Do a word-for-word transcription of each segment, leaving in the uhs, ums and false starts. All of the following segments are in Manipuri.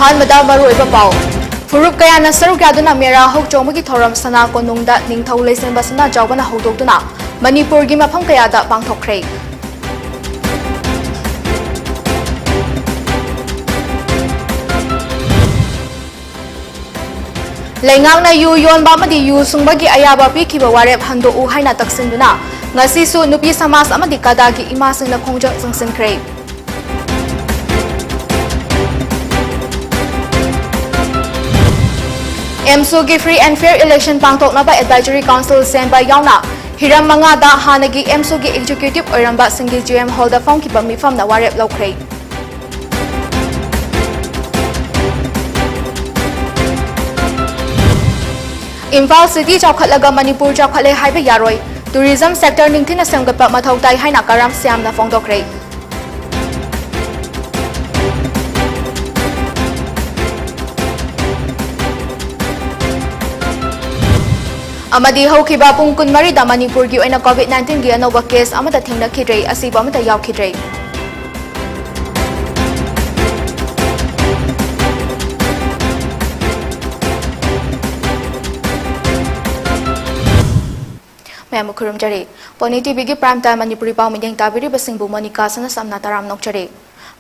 ꯑꯍꯥꯟꯕꯗ ꯃꯔꯨꯑꯣꯏꯕ ꯄꯥꯎ꯫ ꯐꯨꯔꯨꯞ ꯀꯌꯥꯅ ꯁꯔꯨꯛ ꯌꯥꯗꯨꯅ ꯃꯦꯔꯥ ꯍꯧ ꯆꯣꯡꯕꯒꯤ ꯊꯧꯔꯝ ꯁꯅꯥ ꯀꯣꯅꯨꯡꯗ ꯅꯤꯡꯊꯧ ꯂꯩꯁꯦꯝꯕ ꯁꯅꯥꯖꯥꯎꯕꯅ ꯍꯧꯗꯣꯛꯇꯨꯅ ꯃꯅꯤꯄꯨꯔꯒꯤ ꯃꯐꯝ ꯀꯌꯥꯗ ꯄꯥꯡꯊꯣꯛꯈ꯭ꯔꯦ꯫ ꯂꯩꯉꯥꯛꯅ ꯌꯨ ꯌꯣꯟꯕ ꯑꯃꯗꯤ ꯌꯨ ꯁꯨꯡꯕꯒꯤ ꯑꯌꯥꯕ ꯄꯤꯈꯤꯕ ꯋꯥꯔꯦꯞ ꯍꯟꯗꯣꯛꯎ ꯍꯥꯏꯅ ꯇꯛꯁꯤꯟꯗꯨꯅ ꯉꯁꯤꯁꯨ ꯅꯨꯄꯤ ꯁꯃꯥꯖ ꯑꯃꯗꯤ ꯀꯗꯥꯒꯤ ꯏꯃꯥꯁꯤꯡꯅ ꯈꯣꯡꯖꯪ ꯆꯪꯁꯤꯟꯈ꯭ꯔꯦ꯫ ꯑꯦꯝꯁꯨꯒꯤ free and fair election ꯄꯥꯡꯊꯣꯛꯅꯕ advisory council ꯁꯦꯝꯕ ꯌꯥꯎꯅ ꯍꯤꯔꯝ ꯃꯉꯥꯗ ꯍꯥꯟꯅꯒꯤ ꯑꯦꯝꯁꯨꯒꯤ executive ꯑꯣꯏꯔꯝꯕ ꯁꯤꯡꯒꯤ G M hall ꯗ ꯐꯝꯈꯤꯕ ꯃꯤꯐꯝꯅ ꯋꯥꯔꯦꯞ ꯂꯧꯈ꯭ꯔꯦ꯫ ꯏꯝꯐꯥꯜ city ꯆꯥꯎꯈꯠꯂꯒ ꯃꯅꯤꯄꯨꯔ ꯆꯥꯎꯈꯠꯂꯦ ꯍꯥꯏꯕ ꯌꯥꯔꯣꯏ꯫ Tourism sector ꯅꯤꯡꯊꯤꯅ ꯁꯦꯝꯒꯠꯄ ꯃꯊꯧ ꯇꯥꯏ ꯍꯥꯏꯅ ꯀꯔꯥꯝ ꯁ꯭ꯌꯥꯝꯅ ꯐꯣꯡꯗꯣꯛꯈ꯭ꯔꯦ꯫ ꯑꯃꯗꯤ ꯍꯧꯈꯤꯕ ꯄꯨꯡ ꯀꯨꯟꯃꯔꯤꯗ ꯃꯅꯤꯄꯨꯔꯒꯤ ꯑꯣꯏꯅ COVID nineteen ꯒꯤ ꯑꯅꯧꯕ case ꯑꯃꯠꯇ ꯊꯦꯡꯅꯈꯤꯗ꯭ꯔꯦ, ꯑꯁꯤꯕ ꯑꯃꯠꯇ ꯌꯥꯎꯈꯤꯗ꯭ꯔꯦ꯫ ꯃꯌꯥꯝꯕꯨ ꯈꯨꯔꯨꯝꯖꯔꯤ꯫ ꯄꯣꯅꯤ ꯇꯤꯚꯤꯒꯤ Prime Time ꯃꯅꯤꯄꯨꯔꯤ ꯄꯥꯎ ꯃꯤꯠꯌꯦꯡ ꯇꯥꯕꯤꯔꯤꯕꯁꯤꯡꯕꯨ ꯃꯣꯅꯤꯀꯥ ꯁꯅꯥꯁꯝꯅ ꯇꯔꯥꯝꯅ ꯑꯣꯛꯆꯔꯤ꯫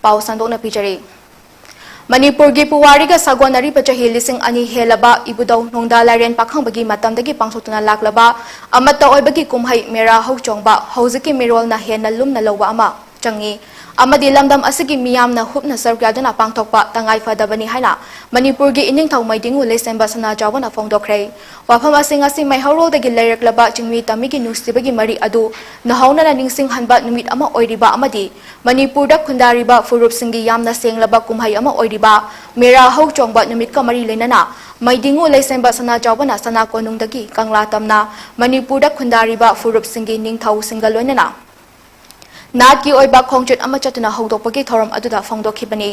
ꯄꯥꯎ ꯁꯟꯗꯣꯛꯅ ꯄꯤꯖꯔꯤ꯫ ꯃꯅꯤꯄꯨꯔꯒꯤ ꯄꯨꯋꯥꯔꯤꯒ ꯁꯥꯒꯣꯟꯅꯔꯤꯕ ꯆꯍꯤ ꯂꯤꯁꯤꯡ ꯑꯅꯤ ꯍꯦꯜꯂꯕ ꯏꯕꯨꯙꯧ ꯅꯣꯡꯗꯥ ꯂꯥꯏꯔꯦꯟ ꯄꯥꯈꯪꯕꯒꯤ ꯃꯇꯝꯗꯒꯤ ꯄꯥꯡꯊꯣꯛꯇꯨꯅ ꯂꯥꯛꯂꯕ ꯑꯃꯠꯇ ꯑꯣꯏꯕꯒꯤ ꯀꯨꯝꯍꯩ ꯃꯦꯔꯥ ꯍꯧ ꯆꯣꯡꯕ ꯍꯧꯖꯤꯛꯀꯤ ꯃꯤꯔꯣꯜꯅ ꯍꯦꯟꯅ ꯂꯨꯝꯅ ꯂꯧꯕ ꯑꯃ ꯆꯪꯏ ꯑꯃꯗꯤ ꯂꯝꯗꯝ ꯑꯁꯤꯒꯤ ꯃꯤꯌꯥꯝꯅ ꯍꯨꯞꯅ ꯁꯔꯨꯛ ꯌꯥꯗꯨꯅ ꯄꯥꯡꯊꯣꯛꯄ ꯇꯉꯥꯏ ꯐꯗꯕꯅꯤ ꯍꯥꯏꯅ ꯃꯅꯤꯄꯨꯔꯒꯤ ꯏꯅꯤꯡꯊꯧ ꯃꯩꯗꯤꯡꯉꯨ ꯂꯩꯁꯦꯝꯕ ꯁꯅꯥꯖꯥꯎꯕꯅ ꯐꯣꯡꯗꯣꯛꯈ꯭ꯔꯦ꯫ ꯋꯥꯐꯝ ꯑꯁꯤ ꯉꯁꯤ ꯃꯩꯍꯧꯔꯣꯜꯗꯒꯤ ꯂꯩꯔꯛꯂꯕ ꯆꯤꯡꯃꯤ ꯇꯝꯃꯤꯒꯤ ꯅꯨꯡꯁꯤꯕꯒꯤ ꯃꯔꯤ ꯑꯗꯨ ꯅꯧꯍꯧꯅꯅ ꯅꯤꯡꯁꯤꯡꯍꯟꯕ ꯅꯨꯃꯤꯠ ꯑꯃ ꯑꯣꯏꯔꯤꯕ ꯑꯃꯗꯤ ꯃꯅꯤꯄꯨꯔꯗ ꯈꯨꯟꯗꯥꯔꯤꯕ ꯐꯨꯔꯨꯞꯁꯤꯡꯒꯤ ꯌꯥꯝꯅ ꯁꯦꯡꯂꯕ ꯀꯨꯝꯍꯩ ꯑꯃ ꯑꯣꯏꯔꯤꯕ ꯃꯦꯔꯥ ꯍꯧ ꯆꯣꯡꯕ ꯅꯨꯃꯤꯠꯀ ꯃꯔꯤ ꯂꯩꯅꯅ ꯃꯩꯗꯤꯡꯉꯨ ꯂꯩꯁꯦꯝꯕ ꯁꯅꯥꯖꯥꯎꯕꯅ ꯁꯅꯥ ꯀꯣꯅꯨꯡꯗꯒꯤ ꯀꯪꯂꯥ ꯇꯝꯅ ꯃꯅꯤꯄꯨꯔꯗ ꯈꯨꯟꯗꯥꯔꯤꯕ ꯐꯨꯔꯨꯞꯁꯤꯡꯒꯤ ꯅꯤꯡꯊꯧꯁꯤꯡꯒ ꯂꯣꯏꯅꯅ ꯅꯥꯠꯀꯤ ꯑꯣꯏꯕ ꯈꯣꯡꯆꯠ ꯑꯃ ꯆꯠꯇꯨꯅ ꯍꯧꯗꯣꯛꯄꯒꯤ ꯊꯧꯔꯝ ꯑꯗꯨꯗ ꯐꯣꯡꯗꯣꯛꯈꯤꯕꯅꯤ꯫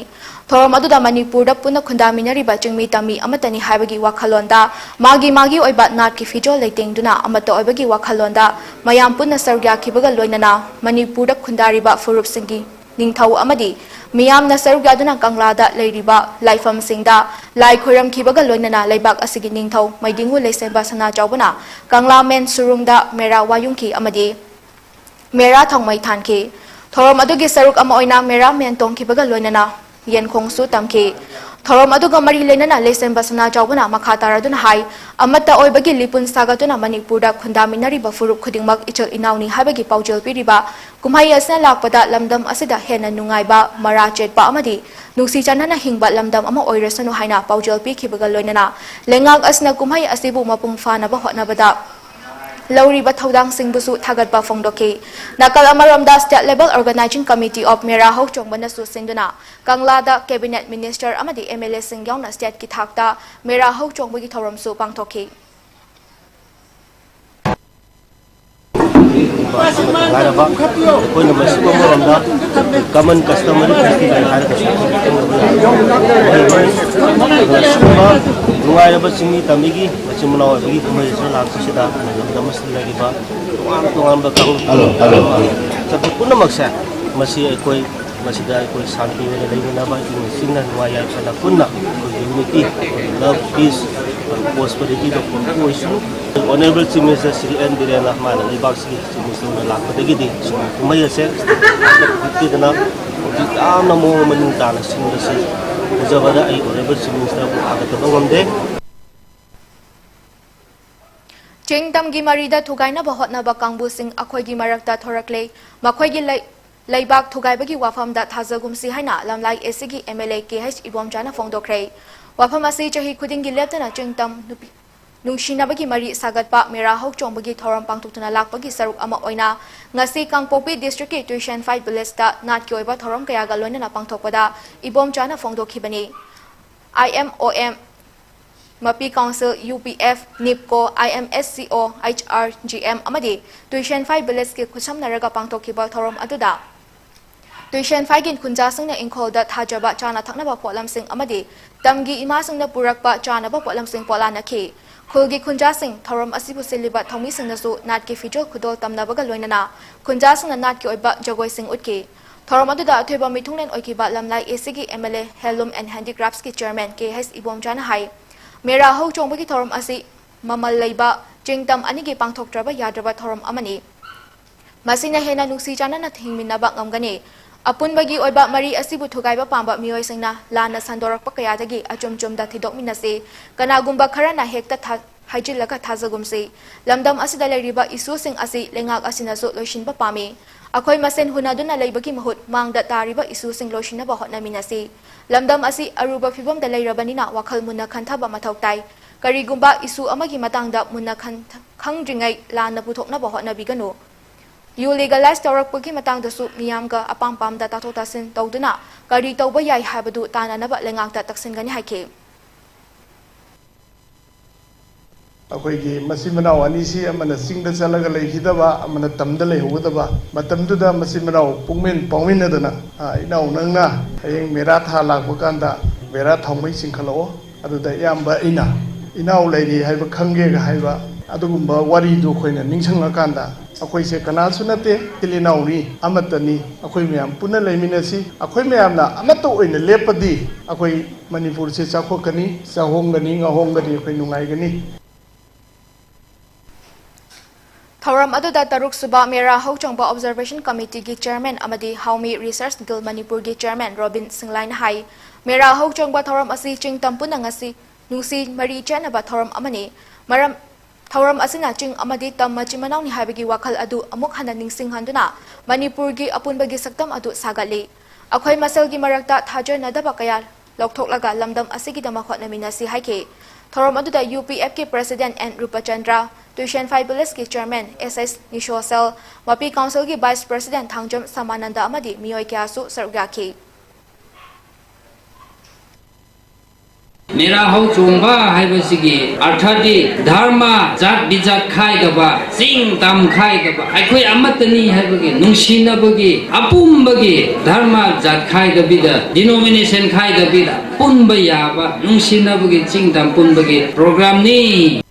ꯊꯧꯔꯝ ꯑꯗꯨꯗ ꯃꯅꯤꯄꯨꯔꯗ ꯄꯨꯟꯅ ꯈꯨꯟꯗꯥꯃꯤꯟꯅꯔꯤꯕ ꯆꯤꯡꯃꯤ ꯇꯝꯃꯤ ꯑꯃꯠꯇꯅꯤ ꯍꯥꯏꯕꯒꯤ ꯋꯥꯈꯜꯂꯣꯟꯗ ꯃꯥꯒꯤ ꯃꯥꯒꯤ ꯑꯣꯏꯕ ꯅꯥꯠꯀꯤ ꯐꯤꯖꯣꯜ ꯂꯩꯇꯦꯡꯗꯨꯅ ꯑꯃꯠꯇ ꯑꯣꯏꯕꯒꯤ ꯋꯥꯈꯜꯂꯣꯟꯗ ꯃꯌꯥꯝ ꯄꯨꯟꯅ ꯁꯔꯨꯛ ꯌꯥꯈꯤꯕꯒ ꯂꯣꯏꯅꯅ ꯃꯅꯤꯄꯨꯔꯗ ꯈꯨꯟꯗꯥꯔꯤꯕ ꯐꯨꯔꯨꯞꯁꯤꯡꯒꯤ ꯅꯤꯡꯊꯧ ꯑꯃꯗꯤ ꯃꯤꯌꯥꯝꯅ ꯁꯔꯨꯛ ꯌꯥꯗꯨꯅ ꯀꯪꯂꯥꯗ ꯂꯩꯔꯤꯕ ꯂꯥꯏꯐꯝꯁꯤꯡꯗ ꯂꯥꯏ ꯈꯣꯏꯔꯝꯈꯤꯕꯒ ꯂꯣꯏꯅꯅ ꯂꯩꯕꯥꯛ ꯑꯁꯤꯒꯤ ꯅꯤꯡꯊꯧ ꯃꯩꯗꯤꯡꯉꯨ ꯂꯩꯁꯦꯝꯕ ꯁꯅꯥ ꯆꯥꯎꯕꯅ ꯀꯪꯂꯥ ꯃꯦꯟ ꯁꯨꯔꯨꯡꯗ ꯃꯦꯔꯥ ꯋꯥꯌꯨꯡꯈꯤ ꯑꯃꯗꯤ ꯃꯦꯔꯥ ꯊꯥꯎꯃꯩ ꯊꯥꯟꯈꯤ꯫ ꯊꯧꯔꯝ ꯑꯗꯨꯒꯤ ꯁꯔꯨꯛ ꯑꯃ ꯑꯣꯏꯅ ꯃꯦꯔꯥ ꯃꯦꯟ ꯇꯣꯡꯈꯤꯕꯒ ꯂꯣꯏꯅꯅ ꯌꯦꯟꯈꯣꯡꯁꯨ ꯇꯝꯈꯤ꯫ ꯊꯧꯔꯝ ꯑꯗꯨꯒ ꯃꯔꯤ ꯂꯩꯅꯅ ꯂꯩꯁꯦꯝꯕ ꯁꯅꯥ ꯆꯥꯎꯕꯅ ꯃꯈꯥ ꯇꯥꯔꯗꯨꯅ ꯍꯥꯏ, ꯑꯃꯠꯇ ꯑꯣꯏꯕꯒꯤ ꯂꯤꯄꯨꯟ ꯁꯥꯒꯠꯇꯨꯅ ꯃꯅꯤꯄꯨꯔꯗ ꯈꯨꯟꯗꯥꯃꯤꯟꯅꯔꯤꯕ ꯐꯨꯔꯨꯞ ꯈꯨꯗꯤꯡꯃꯛ ꯏꯆꯤꯜ ꯏꯅꯥꯎꯅꯤ ꯍꯥꯏꯕꯒꯤ ꯄꯥꯎꯖꯦꯜ ꯄꯤꯔꯤꯕ ꯀꯨꯝꯍꯩ ꯑꯁꯤꯅ ꯂꯥꯛꯄꯗ ꯂꯝꯗꯝ ꯑꯁꯤꯗ ꯍꯦꯟꯅ ꯅꯨꯡꯉꯥꯏꯕ, ꯃꯔꯥ ꯆꯦꯠꯄ ꯑꯃꯗꯤ ꯅꯨꯡꯁꯤ ꯆꯥꯟꯅꯅ ꯍꯤꯡꯕ ꯂꯝꯗꯝ ꯑꯃ ꯑꯣꯏꯔꯁꯅꯨ ꯍꯥꯏꯅ ꯄꯥꯎꯖꯦꯜ ꯄꯤꯈꯤꯕꯒ ꯂꯣꯏꯅꯅ ꯂꯩꯉꯥꯛ ꯑꯁꯤꯅ ꯀꯨꯝꯍꯩ ꯑꯁꯤꯕꯨ ꯃꯄꯨꯡ ꯐꯥꯅꯕ ꯍꯣꯠꯅꯕꯗ ꯂꯧꯔꯤꯕ ꯊꯧꯗꯥꯡꯁꯤꯡꯕꯨꯁꯨ ꯊꯥꯒꯠꯄ ꯐꯣꯡꯗꯣꯛꯈꯤ꯫ ꯅꯥꯀꯜ ꯑꯃꯔꯣꯝꯗ State Level Organizing Committee of ꯃꯦꯔꯥ ꯍꯧꯆꯣꯡꯕꯅꯁꯨ ꯁꯤꯟꯗꯨꯅ ꯀꯪꯂꯥꯗ Cabinet Minister ꯑꯃꯗꯤ MLA ꯁꯤꯡ ꯌꯥꯎꯅ state ꯀꯤ ꯊꯥꯛꯇ ꯃꯦꯔꯥ ꯍꯧꯆꯣꯡꯕꯒꯤ ꯊꯧꯔꯝꯁꯨ ꯄꯥꯡꯊꯣꯛꯈꯤ꯫ ꯉꯥꯏꯔꯕ ꯑꯩꯈꯣꯏꯅ ꯃꯁꯤꯕꯨ ꯑꯃꯔꯣꯝꯗ common customary festival ꯍꯥꯏꯔꯒꯁꯨ ꯈꯪꯅꯕ ꯌꯥꯏ꯫ ꯑꯗꯨꯅ ꯁꯤꯒꯨꯝꯕ ꯅꯨꯡꯉꯥꯏꯔꯕ ꯆꯤꯡꯃꯤ ꯇꯝꯃꯤꯒꯤ ꯃꯆꯤꯟ ꯃꯅꯥꯎ ꯑꯣꯏꯕꯒꯤ ꯀꯨꯝꯍꯩ ꯑꯁꯤꯗ ꯂꯥꯛꯄꯁꯤꯗ ꯂꯝꯗꯝ ꯑꯁꯤꯗ ꯂꯩꯔꯤꯕ ꯇꯣꯉꯥꯟ ꯇꯣꯉꯥꯟꯕ ꯀꯥꯡꯂꯨꯞ ꯆꯠꯄ ꯄꯨꯝꯅꯃꯛꯁꯦ ꯃꯁꯤ ꯑꯩꯈꯣꯏ ꯃꯁꯤꯗ ꯑꯩꯈꯣꯏ ꯁꯥꯟꯇꯤ ꯑꯣꯏꯅ ꯂꯩꯃꯤꯟꯅꯕ, ꯏꯪꯅ ꯆꯤꯛꯅ ꯅꯨꯡꯉꯥꯏ ꯌꯥꯏꯐꯅ ꯄꯨꯟꯅ ꯑꯩꯈꯣꯏ unity, love, peace, prosperity ꯗ ꯄꯨꯔꯛꯄ ꯑꯣꯏꯁꯅꯨ꯫ Honourable Chief Minister Shri N ꯕꯤꯔꯦꯟꯅ ꯃꯥꯅ ꯂꯩꯕꯥꯛꯁꯤꯒꯤ Chief Minister ꯑꯣꯏꯅ ꯂꯥꯛꯄꯗꯒꯤꯗꯤ ꯁꯤꯒꯨꯝꯕ ꯀꯨꯝꯍꯩ ꯑꯁꯦ ꯍꯤꯠꯇꯦꯗꯅ ꯍꯧꯖꯤꯛ ꯌꯥꯝꯅ ꯃꯑꯣꯡ ꯃꯅꯤꯡ ꯇꯥꯅ ꯁꯤꯟꯕꯁꯤ ꯎꯖꯕꯗ ꯑꯩ Honourable Chief Minister ꯕꯨ ꯊꯥꯒꯠꯇꯕ ꯉꯝꯗꯦ꯫ ꯆꯤꯡ ꯇꯝꯒꯤ ꯃꯔꯤꯗ ꯊꯨꯒꯥꯏꯅꯕ ꯍꯣꯠꯅꯕ ꯀꯥꯡꯕꯨꯁꯤꯡ ꯑꯩꯈꯣꯏꯒꯤ ꯃꯔꯛꯇ ꯊꯣꯔꯛꯂꯦ꯫ ꯃꯈꯣꯏꯒꯤ ꯂꯩ-, ꯂꯩꯕꯥꯛ ꯊꯨꯒꯥꯏꯕꯒꯤ ꯋꯥꯐꯝꯗ ꯊꯥꯖꯒꯨꯝꯁꯤ ꯍꯥꯏꯅ ꯂꯝꯂꯥꯏ ꯑꯦ ꯁꯤꯒꯤ MLA ꯀꯦ ꯑꯩꯆ ꯏꯕꯣꯝꯆꯥꯅ ꯐꯣꯡꯗꯣꯛꯈ꯭ꯔꯦ꯫ ꯋꯥꯐꯝ ꯑꯁꯤ ꯆꯍꯤ ꯈꯨꯗꯤꯡꯒꯤ ꯂꯦꯞꯇꯅ ꯆꯤꯡ ꯇꯝ ꯅꯨꯄꯤ ꯅꯨꯡꯁꯤꯅꯕꯒꯤ ꯃꯔꯤ ꯁꯥꯒꯠꯄ ꯃꯦꯔꯥ ꯍꯧꯆꯣꯡꯕꯒꯤ ꯊꯧꯔꯝ ꯄꯥꯡꯊꯣꯛꯇꯨꯅ ꯂꯥꯛꯄꯒꯤ ꯁꯔꯨꯛ ꯑꯃ ꯑꯣꯏꯅ ꯉꯁꯤ ꯀꯥꯡꯄꯣꯛꯄꯤ district ꯀꯤ ꯇꯨꯏꯁꯦꯟꯐꯥꯏ village ꯇ ꯅꯥꯠꯀꯤ ꯑꯣꯏꯕ ꯊꯧꯔꯝ ꯀꯌꯥꯒ ꯂꯣꯏꯅꯅ ꯄꯥꯡꯊꯣꯛꯄꯗ ꯏꯕꯣꯝꯆꯥꯅ ꯐꯣꯡꯗꯣꯛꯈꯤꯕꯅꯤ꯫ IMOM, ꯃꯄꯤ council, UPF, NEEPCO, IMSCO, HRGM ꯑꯃꯗꯤ ꯇꯨꯏꯁꯦꯟꯐꯥꯏ village ꯀꯤ ꯈꯨꯠꯁꯝꯅꯔꯒ ꯄꯥꯡꯊꯣꯛꯈꯤꯕ ꯊꯧꯔꯝ ꯑꯗꯨꯗ ꯇꯨꯏꯁꯦꯟꯐꯥꯏꯒꯤ ꯈꯨꯟꯖꯥꯁꯤꯡꯅ ꯏꯪꯈꯣꯜꯗ ꯊꯥꯖꯕ ꯆꯥꯅ ꯊꯛꯅꯕ ꯄꯣꯠꯂꯝꯁꯤꯡ ꯑꯃꯗꯤ ꯇꯝꯒꯤ ꯏꯃꯥꯁꯤꯡꯅ ꯄꯨꯔꯛꯄ ꯆꯥꯅꯕ ꯄꯣꯠꯂꯝꯁꯤꯡ ꯄꯣꯠꯂꯥꯟꯅꯈꯤ꯫ ꯈꯨꯜꯒꯤ ꯈꯨꯟꯖꯥꯁꯤꯡ, ꯊꯧꯔꯝ ꯑꯁꯤꯕꯨ ꯁꯤꯜꯂꯤꯕ ꯊꯧꯃꯤꯁꯤꯡꯅꯁꯨ ꯅꯥꯠꯀꯤ ꯐꯤꯖꯣꯜ ꯈꯨꯗꯣꯜ ꯇꯝꯅꯕꯒ ꯂꯣꯏꯅꯅ ꯈꯨꯟꯖꯥꯁꯤꯡꯅ ꯅꯥꯠꯀꯤ ꯑꯣꯏꯕ ꯖꯒꯣꯏꯁꯤꯡ ꯎꯠꯈꯤ꯫ ꯊꯧꯔꯝ ꯑꯗꯨꯗ ꯑꯊꯣꯏꯕ ꯃꯤꯊꯨꯡꯂꯦꯟ ꯑꯣꯏꯈꯤꯕ ꯂꯝꯂꯥꯏ ꯑꯦꯁꯤꯒꯤ ꯑꯦꯝ ꯑꯦꯜ ꯑꯦ ꯍꯦꯟꯂꯨꯝ ꯑꯦꯟ ꯍꯦꯟꯗꯤꯀ꯭ꯔꯥꯐꯁꯀꯤ ꯆꯤꯌꯔꯃꯦꯟ ꯀꯦ ꯍꯩꯆ ꯏꯕꯣꯝꯆꯥꯅ ꯍꯥꯏ, ꯃꯦꯔꯥ ꯍꯧ ꯆꯣꯡꯕꯒꯤ ꯊꯧꯔꯝ ꯑꯁꯤ ꯃꯃꯜ ꯂꯩꯕ ꯆꯤꯡ ꯇꯝ ꯑꯅꯤꯒꯤ ꯄꯥꯡꯊꯣꯛꯇ꯭ꯔꯕ ꯌꯥꯗ꯭ꯔꯕ ꯊꯧꯔꯝ ꯑꯃꯅꯤ꯫ ꯃꯁꯤꯅ ꯍꯦꯟꯅ ꯅꯨꯡꯁꯤ ꯆꯥꯟꯅꯅ ꯍꯤꯡꯃꯤꯟꯅꯕ ꯉꯝꯒꯅꯤ꯫ ꯑꯄꯨꯟꯕꯒꯤ ꯑꯣꯏꯕ ꯃꯔꯤ ꯑꯁꯤꯕꯨ ꯊꯨꯒꯥꯏꯕ ꯄꯥꯝꯕ ꯃꯤꯑꯣꯏꯁꯤꯡꯅ ꯂꯥꯟꯅ ꯁꯟꯗꯣꯔꯛꯄ ꯀꯌꯥꯗꯒꯤ ꯑꯆꯨꯝ ꯆꯨꯝꯗ ꯊꯤꯗꯣꯛꯃꯤꯟꯅꯁꯤ꯫ ꯀꯅꯥꯒꯨꯝꯕ ꯈꯔꯅ ꯍꯦꯛꯇ ꯊꯥ-, ꯍꯥꯏꯖꯤꯜꯂꯒ ꯊꯥꯖꯒꯨꯝꯁꯤ꯫ ꯂꯝꯗꯝ ꯑꯁꯤꯗ ꯂꯩꯔꯤꯕ ꯏꯁꯨꯁꯤꯡ ꯑꯁꯤ ꯂꯩꯉꯥꯛ ꯑꯁꯤꯅꯁꯨ ꯂꯣꯏꯁꯤꯟꯕ ꯄꯥꯝꯃꯤ꯫ ꯑꯩꯈꯣꯏ ꯃꯁꯦꯟ ꯍꯨꯟꯅꯗꯨꯅ ꯂꯩꯕꯒꯤ ꯃꯍꯨꯠ ꯃꯥꯡꯗ ꯇꯥꯔꯤꯕ ꯏꯁꯨꯁꯤꯡ ꯂꯣꯏꯁꯤꯟꯅꯕ ꯍꯣꯠꯅꯃꯤꯟꯅꯁꯤ꯫ ꯂꯝꯗꯝ ꯑꯁꯤ ꯑꯔꯨꯕ ꯐꯤꯕꯝꯗ ꯂꯩꯔꯕꯅꯤꯅ ꯋꯥꯈꯜ ꯃꯨꯟꯅ ꯈꯟꯊꯕ ꯃꯊꯧ ꯇꯥꯏ꯫ ꯀꯔꯤꯒꯨꯝꯕ ꯏꯁꯨ ꯑꯃꯒꯤ ꯃꯇꯥꯡꯗ ꯃꯨꯟꯅ ꯈꯟ-, ꯈꯪꯗ꯭ꯔꯤꯉꯩ ꯂꯥꯟꯅ ꯄꯨꯊꯣꯛꯅꯕ ꯍꯣꯠꯅꯕꯤꯒꯅꯨ꯫ ꯌꯨ ꯂꯤꯒꯦꯂꯥꯏꯖ ꯇꯧꯔꯛꯄꯒꯤ ꯃꯇꯥꯡꯗꯁꯨ ꯃꯤꯌꯥꯝꯒ ꯑꯄꯥꯝ ꯄꯥꯝꯗ ꯇꯥꯊꯣꯛ ꯇꯥꯁꯤꯟ ꯇꯧꯗꯨꯅ ꯀꯔꯤ ꯇꯧꯕ ꯌꯥꯏ ꯍꯥꯏꯕꯗꯨ ꯇꯥꯟꯅꯅꯕ ꯂꯩꯉꯥꯛꯇ ꯇꯛꯁꯤꯟꯒꯅꯤ ꯍꯥꯏꯈꯤ꯫ ꯑꯩꯈꯣꯏꯒꯤ ꯃꯆꯤꯟ ꯃꯅꯥꯎ ꯑꯅꯤꯁꯤ ꯑꯃꯅ ꯆꯤꯡꯗ ꯆꯠꯂꯒ ꯂꯩꯈꯤꯗꯕ, ꯑꯃꯅ ꯇꯝꯗ ꯂꯩꯍꯧꯒꯗꯕ ꯃꯇꯝꯗꯨꯗ ꯃꯆꯤꯟ ꯃꯅꯥꯎ ꯄꯨꯛꯃꯦꯟ ꯄꯥꯎꯃꯤꯟꯅꯗꯅ, "ꯑ, ꯏꯅꯥꯎ, ꯅꯪꯅ ꯍꯌꯦꯡ ꯃꯦꯔꯥ ꯊꯥ ꯂꯥꯛꯄ ꯀꯥꯟꯗ ꯃꯦꯔꯥ ꯊꯥꯎꯃꯩ ꯆꯤꯡꯈꯠꯂꯛꯑꯣ, ꯑꯗꯨꯗ ꯏꯌꯥꯝꯕ ꯑꯩꯅ ꯏꯅꯥꯎ ꯂꯩꯔꯤ ꯍꯥꯏꯕ ꯈꯪꯒꯦꯒ" ꯍꯥꯏꯕ ꯑꯗꯨꯒꯨꯝꯕ ꯋꯥꯔꯤꯗꯨ ꯑꯩꯈꯣꯏꯅ ꯅꯤꯡꯁꯤꯡꯂꯀꯥꯟꯗ, ꯑꯩꯈꯣꯏꯁꯦ ꯀꯅꯥꯁꯨ ꯅꯠꯇꯦ, ꯏꯆꯤꯜ ꯏꯅꯥꯎꯅꯤ, ꯑꯃꯠꯇꯅꯤ, ꯑꯩꯈꯣꯏ ꯃꯌꯥꯝ ꯄꯨꯟꯅ ꯂꯩꯃꯤꯟꯅꯁꯤ, ꯑꯩꯈꯣꯏ ꯃꯌꯥꯝꯅ ꯑꯃꯠꯇ ꯑꯣꯏꯅ ꯂꯦꯞꯄꯗꯤ ꯑꯩꯈꯣꯏ ꯃꯅꯤꯄꯨꯔꯁꯦ ꯆꯥꯎꯈꯠꯀꯅꯤ, ꯆꯥꯍꯣꯡꯒꯅꯤ, ꯉꯥꯍꯣꯡꯒꯅꯤ, ꯑꯩꯈꯣꯏ ꯅꯨꯡꯉꯥꯏꯒꯅꯤ꯫ ꯊꯧꯔꯝ ꯑꯗꯨꯗ ꯇꯔꯨꯛ ꯁꯨꯕ ꯃꯦꯔꯥ ꯍꯧꯆꯣꯡꯕ ꯑꯣꯕꯖꯔꯕꯦꯁꯟ ꯀꯃꯤꯇꯤꯒꯤ ꯆꯤꯌꯔꯃꯦꯟ ꯑꯃꯗꯤ ꯍꯥꯎꯃꯤ ꯔꯤꯁꯔꯁ ꯒꯤꯜ ꯃꯅꯤꯄꯨꯔꯒꯤ ꯆꯤꯌꯔꯃꯦꯟ ꯔꯣꯕꯤꯟ ꯁꯤꯡꯂꯥꯏꯅ ꯍꯥꯏ, ꯃꯦꯔꯥ ꯍꯧꯆꯣꯡꯕ ꯊꯧꯔꯝ ꯑꯁꯤ ꯆꯤꯡ ꯇꯝ ꯄꯨꯟꯅ ꯉꯁꯤ ꯅꯨꯡꯁꯤ ꯃꯔꯤ ꯆꯦꯠꯅꯕ ꯊꯧꯔꯝ ꯑꯃꯅꯤ꯫ ꯃꯔꯝ, ꯊꯧꯔꯝ ꯑꯁꯤꯅ ꯆꯤꯡ ꯑꯃꯗꯤ ꯇꯝ ꯃꯆꯤꯟ ꯃꯅꯥꯎꯅꯤ ꯍꯥꯏꯕꯒꯤ ꯋꯥꯈꯜ ꯑꯗꯨ ꯑꯃꯨꯛ ꯍꯟꯅ ꯅꯤꯡꯁꯤꯡꯍꯟꯗꯨꯅ ꯃꯅꯤꯄꯨꯔꯒꯤ ꯑꯄꯨꯟꯕꯒꯤ ꯁꯛꯇꯝ ꯑꯗꯨ ꯁꯥꯒꯠꯂꯤ꯫ ꯑꯩꯈꯣꯏ ꯃꯁꯦꯜꯒꯤ ꯃꯔꯛꯇ ꯊꯥꯖꯅꯗꯕ ꯀꯌꯥ ꯂꯧꯊꯣꯛꯂꯒ ꯂꯝꯗꯝ ꯑꯁꯤꯒꯤꯗꯃꯛ ꯍꯣꯠꯅꯃꯤꯟꯅꯁꯤ ꯍꯥꯏꯈꯤ꯫ ꯊꯧꯔꯝ ꯑꯗꯨꯗ ꯌꯨ ꯄꯤ ꯑꯦꯐꯀꯤ ꯄ꯭ꯔꯦꯁꯤꯗꯦꯟꯠ ꯑꯦꯟ ꯔꯨꯄꯆꯟꯗ꯭ꯔ, ꯇ꯭ꯌꯨꯁꯟ ꯐꯥꯏ ꯚꯤꯂꯦꯖꯀꯤ ꯆꯤꯌꯔꯃꯦꯟ ꯑꯦꯁ ꯑꯦꯁ ꯅꯤꯁꯣꯁꯦꯜ, ꯃꯄꯤ ꯀꯥꯎꯟꯁꯤꯜꯒꯤ ꯚꯥꯏꯁ ꯄ꯭ꯔꯦꯁꯤꯗꯦꯟꯠ ꯊꯥꯡꯖꯝ ꯁꯃꯥꯅꯟꯗ ꯑꯃꯗꯤ ꯃꯤꯑꯣꯏ ꯀꯌꯥꯁꯨ ꯁꯔꯨꯛ ꯌꯥꯈꯤ꯫ ꯃꯦꯔꯥ ꯍꯧ ꯆꯣꯡꯕ ꯍꯥꯏꯕꯁꯤꯒꯤ ꯑꯔꯊꯗꯤ ꯙꯔꯃ, ꯖꯥꯠ ꯕꯤꯖꯥꯠ ꯈꯥꯏꯗꯕ, ꯆꯤꯡ ꯇꯝ ꯈꯥꯏꯗꯕ, ꯑꯩꯈꯣꯏ ꯑꯃꯠꯇꯅꯤ ꯍꯥꯏꯕꯒꯤ ꯅꯨꯡꯁꯤꯅꯕꯒꯤ, ꯑꯄꯨꯝꯕꯒꯤ ꯙꯔꯃ ꯖꯥꯠ ꯈꯥꯏꯗꯕꯤꯗ, denomination ꯈꯥꯏꯗꯕꯤꯗ ꯄꯨꯟꯕ ꯌꯥꯕ, ꯅꯨꯡꯁꯤꯅꯕꯒꯤ ꯆꯤꯡ ꯇꯝ ꯄꯨꯟꯕꯒꯤ programꯅꯤ꯫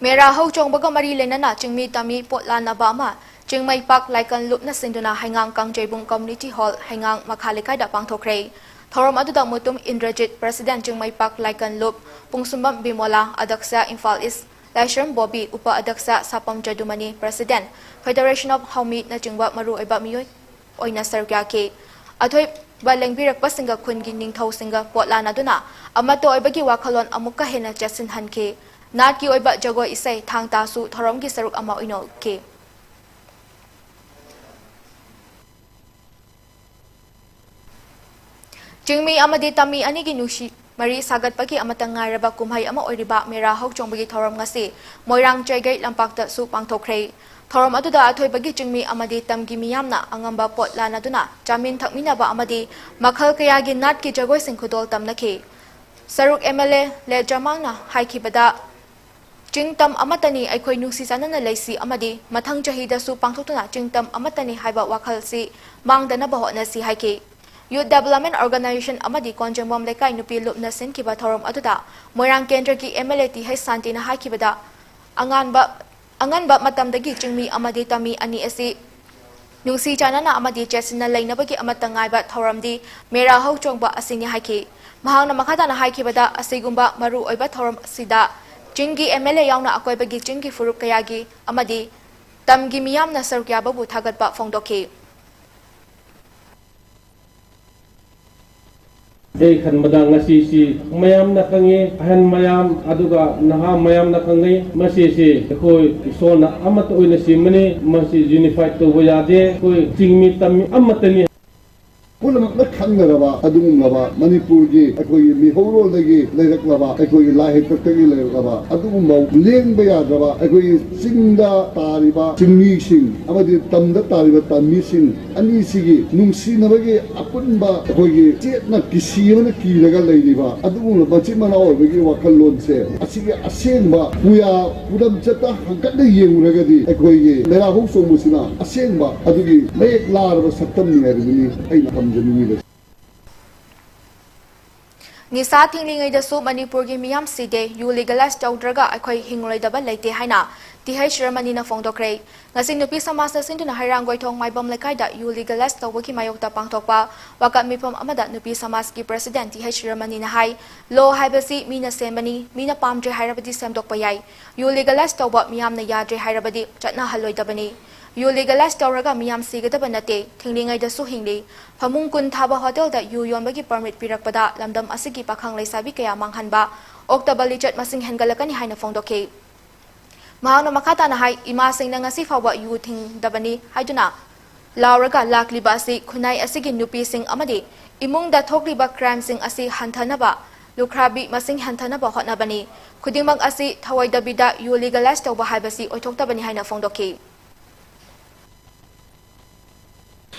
ꯃꯦꯔꯥ ꯍꯧ ꯆꯣꯡꯕꯒ ꯃꯔꯤ ꯂꯩꯅꯅ ꯆꯤꯡꯃꯤ ꯇꯝꯃꯤ ꯄꯣꯠ ꯂꯥꯟꯅꯕ ꯑꯃ ꯆꯤꯡꯃꯩꯄꯥꯛ ꯂꯥꯏꯀꯟ ꯂꯨꯞꯅ ꯁꯤꯟꯗꯨꯅ ꯍꯩꯉꯥꯡ ꯀꯥꯡꯖꯩꯕꯨꯡ Community Hall, ꯍꯩꯉꯥꯡ ꯃꯈꯥ ꯂꯩꯀꯥꯏꯗ ꯄꯥꯡꯊꯣꯛꯈ꯭ꯔꯦ꯫ ꯊꯧꯔꯝ ꯑꯗꯨꯗ ꯃꯨꯇꯨꯝ ꯏꯟꯗ꯭ꯔꯖꯤꯠ, President ꯆꯤꯡꯃꯩꯄꯥꯛ ꯂꯥꯏꯀꯟ ꯂꯨꯞ, ꯄꯨꯡꯁꯨꯝꯕꯝ ꯕꯤꯃꯣꯂꯥ, ꯑꯗꯛꯁ ꯏꯝꯐꯥꯜ ꯏꯁ, ꯂꯥꯏꯁ꯭ꯔꯝ ꯕꯣꯕꯤ, ꯎꯄ ꯑꯗꯛꯁ ꯁꯥꯄꯝ ꯖꯗꯨꯃꯅꯤ, President Federation of ꯍꯥꯎꯃꯤ ꯅꯆꯤꯡꯕ ꯃꯔꯨꯑꯣꯏꯕ ꯃꯤꯑꯣꯏ ꯑꯣꯏꯅ ꯁꯔꯨꯛ ꯌꯥꯈꯤ꯫ ꯑꯊꯣꯏꯕ ꯂꯦꯡꯕꯤꯔꯛꯄꯁꯤꯡꯒ ꯈꯨꯟꯒꯤ ꯅꯤꯡꯊꯧꯁꯤꯡꯒ ꯄꯣꯠ ꯂꯥꯟꯅꯗꯨꯅ ꯑꯃꯠꯇ ꯑꯣꯏꯕꯒꯤ ꯋꯥꯈꯜꯂꯣꯟ ꯑꯃꯨꯛꯀ ꯍꯦꯟꯅ ꯆꯦꯠꯁꯤꯟꯍꯟꯈꯤ꯫ ꯅꯥꯠꯀꯤ ꯑꯣꯏꯕ ꯖꯒꯣꯏ ꯏꯁꯩ ꯊꯥꯡ ꯇꯥꯁꯨ ꯊꯧꯔꯝꯒꯤ ꯁꯔꯨꯛ ꯑꯃ ꯑꯣꯏꯅ ꯎꯠꯈꯤ꯫ ꯆꯤꯡꯃꯤ ꯑꯃꯗꯤ ꯇꯝꯃꯤ ꯑꯅꯤꯒꯤ ꯅꯨꯡꯁꯤ ꯃꯔꯤ ꯁꯥꯒꯠꯄꯒꯤ ꯑꯃꯠꯇ ꯉꯥꯏꯔꯕ ꯀꯨꯝꯍꯩ ꯑꯃ ꯑꯣꯏꯔꯤꯕ ꯃꯦꯔꯥ ꯍꯧꯆꯣꯡꯕꯒꯤ ꯊꯧꯔꯝ ꯉꯁꯤ ꯃꯣꯏꯔꯥꯡ ꯆꯩꯒꯩ ꯂꯝꯄꯥꯛꯇꯁꯨ ꯄꯥꯡꯊꯣꯛꯈ꯭ꯔꯦ꯫ ꯊꯧꯔꯝ ꯑꯗꯨꯗ ꯑꯊꯣꯏꯕꯒꯤ ꯆꯤꯡꯃꯤ ꯑꯃꯗꯤ ꯇꯝꯒꯤ ꯃꯤꯌꯥꯝꯅ ꯑꯉꯝꯕ ꯄꯣꯠ ꯂꯥꯟꯅꯗꯨꯅ ꯆꯥꯃꯤꯟ ꯊꯛꯃꯤꯟꯅꯕ ꯑꯃꯗꯤ ꯃꯈꯜ ꯀꯌꯥꯒꯤ ꯅꯥꯠꯀꯤ ꯖꯒꯣꯏꯁꯤꯡ ꯈꯨꯗꯣꯜ ꯇꯝꯅꯈꯤ꯫ ꯁꯔꯨꯛ ꯑꯦꯝ ꯑꯦꯜ ꯑꯦ ꯂꯦ ꯖꯃꯥꯡꯅ ꯍꯥꯏꯈꯤꯕꯗ, ꯆꯤꯡ ꯇꯝ ꯑꯃꯠꯇꯅꯤ, ꯑꯩꯈꯣꯏ ꯅꯨꯡꯁꯤ ꯆꯥꯟꯅꯅ ꯂꯩꯁꯤ ꯑꯃꯗꯤ ꯃꯊꯪ ꯆꯍꯤꯗꯁꯨ ꯄꯥꯡꯊꯣꯛꯇꯨꯅ ꯆꯤꯡ ꯇꯝ ꯑꯃꯠꯇꯅꯤ ꯍꯥꯏꯕ ꯋꯥꯈꯜꯁꯤ ꯃꯥꯡꯗꯅꯕ ꯍꯣꯠꯅꯁꯤ ꯍꯥꯏꯈꯤ꯫ Youth Development Organization ꯑꯃꯗꯤ ꯀꯣꯟꯖꯦꯡꯕꯝ ꯂꯩꯀꯥꯏ ꯅꯨꯄꯤ ꯂꯨꯞꯅ ꯁꯤꯟꯈꯤꯕ ꯊꯧꯔꯝ ꯑꯗꯨꯗ ꯃꯣꯏꯔꯥꯡ ꯀꯦꯟꯗ꯭ꯔꯒꯤ M L A T H ꯁꯥꯟꯇꯤꯅ ꯍꯥꯏꯈꯤꯕꯗ, ꯑꯉꯥꯟꯕ, ꯑꯉꯟꯕ ꯃꯇꯝꯗꯒꯤ ꯆꯤꯡꯃꯤ ꯑꯃꯗꯤ ꯇꯝꯃꯤ ꯑꯅꯤ ꯑꯁꯤ ꯅꯨꯡꯁꯤ ꯆꯥꯟꯅꯅ ꯑꯃꯗꯤ ꯆꯦꯠꯁꯤꯟꯅ ꯂꯩꯅꯕꯒꯤ ꯑꯃꯠꯇ ꯉꯥꯏꯕ ꯊꯧꯔꯝꯗꯤ ꯃꯦꯔꯥ ꯍꯧꯆꯣꯡꯕ ꯑꯁꯤꯅꯤ ꯍꯥꯏꯈꯤ꯫ ꯃꯍꯥꯛꯅ ꯃꯈꯥ ꯇꯥꯅ ꯍꯥꯏꯈꯤꯕꯗ, ꯑꯁꯤꯒꯨꯝꯕ ꯃꯔꯨ ꯑꯣꯏꯕ ꯊꯧꯔꯝ ꯑꯁꯤꯗ ꯆꯤꯡꯒꯤ ꯑꯦꯝ ꯑꯦꯜ ꯑꯦ ꯌꯥꯎꯅ ꯑꯀꯣꯏꯕꯒꯤ ꯆꯤꯡꯒꯤ ꯐꯨꯔꯨꯞ ꯀꯌꯥꯒꯤ ꯑꯃꯗꯤ ꯇꯝꯒꯤ ꯃꯤꯌꯥꯝꯅ ꯁꯔꯨꯛ ꯌꯥꯕꯕꯨ ꯊꯥꯒꯠꯄ ꯐꯣꯡꯗꯣꯛꯈꯤ꯫ ꯑꯩ ꯈꯟꯕꯗ ꯉꯁꯤꯁꯤ ꯃꯌꯥꯝꯅ ꯈꯪꯉꯤ, ꯑꯍꯟ ꯃꯌꯥꯝ ꯑꯗꯨꯒ ꯅꯍꯥ ꯃꯌꯥꯝꯅ ꯈꯪꯅꯩ꯫ ꯃꯁꯤꯁꯤ ꯑꯩꯈꯣꯏ ꯏꯁꯣꯔꯅ ꯑꯃꯠꯇ ꯑꯣꯏꯅ ꯁꯦꯝꯕꯅꯤ꯫ ꯃꯁꯤ ꯌꯨꯅꯤꯐꯥꯏꯠ ꯇꯧꯕ ꯌꯥꯗꯦ꯫ ꯑꯩꯈꯣꯏ ꯆꯤꯡꯃꯤ ꯇꯝꯃꯤ ꯑꯃꯠꯇꯅꯤ꯫ ꯄꯨꯝꯅꯃꯛꯅ ꯈꯪꯅꯔꯕ ꯑꯗꯨꯒꯨꯝꯂꯕ ꯃꯅꯤꯄꯨꯔꯒꯤ ꯑꯩꯈꯣꯏꯒꯤ ꯃꯤꯍꯧꯔꯣꯜꯗꯒꯤ ꯂꯩꯔꯛꯂꯕ, ꯑꯩꯈꯣꯏꯒꯤ ꯂꯥꯏ ꯍꯥꯛꯇꯛꯇꯒꯤ ꯂꯩꯔꯛꯂꯕ ꯑꯗꯨꯒꯨꯝꯕ ꯂꯦꯡꯕ ꯌꯥꯗ꯭ꯔꯕ ꯑꯩꯈꯣꯏꯒꯤ ꯆꯤꯡꯗ ꯇꯥꯔꯤꯕ ꯆꯤꯡꯃꯤꯁꯤꯡ ꯑꯃꯗꯤ ꯇꯝꯗ ꯇꯥꯔꯤꯕ ꯇꯝꯃꯤꯁꯤꯡ ꯑꯅꯤꯁꯤꯒꯤ ꯅꯨꯡꯁꯤꯅꯕꯒꯤ ꯑꯄꯨꯟꯕ ꯑꯩꯈꯣꯏꯒꯤ ꯆꯦꯠꯅ ꯀꯤꯁꯤ ꯑꯃꯅ ꯀꯤꯔꯒ ꯂꯩꯔꯤꯕ ꯑꯗꯨꯒꯨꯝꯂꯕ ꯃꯆꯤꯟ ꯃꯅꯥꯎ ꯑꯣꯏꯕꯒꯤ ꯋꯥꯈꯜꯂꯣꯟꯁꯦ ꯑꯁꯤꯒꯤ ꯑꯁꯦꯡꯕ ꯄꯨꯌꯥ ꯄꯨꯗꯝ ꯆꯠꯇ ꯍꯪꯀꯠꯅ ꯌꯦꯡꯂꯨꯔꯒꯗꯤ ꯑꯩꯈꯣꯏꯒꯤ ꯃꯦꯔꯥ ꯍꯧꯆꯣꯡꯕꯁꯤꯅ ꯑꯁꯦꯡꯕ ꯑꯗꯨꯒꯤ ꯃꯌꯦꯛ ꯂꯥꯔꯕ ꯁꯛꯇꯝꯅꯤ ꯍꯥꯏꯕꯗꯨꯅꯤ ꯑꯩꯅ ꯊꯝꯖꯅꯤꯡꯉꯤꯕꯁꯤ꯫ ꯅꯤꯁꯥ ꯊꯤꯡꯂꯤꯉꯩꯗꯁꯨ ꯃꯅꯤꯄꯨꯔꯒꯤ ꯃꯤꯌꯥꯝ ꯁꯤꯗꯦ, ꯌꯨ ꯂꯤꯒꯦꯂꯥꯏꯁ ꯇꯧꯗ꯭ꯔꯒ ꯑꯩꯈꯣꯏ ꯍꯤꯡꯂꯣꯏꯗꯕ ꯂꯩꯇꯦ ꯍꯥꯏꯅ ꯇꯤ ꯍꯩꯆ ꯔꯃꯅꯤꯅ ꯐꯣꯡꯗꯣꯛꯈ꯭ꯔꯦ꯫ ꯉꯁꯤ ꯅꯨꯄꯤ ꯁꯃꯥꯖꯅ ꯁꯤꯟꯗꯨꯅ ꯍꯩꯔꯥꯡꯒꯣꯏꯊꯣꯡ ꯃꯥꯏꯕꯝ ꯂꯩꯀꯥꯏꯗ ꯌꯨ ꯂꯤꯒꯦꯂꯥꯏꯁ ꯇꯧꯕꯒꯤ ꯃꯥꯌꯣꯛꯇ ꯄꯥꯡꯊꯣꯛꯄ ꯋꯥꯀꯠ ꯃꯤꯐꯝ ꯑꯃꯗ ꯅꯨꯄꯤ ꯁꯃꯥꯖꯀꯤ ꯄ꯭ꯔꯁꯤꯗꯦꯟꯠ ꯇꯤ ꯍꯩꯆ ꯔꯃꯅꯤꯅ ꯍꯥꯏ, ꯂꯣ ꯍꯥꯏꯕꯁꯤ ꯃꯤꯅ ꯁꯦꯝꯕꯅꯤ, ꯃꯤꯅ ꯄꯥꯝꯗ꯭ꯔꯦ ꯍꯥꯏꯔꯕꯗꯤ ꯁꯦꯝꯗꯣꯛꯄ ꯌꯥꯏ꯫ ꯌꯨ ꯂꯤꯒꯦꯂꯥꯏꯁ ꯇꯧꯕ ꯃꯤꯌꯥꯝꯅ ꯌꯥꯗ꯭ꯔꯦ ꯍꯥꯏꯔꯕꯗꯤ ꯆꯠꯅꯍꯜꯂꯣꯏꯗꯕꯅꯤ꯫ ꯌꯨ ꯂꯤꯒꯦꯂꯥꯏꯁ ꯇꯧꯔꯒ ꯃꯤꯌꯥꯝ ꯁꯤꯒꯗꯕ ꯅꯠꯇꯦ, ꯊꯤꯡꯂꯤꯉꯩꯗꯁꯨ ꯍꯤꯡꯂꯤ꯫ ꯐꯃꯨꯡ ꯀꯨꯟ ꯊꯥꯕ ꯍꯣꯇꯦꯜꯗ ꯌꯨ ꯌꯣꯟꯕꯒꯤ ꯄꯔꯃꯤꯠ ꯄꯤꯔꯛꯄꯗ ꯂꯝꯗꯝ ꯑꯁꯤꯒꯤ ꯄꯥꯈꯪ ꯂꯩꯁꯥꯕꯤ ꯀꯌꯥ ꯃꯥꯡꯍꯟꯕ, ꯑꯣꯛꯇꯕ ꯂꯤꯆꯠ ꯃꯁꯤꯡ ꯍꯦꯟꯒꯠꯂꯛꯀꯅꯤ ꯍꯥꯏꯅ ꯐꯣꯡꯗꯣꯛꯈꯤ꯫ ꯃꯍꯥꯛꯅ ꯃꯈꯥ ꯇꯥꯅ ꯍꯥꯏ, ꯏꯃꯥꯁꯤꯡꯅ ꯉꯁꯤ ꯐꯥꯎꯕ ꯌꯨ ꯊꯤꯡꯗꯕꯅꯤ ꯍꯥꯏꯗꯨꯅ ꯂꯥꯎꯔꯒ ꯂꯥꯛꯂꯤꯕ ꯑꯁꯤ ꯈꯨꯟꯅꯥꯏ ꯑꯁꯤꯒꯤ ꯅꯨꯄꯤꯁꯤꯡ ꯑꯃꯗꯤ ꯏꯃꯨꯡꯗ ꯊꯣꯛꯂꯤꯕ ꯀ꯭ꯔꯥꯏꯝꯁꯤꯡ ꯑꯁꯤ ꯍꯟꯊꯅꯕ, ꯂꯨꯈ꯭ꯔꯥꯕꯤ ꯃꯁꯤꯡ ꯍꯟꯊꯅꯕ ꯍꯣꯠꯅꯕꯅꯤ꯫ ꯈꯨꯗꯤꯡꯃꯛ ꯑꯁꯤ ꯊꯧꯑꯣꯏꯗꯕꯤꯗ ꯌꯨ ꯂꯤꯒꯦꯂꯥꯏꯁ ꯇꯧꯕ ꯍꯥꯏꯕꯁꯤ ꯑꯣꯏꯊꯣꯛꯇꯕꯅꯤ ꯍꯥꯏꯅ ꯐꯣꯡꯗꯣꯛꯈꯤ꯫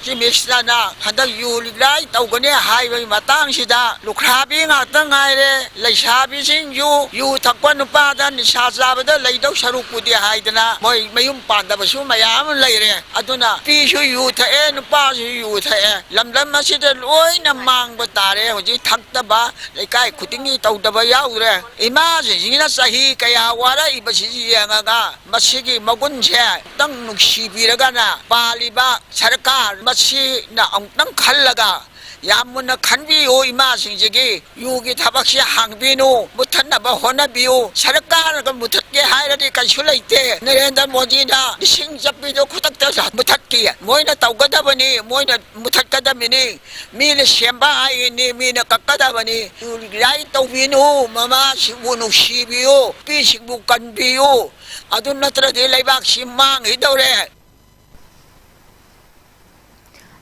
ꯆꯤꯐ ꯃꯤꯅꯤꯁꯇꯔꯅ ꯍꯟꯗꯛ ꯌꯨ ꯂꯤꯒꯦꯂꯥꯏꯁ ꯇꯧꯒꯅꯤ ꯍꯥꯏꯕꯒꯤ ꯃꯇꯥꯡꯁꯤꯗ ꯂꯨꯈ꯭ꯔꯥꯕꯤ ꯉꯥꯛꯇ ꯉꯥꯏꯔꯦ꯫ ꯂꯩꯁꯥꯕꯤꯁꯤꯡꯁꯨ ꯌꯨ ꯊꯛꯄ, ꯅꯨꯄꯥꯗ ꯅꯤꯁꯥ ꯆꯥꯕꯗ ꯂꯩꯗꯧ ꯁꯔꯨꯛꯄꯨꯗꯤ ꯍꯥꯏꯗꯅ ꯃꯣꯏ ꯃꯌꯨꯝ ꯄꯥꯟꯗꯕꯁꯨ ꯃꯌꯥꯝ ꯑꯃ ꯂꯩꯔꯦ꯫ ꯑꯗꯨꯅ ꯅꯨꯄꯤꯁꯨ ꯌꯨ ꯊꯛꯑꯦ, ꯅꯨꯄꯥꯁꯨ ꯌꯨ ꯊꯛꯑꯦ꯫ ꯂꯝꯗꯝ ꯑꯁꯤꯗ ꯂꯣꯏꯅ ꯃꯥꯡꯕ ꯇꯥꯔꯦ꯫ ꯍꯧꯖꯤꯛ ꯊꯛꯇꯕ ꯂꯩꯀꯥꯏ ꯈꯨꯗꯤꯡꯒꯤ ꯇꯧꯗꯕ ꯌꯥꯎꯗ꯭ꯔꯦ꯫ ꯏꯃꯥꯁꯤꯡꯁꯤꯅ ꯆꯍꯤ ꯀꯌꯥ ꯋꯥꯔꯛꯏꯕꯁꯤ ꯌꯦꯡꯉꯒ ꯃꯁꯤꯒꯤ ꯃꯒꯨꯟꯁꯦ ꯑꯃꯨꯛꯇꯪ ꯅꯨꯡꯁꯤꯕꯤꯔꯒꯅ ꯄꯥꯜꯂꯤꯕ ꯁꯔꯀꯥꯔ ꯃꯁꯤꯅ ꯑꯃꯨꯛꯇꯪ ꯈꯜꯂꯒ ꯌꯥꯝ ꯃꯨꯟꯅ ꯈꯟꯕꯤꯌꯨ꯫ ꯏꯃꯥꯁꯤꯡꯁꯤꯒꯤ ꯌꯨꯒꯤ ꯊꯕꯛꯁꯤ ꯍꯥꯡꯕꯤꯅꯨ, ꯃꯨꯊꯠꯅꯕ ꯍꯣꯠꯅꯕꯤꯌꯨ꯫ ꯁꯔꯀꯥꯔꯅ ꯃꯨꯊꯠꯀꯦ ꯍꯥꯏꯔꯗꯤ ꯀꯩꯁꯨ ꯂꯩꯇꯦ꯫ ꯅꯔꯦꯟꯗ꯭ꯔ ꯃꯣꯗꯤꯅ ꯂꯤꯁꯤꯡ ꯆꯠꯄꯤꯗꯣ ꯈꯨꯗꯛꯇ ꯃꯨꯊꯠꯈꯤ꯫ ꯃꯣꯏꯅ ꯇꯧꯒꯗꯕꯅꯤ, ꯃꯣꯏꯅ ꯃꯨꯊꯠꯀꯗꯕꯅꯤ꯫ ꯃꯤꯅ ꯁꯦꯝꯕ ꯍꯥꯏꯔꯤꯅꯤ, ꯃꯤꯅ ꯀꯛꯀꯗꯕꯅꯤ꯫ ꯌꯨ ꯂꯤꯒꯦꯂꯥꯏꯁ ꯇꯧꯕꯤꯅꯨ, ꯃꯃꯥꯁꯤꯡꯕꯨ ꯅꯨꯡꯁꯤꯕꯤꯌꯨ, ꯅꯨꯄꯤꯁꯤꯡꯕꯨ ꯀꯟꯕꯤꯌꯨ꯫ ꯑꯗꯨ ꯅꯠꯇ꯭ꯔꯗꯤ ꯂꯩꯕꯥꯛꯁꯤ ꯃꯥꯡꯈꯤꯗꯧꯔꯦ꯫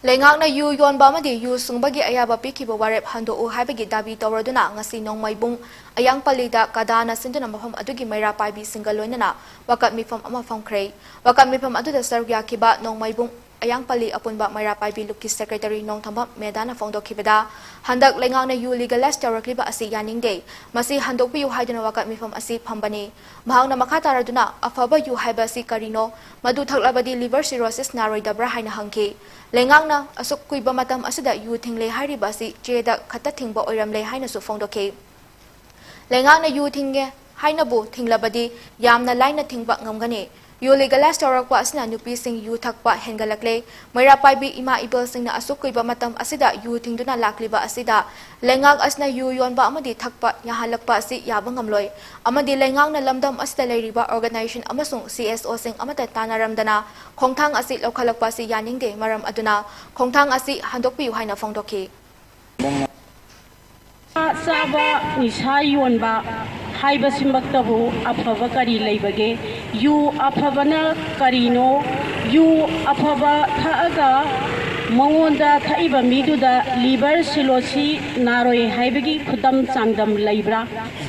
ꯂꯩꯉꯥꯛꯅ ꯌꯨ ꯌꯣꯟꯕ ꯑꯃꯗꯤ ꯌꯨ ꯁꯨꯡꯕꯒꯤ ꯑꯌꯥꯕ ꯄꯤꯈꯤꯕ ꯋꯥꯔꯦꯞ ꯍꯟꯗꯣꯛꯎ ꯍꯥꯏꯕꯒꯤ ꯗꯥꯕꯤ ꯇꯧꯔꯗꯨꯅ ꯉꯁꯤ ꯅꯣꯡꯃꯩꯕꯨꯡ ꯑꯌꯥꯡꯄꯜꯂꯤꯗ ꯀꯗꯥꯅ ꯁꯤꯟꯗꯨꯅ ꯃꯐꯝ ꯑꯗꯨꯒꯤ ꯃꯩꯔꯥ ꯄꯥꯏꯕꯤꯁꯤꯡꯒ ꯂꯣꯏꯅꯅ ꯋꯥꯀꯠ ꯃꯤꯐꯝ ꯑꯃ ꯐꯝꯈ꯭ꯔꯦ꯫ ꯋꯥꯀꯠ ꯃꯤꯐꯝ ꯑꯗꯨꯗ ꯁꯔꯨꯛ ꯌꯥꯈꯤꯕ ꯅꯣꯡꯃꯩꯕꯨꯡ ꯑꯌꯥꯡꯄꯜꯂꯤ ꯑꯄꯨꯟꯕ ꯃꯩꯔꯥ ꯄꯥꯏꯕꯤ ꯂꯨꯞꯀꯤ secretary ꯅꯣꯡꯊꯝꯕꯝ ꯃꯦꯗꯥꯅ ꯐꯣꯡꯗꯣꯛꯈꯤꯕꯗ, ꯍꯟꯗꯛ ꯂꯩꯉꯥꯛꯅ ꯌꯨ legalize ꯇꯧꯔꯛꯂꯤꯕ ꯑꯁꯤ ꯌꯥꯅꯤꯡꯗꯦ, ꯃꯁꯤ ꯍꯟꯗꯣꯛꯄꯤꯌꯨ ꯍꯥꯏꯗꯨꯅ ꯋꯥꯀꯠ ꯃꯤꯐꯝ ꯑꯁꯤ ꯐꯝꯕꯅꯤ꯫ ꯃꯍꯥꯛꯅ ꯃꯈꯥ ꯇꯥꯔꯗꯨꯅ, "ꯑꯐꯕ ꯌꯨ ꯍꯥꯏꯕ ꯑꯁꯤ ꯀꯔꯤꯅꯣ? ꯃꯗꯨ ꯊꯛꯂꯕꯗꯤ liver cirrhosis ꯅꯥꯔꯣꯏꯗꯕ꯭ꯔꯥ?" ꯍꯥꯏꯅ ꯍꯪꯈꯤ꯫ ꯂꯩꯉꯥꯛꯅ ꯑꯁꯨꯛ ꯀꯨꯏꯕ ꯃꯇꯝ ꯑꯁꯤꯗ ꯌꯨ ꯊꯤꯡꯂꯦ ꯍꯥꯏꯔꯤꯕ ꯑꯁꯤ ꯆꯦꯗ ꯈꯛꯇ ꯊꯤꯡꯕ ꯑꯣꯏꯔꯝꯂꯦ ꯍꯥꯏꯅꯁꯨ ꯐꯣꯡꯗꯣꯛꯈꯤ꯫ ꯂꯩꯉꯥꯛꯅ ꯌꯨ ꯊꯤꯡꯉꯦ ꯍꯥꯏꯅꯕꯨ ꯊꯤꯡꯂꯕꯗꯤ ꯌꯥꯝꯅ ꯂꯥꯏꯅ ꯊꯤꯡꯕ ꯉꯝꯒꯅꯤ꯫ ꯌꯨ legalize ꯇꯧꯔꯛꯄ ꯑꯁꯤꯅ ꯅꯨꯄꯤꯁꯤꯡ ꯌꯨ ꯊꯛꯄ ꯍꯦꯟꯒꯠꯂꯛꯂꯦ꯫ ꯃꯩꯔꯥ ꯄꯥꯏꯕꯤ ꯏꯃꯥ ꯏꯕꯦꯜꯁꯤꯡꯅ ꯑꯁꯨꯛ ꯀꯨꯏꯕ ꯃꯇꯝ ꯑꯁꯤꯗ ꯌꯨ ꯊꯤꯡꯗꯨꯅ ꯂꯥꯛꯂꯤꯕ ꯑꯁꯤꯗ ꯂꯩꯉꯥꯛ ꯑꯁꯤꯅ ꯌꯨ ꯌꯣꯟꯕ ꯑꯃꯗꯤ ꯊꯛꯄ ꯌꯥꯍꯜꯂꯛꯄ ꯑꯁꯤ ꯌꯥꯕ ꯉꯝꯂꯣꯏ꯫ ꯑꯃꯗꯤ ꯂꯩꯉꯥꯛꯅ ꯂꯝꯗꯝ ꯑꯁꯤꯗ ꯂꯩꯔꯤꯕ organization ꯑꯃꯁꯨꯡ C S Oꯁꯤꯡ ꯑꯃꯠꯇ ꯇꯥꯟꯅꯔꯝꯗꯅ ꯈꯣꯡꯊꯥꯡ ꯑꯁꯤ ꯂꯧꯈꯠꯂꯛꯄ ꯑꯁꯤ ꯌꯥꯅꯤꯡꯗꯦ꯫ ꯃꯔꯝ ꯑꯗꯨꯅ ꯈꯣꯡꯊꯥꯡ ꯑꯁꯤ ꯍꯟꯗꯣꯛꯄꯤꯌꯨ ꯍꯥꯏꯅ ꯐꯣꯡꯗꯣꯛꯈꯤ꯫ ꯆꯥꯕ, ꯅꯤꯁꯥ ꯌꯣꯟꯕ ꯍꯥꯏꯕꯁꯤꯃꯛꯇꯕꯨ ꯑꯐꯕ ꯀꯔꯤ ꯂꯩꯕꯒꯦ? ꯌꯨ ꯑꯐꯕꯅ ꯀꯔꯤꯅꯣ? ꯌꯨ ꯑꯐꯕ ꯊꯛꯑꯒ ꯃꯉꯣꯟꯗ, ꯊꯛꯏꯕ ꯃꯤꯗꯨꯗ liver cirrhosis ꯅꯥꯔꯣꯏ ꯍꯥꯏꯕꯒꯤ ꯈꯨꯗꯝ ꯆꯥꯡꯗꯝ ꯂꯩꯕ꯭ꯔꯥ?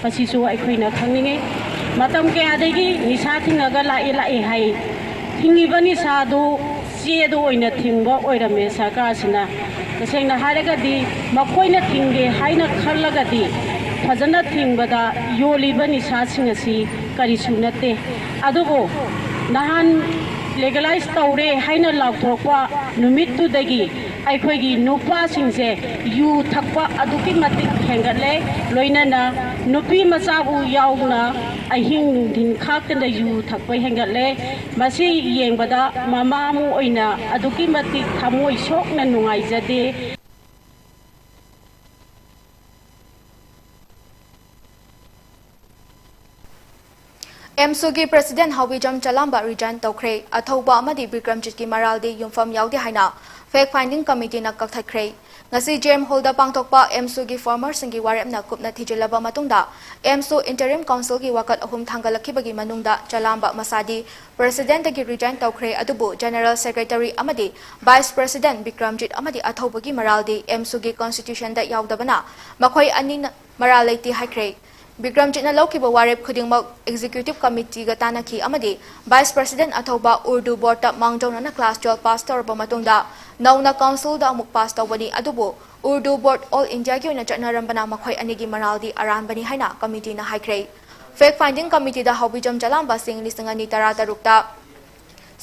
ꯃꯁꯤꯁꯨ ꯑꯩꯈꯣꯏꯅ ꯈꯪꯅꯤꯡꯉꯤ꯫ ꯃꯇꯝ ꯀꯌꯥꯗꯒꯤ ꯅꯤꯁꯥ ꯊꯤꯡꯉꯒ ꯂꯥꯛꯑꯦ, ꯂꯥꯛꯑꯦ ꯍꯥꯏ꯫ ꯊꯤꯡꯉꯤꯕ ꯅꯤꯁꯥꯗꯨ ꯆꯦꯗ ꯑꯣꯏꯅ ꯊꯤꯡꯕ ꯑꯣꯏꯔꯝꯃꯦ ꯁꯔꯀꯥꯔꯁꯤꯅ꯫ ꯇꯁꯦꯡꯅ ꯍꯥꯏꯔꯒꯗꯤ ꯃꯈꯣꯏꯅ ꯊꯤꯡꯒꯦ ꯍꯥꯏꯅ ꯈꯜꯂꯒꯗꯤ ꯐꯖꯅ ꯊꯤꯡꯕꯗ ꯌꯣꯜꯂꯤꯕ ꯅꯤꯁꯥꯁꯤꯡ ꯑꯁꯤ ꯀꯔꯤꯁꯨ ꯅꯠꯇꯦ꯫ ꯑꯗꯨꯕꯨ ꯅꯍꯥꯟ legalize ꯇꯧꯔꯦ ꯍꯥꯏꯅ ꯂꯥꯎꯊꯣꯔꯛꯄ ꯅꯨꯃꯤꯠꯇꯨꯗꯒꯤ ꯑꯩꯈꯣꯏꯒꯤ ꯅꯨꯄꯥꯁꯤꯡꯁꯦ ꯌꯨ ꯊꯛꯄ ꯑꯗꯨꯛꯀꯤ ꯃꯇꯤꯛ ꯍꯦꯟꯒꯠꯂꯦ꯫ ꯂꯣꯏꯅꯅ ꯅꯨꯄꯤ ꯃꯆꯥꯕꯨ ꯌꯥꯎꯅ ꯑꯍꯤꯡ ꯅꯨꯡꯊꯤꯟ ꯈꯥꯛꯇꯅ ꯌꯨ ꯊꯛꯄ ꯍꯦꯟꯒꯠꯂꯦ꯫ ꯃꯁꯤ ꯌꯦꯡꯕꯗ ꯃꯃꯥ ꯑꯃ ꯑꯣꯏꯅ ꯑꯗꯨꯛꯀꯤ ꯃꯇꯤꯛ ꯊꯃꯣꯏ ꯁꯣꯛꯅ ꯅꯨꯡꯉꯥꯏꯖꯗꯦ꯫ ꯑꯦꯝꯁꯨꯒꯤ president ꯍꯥꯎꯕꯤꯖꯝ ꯆꯂꯥꯝꯕ resign ꯇꯧꯈ꯭ꯔꯦ꯫ ꯑꯊꯧꯕ ꯑꯃꯗꯤ ꯕꯤꯀ꯭ꯔꯝꯖꯤꯠꯀꯤ ꯃꯔꯥꯜꯗꯤ ꯌꯨꯝꯐꯝ ꯌꯥꯎꯗꯦ ꯍꯥꯏꯅ fact finding committeeꯅ ꯀꯛꯊꯠꯈ꯭ꯔꯦ꯫ ꯉꯁꯤ J M Hallꯗ ꯄꯥꯡꯊꯣꯛꯄ ꯑꯦꯝꯁꯨꯒꯤ formerꯁꯤꯡꯒꯤ ꯋꯥꯔꯦꯞꯅ ꯀꯨꯞꯅ ꯊꯤꯖꯤꯜꯂꯕ ꯃꯇꯨꯡꯗ ꯑꯦꯝꯁꯨ interim councilꯒꯤ ꯋꯥꯀꯠ ꯑꯍꯨꯝ ꯊꯥꯡꯒꯠꯂꯛꯈꯤꯕꯒꯤ ꯃꯅꯨꯡꯗ ꯆꯂꯥꯝꯕ ꯃꯁꯥꯗꯤ presidentꯇꯒꯤ resign ꯇꯧꯈ꯭ꯔꯦ, ꯑꯗꯨꯕꯨ general secretary ꯑꯃꯗꯤ vice president ꯕꯤꯀ꯭ꯔꯝꯖꯤꯠ ꯑꯃꯗꯤ ꯑꯊꯧꯕꯒꯤ ꯃꯔꯥꯜꯗꯤ ꯑꯦꯝꯁꯨꯒꯤ constitutionꯗ ꯌꯥꯎꯗꯕꯅ ꯃꯈꯣꯏ ꯑꯅꯤꯅ ꯃꯔꯥꯜ ꯂꯩꯇꯦ ꯍꯥꯏꯈ꯭ꯔꯦ꯫ ꯕꯤꯀ꯭ꯔꯝꯖꯤꯠꯅ ꯂꯧꯈꯤꯕ ꯋꯥꯔꯦꯞ ꯈꯨꯗꯤꯡꯃꯛ Executive Committeeꯒ ꯇꯥꯟꯅꯈꯤ ꯑꯃꯗꯤ Vice President ꯑꯊꯧꯕ ꯎꯔꯗꯨ Boardꯇ ꯃꯥꯡꯖꯧꯅꯅ class twelve pass ꯇꯧꯔꯕ ꯃꯇꯨꯡꯗ ꯅꯧꯅ Councilꯗ ꯑꯃꯨꯛ pass ꯇꯧꯕꯅꯤ, ꯑꯗꯨꯕꯨ ꯎꯔꯗꯨ Board All Indiaꯒꯤ ꯑꯣꯏꯅ ꯆꯠꯅꯔꯝꯕꯅ ꯃꯈꯣꯏ ꯑꯅꯤꯒꯤ ꯃꯔꯥꯜꯗꯤ ꯑꯔꯥꯟꯕꯅꯤ ꯍꯥꯏꯅ committeeꯅ ꯍꯥꯏꯈ꯭ꯔꯦ꯫ Fact Finding Committeeꯗ ꯍꯥꯎꯕꯤꯖꯝ ꯆꯂꯥꯝꯕꯁꯤꯡ ꯂꯤꯁꯤꯡ ꯑꯅꯤ ꯇꯔꯥꯇꯔꯨꯛꯇ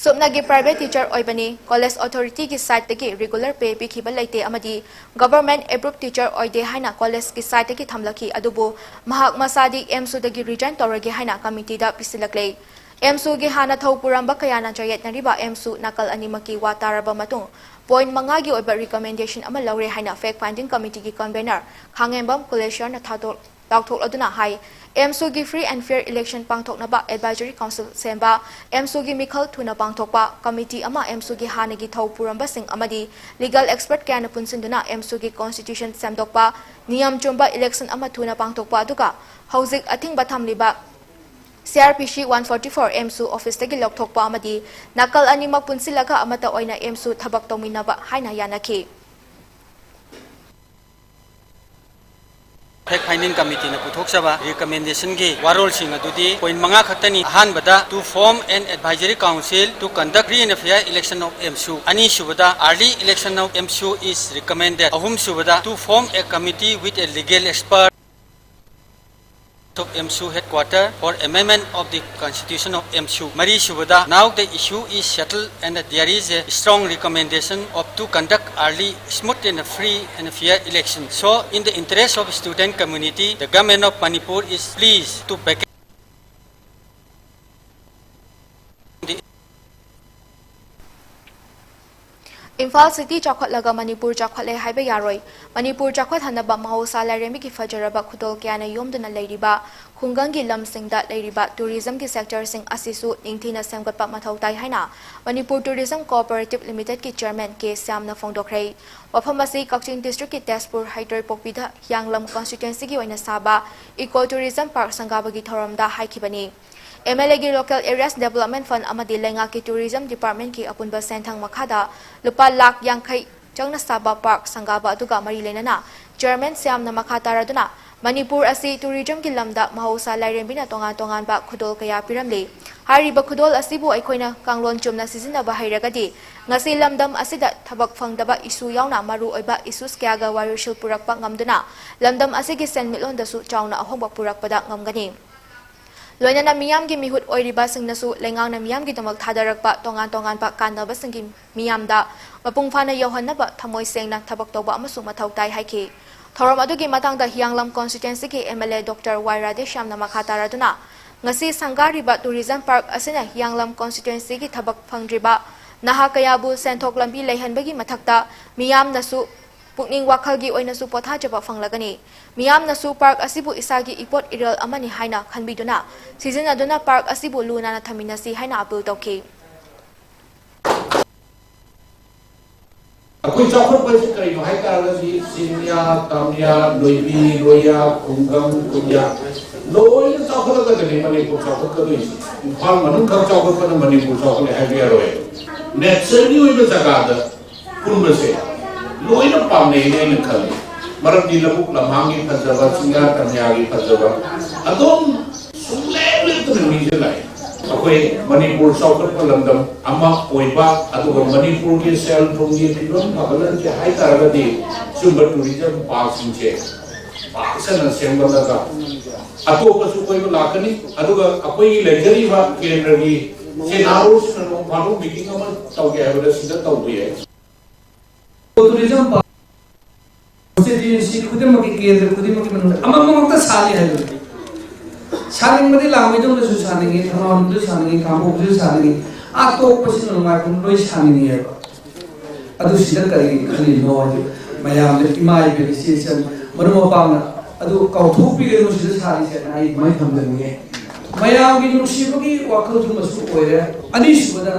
ꯁꯨꯞꯅꯒꯤ private teacher ꯑꯣꯏꯕꯅꯤ, college authorityꯒꯤ sideꯇꯒꯤ regular pay ꯄꯤꯈꯤꯕ ꯂꯩꯇꯦ ꯑꯃꯗꯤ government approved teacher ꯑꯣꯏꯗꯦ ꯍꯥꯏꯅ collegeꯀꯤ sideꯇꯒꯤ ꯊꯝꯂꯛꯈꯤ, ꯑꯗꯨꯕꯨ ꯃꯍꯥꯛ ꯃꯁꯥꯗꯤ ꯑꯦꯝꯁꯨꯗꯒꯤ resign ꯇꯧꯔꯒꯦ ꯍꯥꯏꯅ committeeꯗ ꯄꯤꯁꯤꯜꯂꯛꯂꯦ꯫ ꯑꯦꯝꯁꯨꯒꯤ ꯍꯥꯟꯅ ꯊꯧ ꯄꯨꯔꯝꯕ ꯀꯌꯥꯅ ꯆꯌꯦꯠꯅꯔꯤꯕ ꯑꯦꯝꯁꯨ ꯅꯥꯀꯜ ꯑꯅꯤꯃꯛꯀꯤ ꯋꯥ ꯇꯥꯔꯕ ꯃꯇꯨꯡ point ꯃꯉꯥꯒꯤ ꯑꯣꯏꯕ recommendation ꯑꯃ ꯂꯧꯔꯦ ꯍꯥꯏꯅ Fact Finding Committeeꯒꯤ convener ꯈꯥꯉꯦꯝꯕꯝ ꯀꯨꯂꯦꯁ꯭ꯋꯔꯅ ꯊꯥꯗꯣꯛ-, ꯂꯥꯎꯊꯣꯛꯂꯗꯨꯅ ꯍꯥꯏ꯫ ꯑꯦꯝꯁꯨꯒꯤ free and fair election ꯄꯥꯡꯊꯣꯛꯅꯕ advisory council ꯁꯦꯝꯕ, ꯑꯦꯝꯁꯨꯒꯤ ꯃꯤꯈꯜ ꯊꯨꯅ ꯄꯥꯡꯊꯣꯛꯄ, committee ꯑꯃ ꯑꯦꯝꯁꯨꯒꯤ ꯍꯥꯟꯅꯒꯤ ꯊꯧ ꯄꯨꯔꯝꯕꯁꯤꯡ ꯑꯃꯗꯤ legal expert ꯀꯌꯥꯅ ꯄꯨꯟꯁꯤꯟꯗꯨꯅ ꯑꯦꯝꯁꯨꯒꯤ constitution ꯁꯦꯝꯗꯣꯛꯄ, ꯅꯤꯌꯝ ꯆꯨꯝꯕ election ꯑꯃ ꯊꯨꯅ ꯄꯥꯡꯊꯣꯛꯄ, ꯑꯗꯨꯒ ꯍꯧꯖꯤꯛ ꯑꯊꯤꯡꯕ ꯊꯝꯂꯤꯕ C R P C one forty-four ꯑꯦꯝꯁꯨ officeꯇꯒꯤ ꯂꯧꯊꯣꯛꯄ ꯑꯃꯗꯤ ꯅꯥꯀꯜ ꯑꯅꯤꯃꯛ ꯄꯨꯟꯁꯤꯜꯂꯒ ꯑꯃꯠꯇ ꯑꯣꯏꯅ ꯑꯦꯝꯁꯨ ꯊꯕꯛ ꯇꯧꯃꯤꯟꯅꯕ ꯍꯥꯏꯅ ꯌꯥꯅꯈꯤ꯫ Fact Finding Committeeꯅ ꯄꯨꯊꯣꯛꯆꯕ recommendationꯒꯤ ꯋꯥꯔꯣꯜꯁꯤꯡ ꯑꯗꯨꯗꯤ point ꯃꯉꯥ ꯈꯛꯇꯅꯤ꯫ ꯑꯍꯥꯟꯕꯗ, to form an advisory council to conduct free and fair election of EAMSU꯫ ꯑꯅꯤꯁꯨꯕꯗ, early election of EAMSU is recommended꯫ ꯑꯍꯨꯝꯁꯨꯕꯗ, to form a committee with a legal expert of EAMSU headquarter for amendment of the constitution of EAMSU꯫ ꯃꯔꯤꯁꯨꯕꯗ, now the issue is settled and there is a strong recommendation of to conduct early, smooth and free and fair election. So, in the interest of student community, the government of Manipur is pleased to vacate the Imphal city ꯆꯥꯎꯈꯠꯂꯒ Manipur ꯆꯥꯎꯈꯠꯂꯦ ꯍꯥꯏꯕ ꯌꯥꯔꯣꯏ꯫ ꯃꯅꯤꯄꯨꯔ ꯆꯥꯎꯈꯠꯍꯟꯅꯕ ꯃꯍꯧꯁꯥ ꯂꯥꯏꯔꯦꯝꯕꯤꯒꯤ ꯐꯖꯔꯕ ꯈꯨꯗꯣꯜ ꯀꯌꯥꯅ ꯌꯣꯝꯗꯨꯅ ꯂꯩꯔꯤꯕ ꯈꯨꯡꯒꯪꯒꯤ ꯂꯝꯁꯤꯡꯗ ꯂꯩꯔꯤꯕ tourismꯒꯤ sectorꯁꯤꯡ ꯑꯁꯤꯁꯨ ꯅꯤꯡꯊꯤꯅ ꯁꯦꯝꯒꯠꯄ ꯃꯊꯧ ꯇꯥꯏ ꯍꯥꯏꯅ ꯃꯅꯤꯄꯨꯔ Tourism Cooperative Limitedꯀꯤ chairman ꯀꯦ ꯁ꯭ꯌꯥꯝꯅ ꯐꯣꯡꯗꯣꯛꯈ꯭ꯔꯦ꯫ ꯋꯥꯐꯝ ꯑꯁꯤ ꯀꯛꯆꯤꯡ districtꯀꯤ ꯇꯦꯖꯄꯨꯔ ꯍꯩꯇ꯭ꯔꯣꯏꯄꯣꯛꯄꯤꯗ ꯍꯤꯌꯥꯡꯂꯝ constituencyꯒꯤ ꯑꯣꯏꯅ ꯁꯥꯕ Eco Tourism Park ꯁꯪꯒꯥꯕꯒꯤ ꯊꯧꯔꯝꯗ ꯍꯥꯏꯈꯤꯕꯅꯤ꯫ MLAꯒꯤ Local Areas Development Fund ꯑꯃꯗꯤ ꯂꯩꯉꯥꯛꯀꯤ Tourism Departmentꯀꯤ ꯑꯄꯨꯟꯕ ꯁꯦꯟꯊꯪ ꯃꯈꯥꯗ ꯂꯨꯄꯥ ꯂꯥꯈ ꯌꯥꯡꯈꯩ ꯆꯪꯅ ꯁꯥꯕ park ꯁꯪꯒꯥꯕ ꯑꯗꯨꯒ ꯃꯔꯤ ꯂꯩꯅꯅ chairman ꯁ꯭ꯌꯥꯝꯅ ꯃꯈꯥ ꯇꯥꯔꯗꯨꯅ ꯃꯅꯤꯄꯨꯔ ꯑꯁꯤ ꯇꯨꯔꯤꯖꯝꯒꯤ ꯂꯝꯗ ꯃꯍꯧꯁꯥ ꯂꯥꯏꯔꯦꯝꯕꯤꯅ ꯇꯣꯉꯥꯟ ꯇꯣꯉꯥꯟꯕ ꯈꯨꯗꯣꯜ ꯀꯌꯥ ꯄꯤꯔꯝꯂꯤ꯫ ꯍꯥꯏꯔꯤꯕ ꯈꯨꯗꯣꯜ ꯑꯁꯤꯕꯨ ꯑꯩꯈꯣꯏꯅ ꯀꯥꯡꯂꯣꯟ ꯆꯨꯝꯅ ꯁꯤꯖꯤꯟꯅꯕ ꯍꯩꯔꯒꯗꯤ, ꯉꯁꯤ ꯂꯝꯗꯝ ꯑꯁꯤꯗ ꯊꯕꯛ ꯐꯪꯗꯕ ꯏꯁꯨ ꯌꯥꯎꯅ ꯃꯔꯨꯑꯣꯏꯕ issues ꯀꯌꯥꯒ ꯋꯥꯔꯤꯁꯨ ꯄꯨꯔꯛꯄ ꯉꯝꯗꯨꯅ ꯂꯝꯗꯝ ꯑꯁꯤꯒꯤ ꯁꯦꯟꯃꯤꯠꯂꯣꯟꯗꯁꯨ ꯆꯥꯎꯅ ꯑꯍꯣꯡꯕ ꯄꯨꯔꯛꯄꯗ ꯉꯝꯒꯅꯤ꯫ ꯂꯣꯏꯅꯅ ꯃꯤꯌꯥꯝꯒꯤ ꯃꯤꯍꯨꯠ ꯑꯣꯏꯔꯤꯕꯁꯤꯡꯅꯁꯨ ꯂꯩꯉꯥꯛꯅ ꯃꯤꯌꯥꯝꯒꯤꯗꯃꯛ ꯊꯥꯗꯔꯛꯄ ꯇꯣꯉꯥꯟ ꯇꯣꯉꯥꯟꯕ ꯀꯥꯟꯅꯕꯁꯤꯡꯒꯤ ꯃꯤꯌꯥꯝꯗ ꯃꯄꯨꯡ ꯐꯥꯅ ꯌꯧꯍꯟꯅꯕ ꯊꯃꯣꯏ ꯁꯦꯡꯅ ꯊꯕꯛ ꯇꯧꯕ ꯑꯃꯁꯨ ꯃꯊꯧ ꯇꯥꯏ ꯍꯥꯏꯈꯤ꯫ ꯊꯧꯔꯝ ꯑꯗꯨꯒꯤ ꯃꯇꯥꯡꯗ ꯍꯤꯌꯥꯡꯂꯝ constituencyꯒꯤ MLA Doctor ꯋꯥꯏ ꯔꯥꯙꯦꯁ꯭ꯌꯥꯝꯅ ꯃꯈꯥ ꯇꯥꯔꯗꯨꯅ, ꯉꯁꯤ ꯁꯪꯒꯥꯔꯤꯕ tourism park ꯑꯁꯤꯅ ꯍꯤꯌꯥꯡꯂꯝ constituencyꯒꯤ ꯊꯕꯛ ꯐꯪꯗ꯭ꯔꯤꯕ ꯅꯍꯥ ꯀꯌꯥꯕꯨ ꯁꯦꯟꯊꯣꯛ ꯂꯝꯕꯤ ꯂꯩꯍꯟꯕꯒꯤ ꯃꯊꯛꯇ ꯃꯤꯌꯥꯝꯅꯁꯨ ꯄꯨꯛꯅꯤꯡ ꯋꯥꯈꯜꯒꯤ ꯑꯣꯏꯅꯁꯨ ꯄꯣꯊꯥꯖꯕ ꯐꯪꯂꯒꯅꯤ꯫ ꯃꯤꯌꯥꯝꯅꯁꯨ park ꯑꯁꯤꯕꯨ ꯏꯁꯥꯒꯤ ꯏꯄꯣꯠ ꯏꯔꯣꯜ ꯑꯃꯅꯤ ꯍꯥꯏꯅ ꯈꯟꯕꯤꯗꯨꯅ ꯁꯤꯖꯤꯟꯅꯗꯨꯅ park ꯑꯁꯤꯕꯨ ꯂꯨ ꯅꯥꯟꯅ ꯊꯝꯃꯤꯟꯅꯁꯤ ꯍꯥꯏꯅ appeal ꯇꯧꯈꯤ꯫ ꯑꯩꯈꯣꯏ ꯆꯥꯎꯈꯠꯄꯁꯤ ꯀꯔꯤꯅꯣ ꯍꯥꯏ ꯇꯥꯔꯒꯗꯤ ꯆꯤꯡꯌꯥ, ꯇꯝꯌꯥ, ꯂꯣꯏꯕꯤ, ꯂꯣꯏꯌꯥ, ꯈꯨꯡꯒꯪ, ꯈꯨꯟꯌꯥ, ꯂꯣꯏꯅ ꯆꯥꯎꯈꯠꯂꯒꯗꯤ ꯃꯅꯤꯄꯨꯔ ꯆꯥꯎꯈꯠꯀꯗꯣꯏꯁꯤ꯫ ꯏꯝꯐꯥꯜ ꯃꯅꯨꯡ ꯈꯛ ꯆꯥꯎꯈꯠꯄꯅ ꯃꯅꯤꯄꯨꯔ ꯆꯥꯎꯈꯠꯂꯦ ꯍꯥꯏꯕ ꯌꯥꯔꯣꯏ꯫ Natureꯒꯤ ꯑꯣꯏꯕ ꯖꯒꯥꯗ ꯄꯨꯟꯕꯁꯦ ꯂꯣꯏꯅ ꯄꯥꯝꯅꯩꯅ ꯑꯩꯅ ꯈꯜꯂꯤ꯫ ꯃꯔꯝꯗꯤ ꯂꯧꯕꯨꯛ ꯂꯝꯍꯥꯡꯒꯤ ꯐꯖꯕ, ꯆꯤꯡꯌꯥ ꯇꯝꯌꯥꯒꯤ ꯐꯖꯕ ꯑꯗꯨꯝ ꯁꯨꯡꯂꯦꯞ ꯂꯦꯞꯇꯅ ꯃꯤꯁꯦ ꯂꯥꯛꯏ꯫ ꯑꯩꯈꯣꯏ ꯃꯅꯤꯄꯨꯔ ꯆꯥꯎꯈꯠꯄ ꯂꯝꯗꯝ ꯑꯃ ꯑꯣꯏꯕ, ꯑꯗꯨꯒ ꯃꯅꯤꯄꯨꯔꯒꯤ ꯁꯦꯜ ꯊꯨꯝꯒꯤ ꯐꯤꯕꯝ ꯐꯒꯠꯍꯟꯒꯦ ꯍꯥꯏ ꯇꯥꯔꯒꯗꯤ ꯁꯤꯒꯨꯝꯕ tourism parkꯁꯤꯡꯁꯦ ꯄꯥꯛ ꯁꯟꯅ ꯁꯦꯝꯒꯠꯂꯒ ꯑꯇꯣꯞꯄꯁꯨ ꯀꯣꯏꯕ ꯂꯥꯛꯀꯅꯤ꯫ ꯑꯗꯨꯒ ꯑꯩꯈꯣꯏꯒꯤ ꯂꯩꯖꯔꯤꯕ ꯀꯦꯟꯗ꯭ꯔꯒꯤ ꯁꯦꯅꯥꯔꯣꯁꯤꯡꯅ ꯅꯣꯡ ꯐꯥꯗꯣꯛ meeting ꯑꯃ ꯇꯧꯒꯦ ꯍꯥꯏꯕꯗ ꯁꯤꯗ ꯇꯧꯕ ꯌꯥꯏ꯫ Tourism park constituency ꯈꯨꯗꯤꯡꯃꯛꯀꯤ, ꯀꯦꯟꯗ꯭ꯔ ꯈꯨꯗꯤꯡꯃꯛꯀꯤ ꯃꯅꯨꯡꯗ ꯑꯃꯃꯝꯇ ꯁꯥꯅꯤ ꯍꯥꯏꯕꯅꯤ꯫ ꯁꯥꯅꯤꯡꯕꯗꯤ ꯂꯥꯡꯃꯩꯗꯣꯡꯗꯁꯨ ꯁꯥꯅꯤꯡꯉꯤ, ꯊꯧꯅꯥꯎꯖꯝꯗꯁꯨ ꯁꯥꯅꯤꯡꯉꯤ, ꯈꯥꯡꯕꯣꯛꯇꯁꯨ ꯁꯥꯅꯤꯡꯉꯤ, ꯑꯥ ꯇꯣꯛꯄꯁꯤꯡ ꯅꯨꯡꯉꯥꯏꯈꯣꯝ ꯂꯣꯏ ꯁꯥꯅꯤꯡꯉꯦꯕ꯫ ꯑꯗꯨ ꯁꯤꯗ ꯀꯔꯤꯒꯤ ꯈꯜꯂꯤꯅꯣ ꯍꯥꯏꯗꯤ ꯃꯌꯥꯝꯅ, ꯏꯃꯥ ꯏꯕꯦꯟ ꯏꯆꯦ ꯏꯆꯟ ꯃꯔꯨꯞ ꯃꯄꯥꯡꯅ ꯑꯗꯨ ꯀꯥꯎꯊꯣꯛꯄꯤꯒꯅꯨ ꯁꯤꯗ ꯁꯥꯔꯤꯁꯦꯅ ꯑꯩ ꯑꯗꯨꯃꯥꯏꯅ ꯊꯝꯖꯅꯤꯡꯉꯦ꯫ ꯃꯌꯥꯝꯒꯤ ꯅꯨꯡꯁꯤꯕꯒꯤ ꯋꯥꯈꯜꯁꯨ ꯑꯃꯁꯨ ꯑꯣꯏꯔꯦ꯫ ꯑꯅꯤꯁꯨꯕꯗ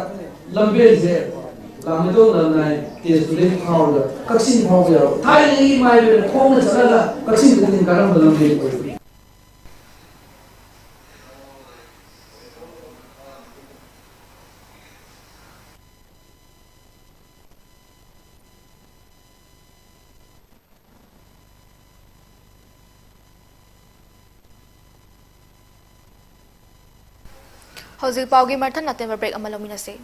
ꯂꯝꯕꯦꯜꯁꯦ ꯂꯥꯡꯃꯩꯗꯣꯡ ꯂꯝꯅꯥꯏ ꯇꯦꯖꯄꯨꯔꯗꯒꯤ ꯐꯥꯎꯔꯒ ꯀꯛꯆꯤꯡ ꯐꯥꯎꯕ ꯌꯥꯎꯔꯣ꯫ ꯊꯥꯏꯅꯒꯤ ꯏꯃꯥ ꯏꯕꯦꯟ ꯈꯣꯡꯅ ꯆꯠꯂꯒ ꯀꯛꯆꯤꯡꯗꯒꯤ ꯀꯔꯝꯕ ꯂꯝꯕꯦꯜ ꯑꯣꯏꯕꯒꯦ? ꯍꯧꯖꯤꯛ ꯄꯥꯎꯒꯤ ꯃꯊꯪ ꯑꯇꯦꯟꯕ break ꯑꯃ ꯂꯧꯃꯤꯟꯅꯁꯤ꯫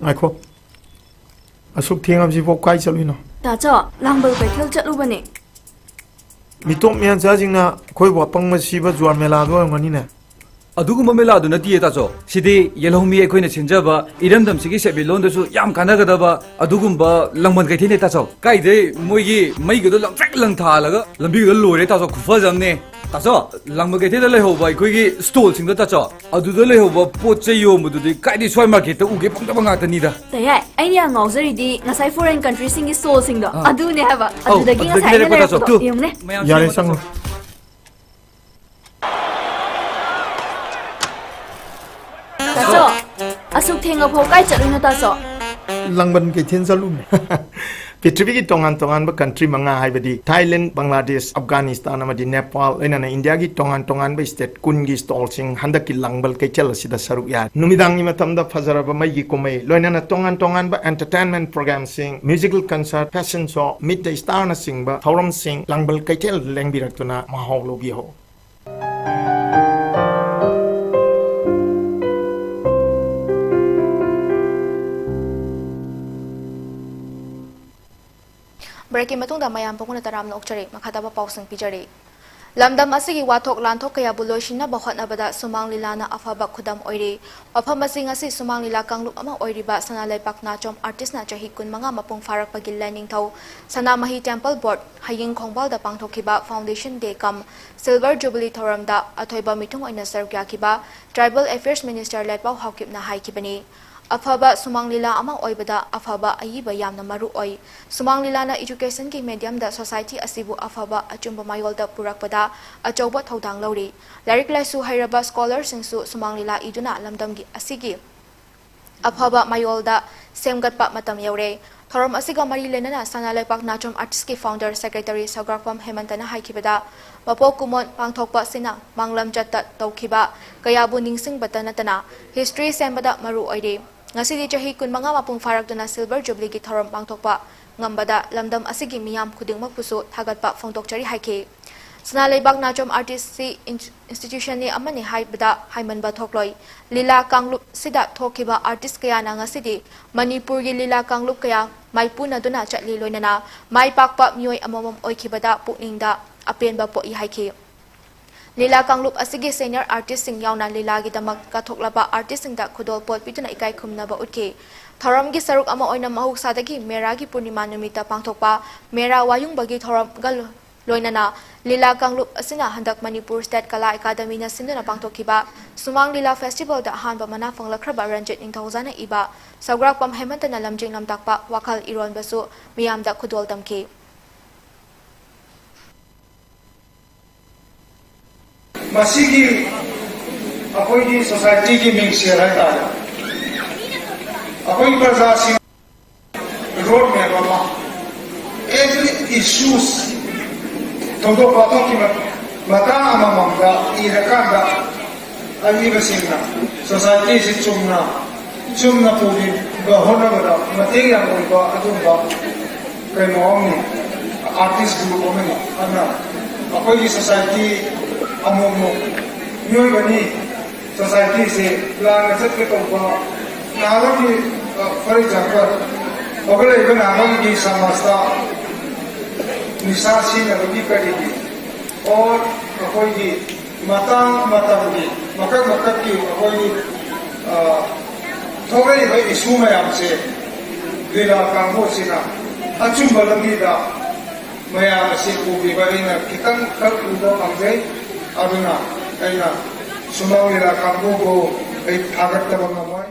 ꯉꯥꯏꯈꯣ꯫ ꯑꯁꯨꯛ ꯊꯦꯡꯉꯕꯁꯤꯐꯥꯎ ꯀꯥꯏ ꯆꯠꯂꯨꯏꯅꯣ? ꯇꯥꯆꯧ, ꯂꯥꯡꯕꯜ ꯀꯩꯊꯦꯜ ꯆꯠꯂꯨꯕꯅꯦ꯫ ꯃꯤꯇꯣꯞ ꯃꯤꯌꯥꯟꯆꯥꯁꯤꯡꯅ ꯑꯩꯈꯣꯏꯕꯨ ꯑꯄꯪꯕ ꯁꯤꯕ ꯖꯨꯋꯥꯔ ꯃꯦꯂꯥꯗꯣ ꯑꯣꯏꯔꯝꯒꯅꯤꯅꯦ꯫ ꯑꯗꯨꯒꯨꯝꯕ ꯃꯦꯂꯥꯗꯨ ꯅꯠꯇꯤꯌꯦ, ꯇꯥꯆꯧ꯫ ꯁꯤꯗꯤ ꯌꯦꯜꯍꯧꯃꯤ ꯑꯩꯈꯣꯏꯅ ꯁꯤꯟꯖꯕ, ꯏꯔꯝꯗꯝꯁꯤꯒꯤ ꯁꯦꯟꯃꯤꯠꯂꯣꯟꯗꯁꯨ ꯌꯥꯝ ꯀꯥꯟꯅꯒꯗꯕ ꯑꯗꯨꯒꯨꯝꯕ ꯂꯥꯡꯕꯟ ꯀꯩꯊꯦꯜꯅꯦ, ꯇꯥꯆꯧ꯫ ꯀꯥꯏꯗꯩ ꯃꯣꯏꯒꯤ ꯃꯩꯒꯗꯣ ꯂꯪꯇ꯭ꯔꯤꯛ ꯂꯪꯊꯥꯜꯂꯒ ꯂꯝꯕꯤꯒꯗꯣ ꯂꯣꯏꯔꯦ, ꯇꯥꯆꯧ, ꯈꯨꯐꯖ ꯑꯃꯅꯦ꯫ ꯇꯥꯆꯧ, ꯂꯥꯡꯕꯟ ꯀꯩꯊꯦꯜꯗ ꯂꯩꯍꯧꯕ ꯑꯩꯈꯣꯏꯒꯤ ꯁ꯭ꯇꯣꯜꯁꯤꯡꯗꯣ, ꯇꯥꯆꯧ, ꯑꯗꯨꯗ ꯂꯩꯍꯧꯕ ꯄꯣꯠ ꯆꯩ ꯌꯣꯟꯕꯗꯨꯗꯤ ꯀꯥꯏꯗꯩ ꯁ꯭ꯋꯥꯏ ꯃꯥꯔꯀꯦꯠꯇ ꯎꯒꯦ ꯐꯪꯗꯕ ꯉꯥꯛꯇꯅꯤꯗ꯫ ꯇꯌꯥꯏ, ꯑꯩꯅ ꯌꯥꯝ ꯉꯥꯎꯖꯔꯤꯗꯤ ꯉꯁꯥꯏ foreign countryꯁꯤꯡꯒꯤ ꯁ꯭ꯇꯣꯜꯁꯤꯡꯗꯣ, ꯑꯥ꯫ ꯑꯗꯨꯅꯦ ꯍꯥꯏꯕ꯫ ꯑꯧ, ꯑꯗꯨꯗꯒꯤ ꯑꯗꯨꯗꯒꯤ ꯉꯁꯥꯏ ꯑꯩꯅ ꯂꯩꯔꯛꯄ, ꯇꯥꯆꯧ, ꯂꯩꯔꯛꯄꯗꯣ꯫ ꯇꯨ꯫ ꯌꯦꯡꯉꯨꯅꯦ꯫ ꯌꯥꯔꯦ, ꯆꯪꯉꯣ꯫ ꯇꯥꯆꯧ, ꯑꯁꯨꯛ ꯊꯦꯡꯉꯐꯥꯎ ꯀꯥꯏ ꯆꯠꯂꯨꯏꯅꯣ, ꯇꯥꯆꯧ? ꯂꯥꯡꯕꯟ ꯀꯩꯊꯦꯜ ꯆꯠꯂꯨꯕꯅꯦ꯫ ꯄ꯭ꯔꯤꯊꯤꯕꯤꯒꯤ ꯇꯣꯉꯥꯟ ꯇꯣꯉꯥꯟꯕ country ꯃꯉꯥ, ꯍꯥꯏꯕꯗꯤ Thailand, Bangladesh, Afghanistan ꯑꯃꯗꯤ Nepal, ꯂꯣꯏꯅꯅ ꯏꯟꯗꯤꯌꯥꯒꯤ ꯇꯣꯉꯥꯟ ꯇꯣꯉꯥꯟꯕ state ꯀꯨꯟꯒꯤ ꯁ꯭ꯇꯣꯜꯁꯤꯡ ꯍꯟꯗꯛꯀꯤ ꯂꯥꯡꯕꯜ ꯀꯩꯊꯦꯜ ꯑꯁꯤꯗ ꯁꯔꯨꯛ ꯌꯥꯔꯤ꯫ ꯅꯨꯃꯤꯗꯥꯡꯒꯤ ꯃꯇꯝꯗ ꯐꯖꯔꯕ ꯃꯩꯒꯤ ꯀꯨꯝꯍꯩ, ꯂꯣꯏꯅꯅ ꯇꯣꯉꯥꯟ ꯇꯣꯉꯥꯟꯕ entertainment programꯁꯤꯡ, musical concert, fashion show, meet the starꯅꯆꯤꯡꯕ ꯊꯧꯔꯝꯁꯤꯡ ꯂꯥꯡꯕꯜ ꯀꯩꯊꯦꯜ ꯂꯦꯡꯕꯤꯔꯛꯇꯨꯅ ꯃꯍꯥꯎ ꯂꯧꯕꯤꯍꯧ꯫ Breakꯀꯤ ꯃꯇꯨꯡꯗ ꯃꯌꯥꯝ ꯄꯨꯝꯅ ꯇꯔꯥꯝꯅ ꯑꯣꯛꯆꯔꯤ꯫ ꯃꯈꯥ ꯇꯥꯕ ꯄꯥꯎꯁꯤꯡ ꯄꯤꯖꯔꯤ꯫ ꯂꯝꯗꯝ ꯑꯁꯤꯒꯤ ꯋꯥꯊꯣꯛ ꯂꯥꯟꯊꯣꯛ ꯀꯌꯥꯕꯨ ꯂꯣꯏꯁꯤꯟꯅꯕ ꯍꯣꯠꯅꯕꯗ ꯁꯨꯃꯥꯡ ꯂꯤꯂꯥꯅ ꯑꯐꯕ ꯈꯨꯗꯝ ꯑꯣꯏꯔꯤ꯫ ꯃꯐꯝ ꯑꯁꯤ ꯉꯁꯤ ꯁꯨꯃꯥꯡ ꯂꯤꯂꯥ ꯀꯥꯡꯂꯨꯞ ꯑꯃ ꯑꯣꯏꯔꯤꯕ ꯁꯅꯥ ꯂꯩꯄꯥꯛ ꯅꯥꯆꯣꯝ artistꯅ ꯆꯍꯤ ꯀꯨꯟꯃꯉꯥ ꯃꯄꯨꯡ ꯐꯥꯔꯛꯄꯒꯤ ꯂꯥꯏꯅꯤꯡꯊꯧ ꯁꯅꯥꯃꯍꯤ Temple Board ꯍꯌꯤꯡ ꯈꯣꯡꯕꯥꯜꯗ ꯄꯥꯡꯊꯣꯛꯈꯤꯕ Foundation Day cum Silver Jubilee ꯊꯧꯔꯝꯗ ꯑꯊꯣꯏꯕ ꯃꯤꯊꯨꯡ ꯑꯣꯏꯅ ꯁꯔꯨꯛ ꯌꯥꯈꯤꯕ Tribal Affairs Minister ꯂꯥꯏꯄꯥꯎ ꯍꯥꯎꯀꯤꯞꯅ ꯍꯥꯏꯈꯤꯕꯅꯤ꯫ ꯑꯐꯕ ꯁꯨꯃꯥꯡ ꯂꯤꯂꯥ ꯑꯃ ꯑꯣꯏꯕꯗ ꯑꯐꯕ ꯑꯏꯕ ꯌꯥꯝꯅ ꯃꯔꯨ ꯑꯣꯏ꯫ ꯁꯨꯃꯥꯡ ꯂꯤꯂꯥꯅ educationꯒꯤ mediumꯗ society ꯑꯁꯤꯕꯨ ꯑꯐꯕ ꯑꯆꯨꯝꯕ ꯃꯥꯏꯌꯣꯜꯗ ꯄꯨꯔꯛꯄꯗ ꯑꯆꯧꯕ ꯊꯧꯗꯥꯡ ꯂꯧꯔꯤ꯫ ꯂꯥꯏꯔꯤꯛ ꯂꯥꯏꯁꯨ ꯍꯩꯔꯕ scholarꯁꯤꯡꯁꯨ ꯁꯨꯃꯥꯡ ꯂꯤꯂꯥ ꯏꯗꯨꯅ ꯂꯝꯗꯝꯒꯤ ꯑꯁꯤꯒꯤ ꯑꯐꯕ ꯃꯥꯏꯌꯣꯜꯗ ꯁꯦꯝꯒꯠꯄ ꯃꯇꯝ ꯌꯧꯔꯦ꯫ ꯊꯧꯔꯝ ꯑꯁꯤꯒ ꯃꯔꯤ ꯂꯩꯅꯅ ꯁꯅꯥ ꯂꯩꯄꯥꯛ ꯅꯥꯆꯣꯝ artistꯀꯤ founder secretary ꯁꯧꯒ꯭ꯔꯥꯛꯄꯝ ꯍꯦꯃꯟꯇꯅ ꯍꯥꯏꯈꯤꯕꯗ, ꯃꯄꯣꯛ ꯀꯨꯝꯑꯣꯟ ꯄꯥꯡꯊꯣꯛꯄ ꯑꯁꯤꯅ ꯃꯥꯡꯂꯝ ꯆꯠꯇ ꯇꯧꯈꯤꯕ ꯀꯌꯥꯕꯨ ꯅꯤꯡꯁꯤꯡꯕꯇ ꯅꯠꯇꯅ history ꯁꯦꯝꯕꯗ ꯃꯔꯨ ꯑꯣꯏꯔꯤ꯫ ꯉꯁꯤꯗꯤ ꯆꯍꯤ ꯀꯨꯟꯃꯉꯥ ꯃꯄꯨꯡ ꯐꯥꯔꯛꯇꯨꯅ Silver Jubileeꯒꯤ ꯊꯧꯔꯝ ꯄꯥꯡꯊꯣꯛꯄ ꯉꯝꯕꯗ ꯂꯝꯗꯝ ꯑꯁꯤꯒꯤ ꯃꯤꯌꯥꯝ ꯈꯨꯗꯤꯡꯃꯛꯄꯨꯁꯨ ꯊꯥꯒꯠꯄ ꯐꯣꯡꯗꯣꯛꯆꯔꯤ ꯍꯥꯏꯈꯤ꯫ ꯁꯅꯥ ꯂꯩꯕꯥꯛ ꯅꯥꯆꯣꯝ ꯑꯥꯔꯇꯤꯁꯁꯤ ꯏꯟ-, ꯏꯟꯁꯇꯤꯇ꯭ꯌꯨꯁꯟꯅꯤ ꯑꯃꯅꯤ ꯍꯥꯏꯕꯗ ꯍꯥꯏꯃꯟꯕ ꯊꯣꯛꯂꯣꯏ꯫ ꯂꯤꯂꯥ ꯀꯥꯡꯂꯨꯞꯁꯤꯗ ꯊꯣꯛꯈꯤꯕ ꯑꯥꯔꯇꯤꯁ ꯀꯌꯥꯅ ꯉꯁꯤꯗꯤ ꯃꯅꯤꯄꯨꯔꯒꯤ ꯂꯤꯂꯥ ꯀꯥꯡꯂꯨꯞ ꯀꯌꯥ ꯃꯥꯏꯄꯨꯅꯗꯨꯅ ꯆꯠꯂꯤ꯫ ꯂꯣꯏꯅꯅ ꯃꯥꯏ ꯄꯥꯛꯄ ꯃꯤꯑꯣꯏ ꯑꯃꯃꯝ ꯑꯣꯏꯈꯤꯕꯗ ꯄꯨꯛꯅꯤꯡꯗ ꯑꯄꯦꯟꯕ ꯄꯣꯛꯏ ꯍꯥꯏꯈꯤ꯫ ꯂꯤꯂꯥ ꯀꯥꯡꯂꯨꯞ ꯑꯁꯤꯒꯤ ꯁꯦꯅꯤꯌꯔ ꯑꯥꯔꯇꯤꯁꯁꯤꯡ ꯌꯥꯎꯅ ꯂꯤꯂꯥꯒꯤꯗꯃꯛ ꯀꯠꯊꯣꯛꯂꯕ ꯑꯥꯔꯇꯤꯁꯁꯤꯡꯗ ꯈꯨꯗꯣꯜꯄꯣꯠ ꯄꯤꯗꯨꯅ ꯏꯀꯥꯏ ꯈꯨꯝꯅꯕ ꯎꯠꯈꯤ꯫ ꯊꯧꯔꯝꯒꯤ ꯁꯔꯨꯛ ꯑꯃ ꯑꯣꯏꯅ ꯃꯍꯧꯁꯥꯗꯒꯤ ꯃꯦꯔꯥꯒꯤ ꯄꯨꯔꯅꯤꯃꯥ ꯅꯨꯃꯤꯠꯇ ꯄꯥꯡꯊꯣꯛꯄ ꯃꯦꯔꯥ ꯋꯥꯌꯨꯡꯕꯒꯤ ꯊꯧꯔꯝꯒ ꯂꯣꯏꯅꯅ ꯂꯤꯂꯥ ꯀꯥꯡꯂꯨꯞ ꯑꯁꯤꯅ ꯍꯟꯗꯛ ꯃꯅꯤꯄꯨꯔ ꯁ꯭ꯇꯦꯠ ꯀꯂꯥ ꯑꯦꯀꯥꯗꯃꯤꯅ ꯁꯤꯟꯗꯨꯅ ꯄꯥꯡꯊꯣꯛꯈꯤꯕ ꯁꯨꯃꯥꯡ ꯂꯤꯂꯥ ꯐꯦꯁꯇꯤꯚꯦꯜꯗ ꯑꯍꯥꯟꯕ ꯃꯅꯥ ꯐꯪꯂꯛꯈ꯭ꯔꯕ ꯔꯟꯖꯤꯠ ꯅꯤꯡꯊꯧꯖꯥꯅ ꯏꯕ ꯁꯧꯒ꯭ꯔꯥꯛꯄꯝ ꯍꯦꯃꯟꯇꯅ ꯂꯝꯖꯤꯡ ꯂꯝꯇꯥꯛꯄ ꯋꯥꯈꯜ ꯏꯔꯣꯟꯕꯁꯨ ꯃꯤꯌꯥꯝꯗ ꯈꯨꯗꯣꯜ ꯇꯝꯈꯤ꯫ ꯃꯁꯤꯒꯤ ꯑꯩꯈꯣꯏꯒꯤ ꯁꯣꯁꯥꯏꯇꯤꯒꯤ ꯃꯤꯡꯁꯦꯜ ꯍꯥꯏꯇꯥꯔꯦ, ꯑꯩꯈꯣꯏ ꯄ꯭ꯔꯖꯥꯁꯤꯡ ꯔꯣꯗ ꯃꯦꯞ ꯑꯃ, every issues, ꯊꯧꯗꯣꯛ ꯋꯥꯊꯣꯛꯀꯤ ꯃꯇꯥꯡ ꯑꯃꯃꯝꯗ ꯏꯔꯀꯥꯟꯗ ꯑꯏꯕꯁꯤꯡꯅ ꯁꯣꯁꯥꯏꯇꯤꯁꯤ ꯆꯨꯝꯅ, ꯆꯨꯝꯅ ꯄꯨꯕꯤꯕ ꯍꯣꯠꯅꯕꯗ ꯃꯇꯦꯡ ꯌꯥꯝ ꯑꯣꯏꯕ ꯑꯗꯨꯒꯨꯝꯕ ꯀꯩꯅꯣ ꯑꯃꯅꯤ, ꯑꯥꯔꯇꯤꯁ ꯒ꯭ꯔꯨꯞ ꯑꯃꯅꯤ꯫ ꯑꯗꯨꯅ ꯑꯩꯈꯣꯏꯒꯤ ꯁꯣꯁꯥꯏꯇꯤ ꯑꯃꯨꯛ ꯑꯃꯨꯛ ꯃꯤꯑꯣꯏꯕꯅꯤ, ꯁꯣꯁꯥꯏꯇꯤꯁꯦ ꯂꯥꯟꯅ ꯆꯠꯀꯦ ꯇꯧꯕ ꯅꯍꯥꯟꯋꯥꯏꯒꯤ, ꯑ, for example, ꯍꯧꯒꯠꯂꯛꯏꯕ ꯅꯍꯥꯟꯋꯥꯏꯒꯤ ꯁꯃꯥꯖꯇ ꯅꯤꯁꯥ ꯁꯤꯖꯤꯟꯅꯕꯒꯤ ꯀꯔꯤꯒꯤ or ꯑꯩꯈꯣꯏꯒꯤ ꯃꯇꯥꯡ ꯃꯇꯝꯒꯤ ꯃꯀꯛ ꯃꯀꯛꯀꯤ ꯑꯩꯈꯣꯏꯒꯤ, ꯑ, ꯊꯣꯛꯂꯛꯏꯕ ꯏꯁꯨ ꯃꯌꯥꯝꯁꯦ ꯂꯤꯂꯥ ꯀꯥꯡꯕꯨꯁꯤꯅ ꯑꯆꯨꯝꯕ ꯂꯝꯕꯤꯗ ꯃꯌꯥꯝ ꯑꯁꯤ ꯄꯨꯕꯤꯕ ꯑꯩꯅ ꯈꯤꯇꯪ ꯈꯛ ꯎꯕ ꯐꯪꯖꯩ꯫ ꯑꯗꯨꯅ ꯑꯩꯅ ꯁꯨꯃꯥꯡ ꯂꯤꯂꯥ ꯀꯥꯡꯕꯨꯕꯨ ꯑꯩ ꯊꯥꯒꯠꯇꯕ ꯉꯝꯃꯣꯏ꯫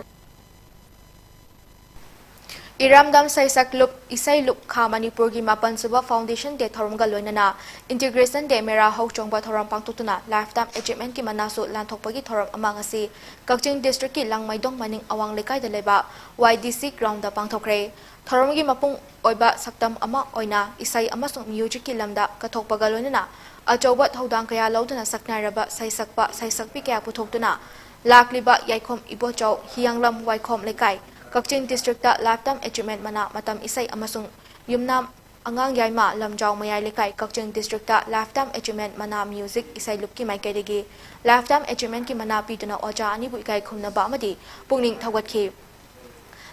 ꯏꯔꯝꯗꯝ ꯁꯩꯁꯛ ꯂꯨꯞ, ꯏꯁꯩ ꯂꯨꯞ ꯈꯥ ꯃꯅꯤꯄꯨꯔꯒꯤ ꯃꯥꯄꯟ ꯁꯨꯕ Foundation Day ꯊꯧꯔꯝꯒ ꯂꯣꯏꯅꯅ Integration Day ꯃꯦꯔꯥ ꯍꯧꯆꯣꯡꯕ ꯊꯧꯔꯝ ꯄꯥꯡꯊꯣꯛꯇꯨꯅ Lifetime Achievement ꯀꯤ ꯃꯅꯥꯁꯨ ꯂꯥꯟꯊꯣꯛꯄꯒꯤ ꯊꯧꯔꯝ ꯑꯃ ꯉꯁꯤ ꯀꯛꯆꯤꯡ district ꯀꯤ ꯂꯥꯡꯃꯩꯗꯣꯡ ꯃꯅꯤꯡ ꯑꯋꯥꯡ ꯂꯩꯀꯥꯏꯗ ꯂꯩꯕ Y D C ground ꯗ ꯄꯥꯡꯊꯣꯛꯈ꯭ꯔꯦ꯫ ꯊꯧꯔꯝꯒꯤ ꯃꯄꯨꯡ ꯑꯣꯏꯕ ꯁꯛꯇꯝ ꯑꯃ ꯑꯣꯏꯅ ꯏꯁꯩ ꯑꯃꯁꯨꯡ music ꯀꯤ ꯂꯝꯗ ꯀꯠꯊꯣꯛꯄꯒ ꯂꯣꯏꯅꯅ ꯑꯆꯧꯕ ꯊꯧꯗꯥꯡ ꯀꯌꯥ ꯂꯧꯗꯨꯅ ꯁꯛꯅꯥꯏꯔꯕ ꯁꯩꯁꯛꯄ, ꯁꯩꯁꯛꯄꯤ ꯀꯌꯥ ꯄꯨꯊꯣꯛꯇꯨꯅ ꯂꯥꯛꯂꯤꯕ ꯌꯥꯏꯈꯣꯝ ꯏꯕꯣꯆꯧ, ꯍꯤꯌꯥꯡꯂꯝ ꯋꯥꯏꯈꯣꯝ ꯂꯩꯀꯥꯏ, ꯀꯛꯆꯤꯡ district ꯇ Lifetime Achievement ꯃꯅꯥ ꯃꯇꯝ ꯏꯁꯩ ꯑꯃꯁꯨꯡ ꯌꯨꯝꯅꯥꯝ ꯑꯉꯥꯡ ꯌꯥꯏꯃ, ꯂꯝꯖꯥꯎ ꯃꯌꯥꯏ ꯂꯩꯀꯥꯏ, ꯀꯛꯆꯤꯡ district ꯇ Lifetime Achievement ꯃꯅꯥ music ꯏꯁꯩ ꯂꯨꯞꯀꯤ ꯃꯥꯏꯀꯩꯗꯒꯤ Lifetime Achievement ꯀꯤ ꯃꯅꯥ ꯄꯤꯗꯨꯅ ꯑꯣꯖꯥ ꯑꯅꯤꯕꯨ ꯏꯀꯥꯏ ꯈꯨꯝꯅꯕ ꯑꯃꯗꯤ ꯄꯨꯛꯅꯤꯡ ꯊꯧꯒꯠꯈꯤ꯫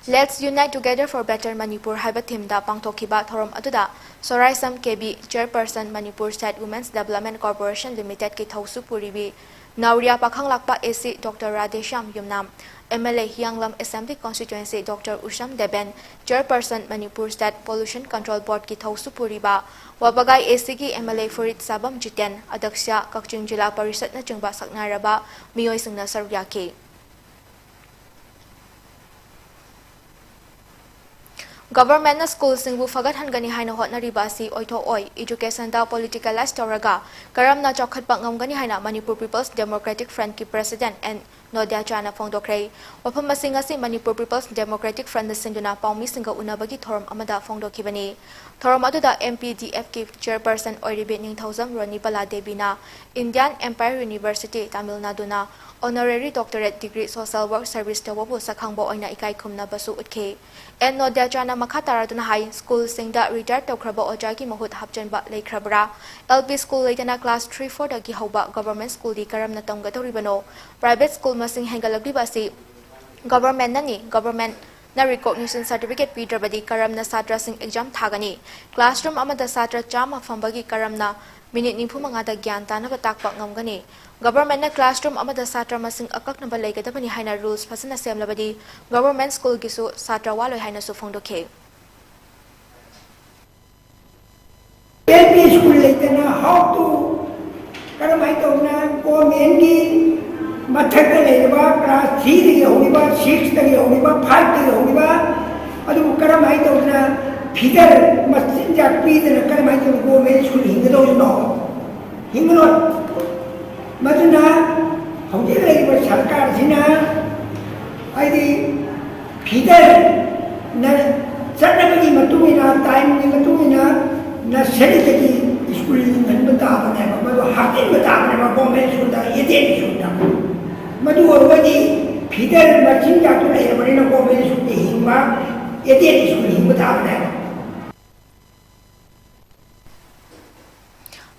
Let's Unite Together for Better Manipur ꯍꯥꯏꯕ theme ꯗ ꯄꯥꯡꯊꯣꯛꯈꯤꯕ ꯊꯧꯔꯝ ꯑꯗꯨꯗ ꯁꯣꯔꯥꯏꯁꯝ ꯀꯦꯕꯤ, chairperson, Manipur State Women's Development Corporation Limited ꯀꯤ ꯊꯧꯁꯨ ꯄꯨꯔꯤꯕꯤ ꯅꯥꯎꯔꯤꯌꯥ ꯄꯥꯈꯪꯂꯥꯛꯄ AC Doctor Radheshyam ꯌꯨꯝꯅꯥꯝ, MLA ꯍꯤꯌꯥꯡꯂꯝ Assembly Constituency Doctor ꯎꯁꯝ Deben, chairperson, Manipur State Pollution Control Board ꯀꯤ ꯊꯧꯁꯨ ꯄꯨꯔꯤꯕ ꯋꯥꯕꯒꯥꯏ AC ꯒꯤ MLA ꯐꯨꯔꯤꯠ ꯁꯥꯕꯝ ꯖꯤꯇꯦꯟ, ꯑꯗꯛꯁ꯭ꯌꯥ, ꯀꯛꯆꯤꯡ ꯖꯤꯂꯥ ꯄꯔꯤꯁꯠꯅꯆꯤꯡꯕ ꯁꯛꯅꯥꯏꯔꯕ ꯃꯤꯑꯣꯏꯁꯤꯡꯅ ꯁꯔꯨꯛ ꯌꯥꯈꯤ꯫ Government ꯅ school ꯁꯤꯡꯕꯨ ꯐꯒꯠꯍꯟꯒꯅꯤ ꯍꯥꯏꯅ ꯍꯣꯠꯅꯔꯤꯕ ꯑꯁꯤ ꯑꯣꯏꯊꯣꯛꯑꯣꯏ꯫ Education ꯗ politicalize ꯇꯧꯔꯒ ꯀꯔꯝꯅ ꯆꯥꯎꯈꯠꯄ ꯉꯝꯒꯅꯤ ꯍꯥꯏꯅ Manipur People's Democratic Front ꯀꯤ president ꯑꯦꯟ ꯅꯣꯗ꯭ꯌꯥꯆꯥꯅ ꯐꯣꯡꯗꯣꯛꯈ꯭ꯔꯦ꯫ ꯋꯥꯐꯝ ꯑꯁꯤꯡ ꯑꯁꯤ Manipur People's Democratic Front ꯅ ꯁꯤꯟꯗꯨꯅ ꯄꯥꯎꯃꯤꯁꯤꯡꯒ ꯎꯅꯕꯒꯤ ꯊꯧꯔꯝ ꯑꯃꯗ ꯐꯣꯡꯗꯣꯛꯈꯤꯕꯅꯤ꯫ ꯊꯧꯔꯝ ꯑꯗꯨꯗ MPDF ꯀꯤ chairperson ꯑꯣꯏꯔꯤꯕꯤ ꯅꯤꯡꯊꯧꯖꯝ Ronibala ꯗꯦꯕꯤꯅ Indian Empire University, Tamil ꯅꯥꯗꯨꯅ honorary doctorate degree social work service ꯇꯧꯕꯕꯨ ꯁꯛꯈꯪꯕ ꯑꯣꯏꯅ ꯏꯀꯥꯏ ꯈꯨꯝꯅꯕꯁꯨ ꯎꯠꯈꯤ꯫ ꯑꯦꯟ ꯅꯣꯗ꯭ꯌꯥꯆꯥꯅ ꯃꯈꯥ ꯇꯥꯔꯗꯨꯅ ꯍꯥꯏ, school ꯁꯤꯡꯗ retired ꯇꯧꯈ꯭ꯔꯕ ꯑꯣꯖꯥꯒꯤ ꯃꯍꯨꯠ ꯍꯥꯞꯆꯤꯟꯕ ꯂꯩꯈ꯭ꯔꯕ꯭ꯔꯥ? LP school ꯂꯩꯇꯅ class three four ꯗꯒꯤ ꯍꯧꯕ government school ꯗꯤ ꯀꯔꯝꯅ ꯇꯝꯒꯗꯧꯔꯤꯕꯅꯣ? Private school ꯃꯁꯤꯡ ꯍꯦꯟꯒꯠꯂꯛꯂꯤꯕ ꯑꯁꯤ government ꯅꯅꯤ꯫ Government ꯅ recognition certificate ꯄꯤꯗ꯭ꯔꯕꯗꯤ ꯀꯔꯝꯅ ꯁꯥꯇ꯭ꯔꯁꯤꯡ exam ꯊꯥꯒꯅꯤ? Classroom ꯑꯃꯗ ꯁꯥꯇ꯭ꯔ ꯆꯥꯝꯃ ꯐꯝꯕꯒꯤ ꯀꯔꯝꯅ minute ꯅꯤꯐꯨ ꯃꯉꯥꯗ ꯒ꯭ꯌꯥꯟ ꯇꯥꯅꯕ ꯇꯥꯛꯄ ꯉꯝꯒꯅꯤ? Government ꯅ classroom ꯑꯃꯗ ꯁꯥꯇ꯭ꯔ ꯃꯁꯤꯡ ꯑꯀꯛꯅꯕ ꯂꯩꯒꯗꯕꯅꯤ ꯍꯥꯏꯅ rules ꯐꯖꯅ ꯁꯦꯝꯂꯕꯗꯤ government school ꯒꯤꯁꯨ ꯁꯥꯇ꯭ꯔ ꯋꯥꯠꯂꯣꯏ ꯍꯥꯏꯅꯁꯨ ꯐꯣꯡꯗꯣꯛꯈꯤ꯫ LP school ꯂꯩꯇꯅ how to, ꯀꯔꯝꯍꯥꯏꯅ ꯇꯧꯗꯅ government ꯀꯤ ꯃꯊꯛꯇ ꯂꯩꯔꯤꯕ class three ꯗꯒꯤ ꯍꯧꯔꯤꯕ, six ꯇꯒꯤ ꯍꯧꯔꯤꯕ, five ꯇꯒꯤ ꯍꯧꯔꯤꯕ, ꯑꯗꯨꯕꯨ ꯀꯔꯝꯍꯥꯏꯅ ꯇꯧꯗꯅ feeder ꯃꯆꯤꯟꯖꯥꯛ ꯄꯤꯗꯅ ꯀꯔꯝꯍꯥꯏꯅ ꯇꯧꯗꯅ government school ꯍꯤꯡꯒꯗꯧꯔꯤꯅꯣ? ꯍꯤꯡꯉꯔꯣꯏ꯫ ꯃꯗꯨꯅ ꯍꯧꯖꯤꯛ ꯂꯩꯔꯤꯕ ꯁꯔꯀꯥꯔꯁꯤꯅ ꯍꯥꯏꯗꯤ feeder ꯅ ꯆꯠꯅꯕꯒꯤ ꯃꯇꯨꯡ ꯏꯟꯅ, time ꯒꯤ ꯃꯇꯨꯡ ꯏꯟꯅ nursery ꯗꯒꯤ school ꯂꯤꯡꯍꯟꯕ ꯇꯥꯕꯅꯦꯕ, ꯃꯗꯨ ꯍꯥꯞꯆꯤꯟꯕ ꯇꯥꯕꯅꯦꯕ government school ꯗ, aided school ꯗ꯫ ꯃꯗꯨ ꯑꯣꯏꯔꯒꯗꯤ feeder ꯃꯆꯤꯟꯖꯥꯛꯇꯨ ꯂꯩꯔꯕꯅꯤꯅ government school ꯗ ꯍꯤꯡꯕ, aided school ꯍꯤꯡꯕ ꯇꯥꯕꯅꯦꯕ꯫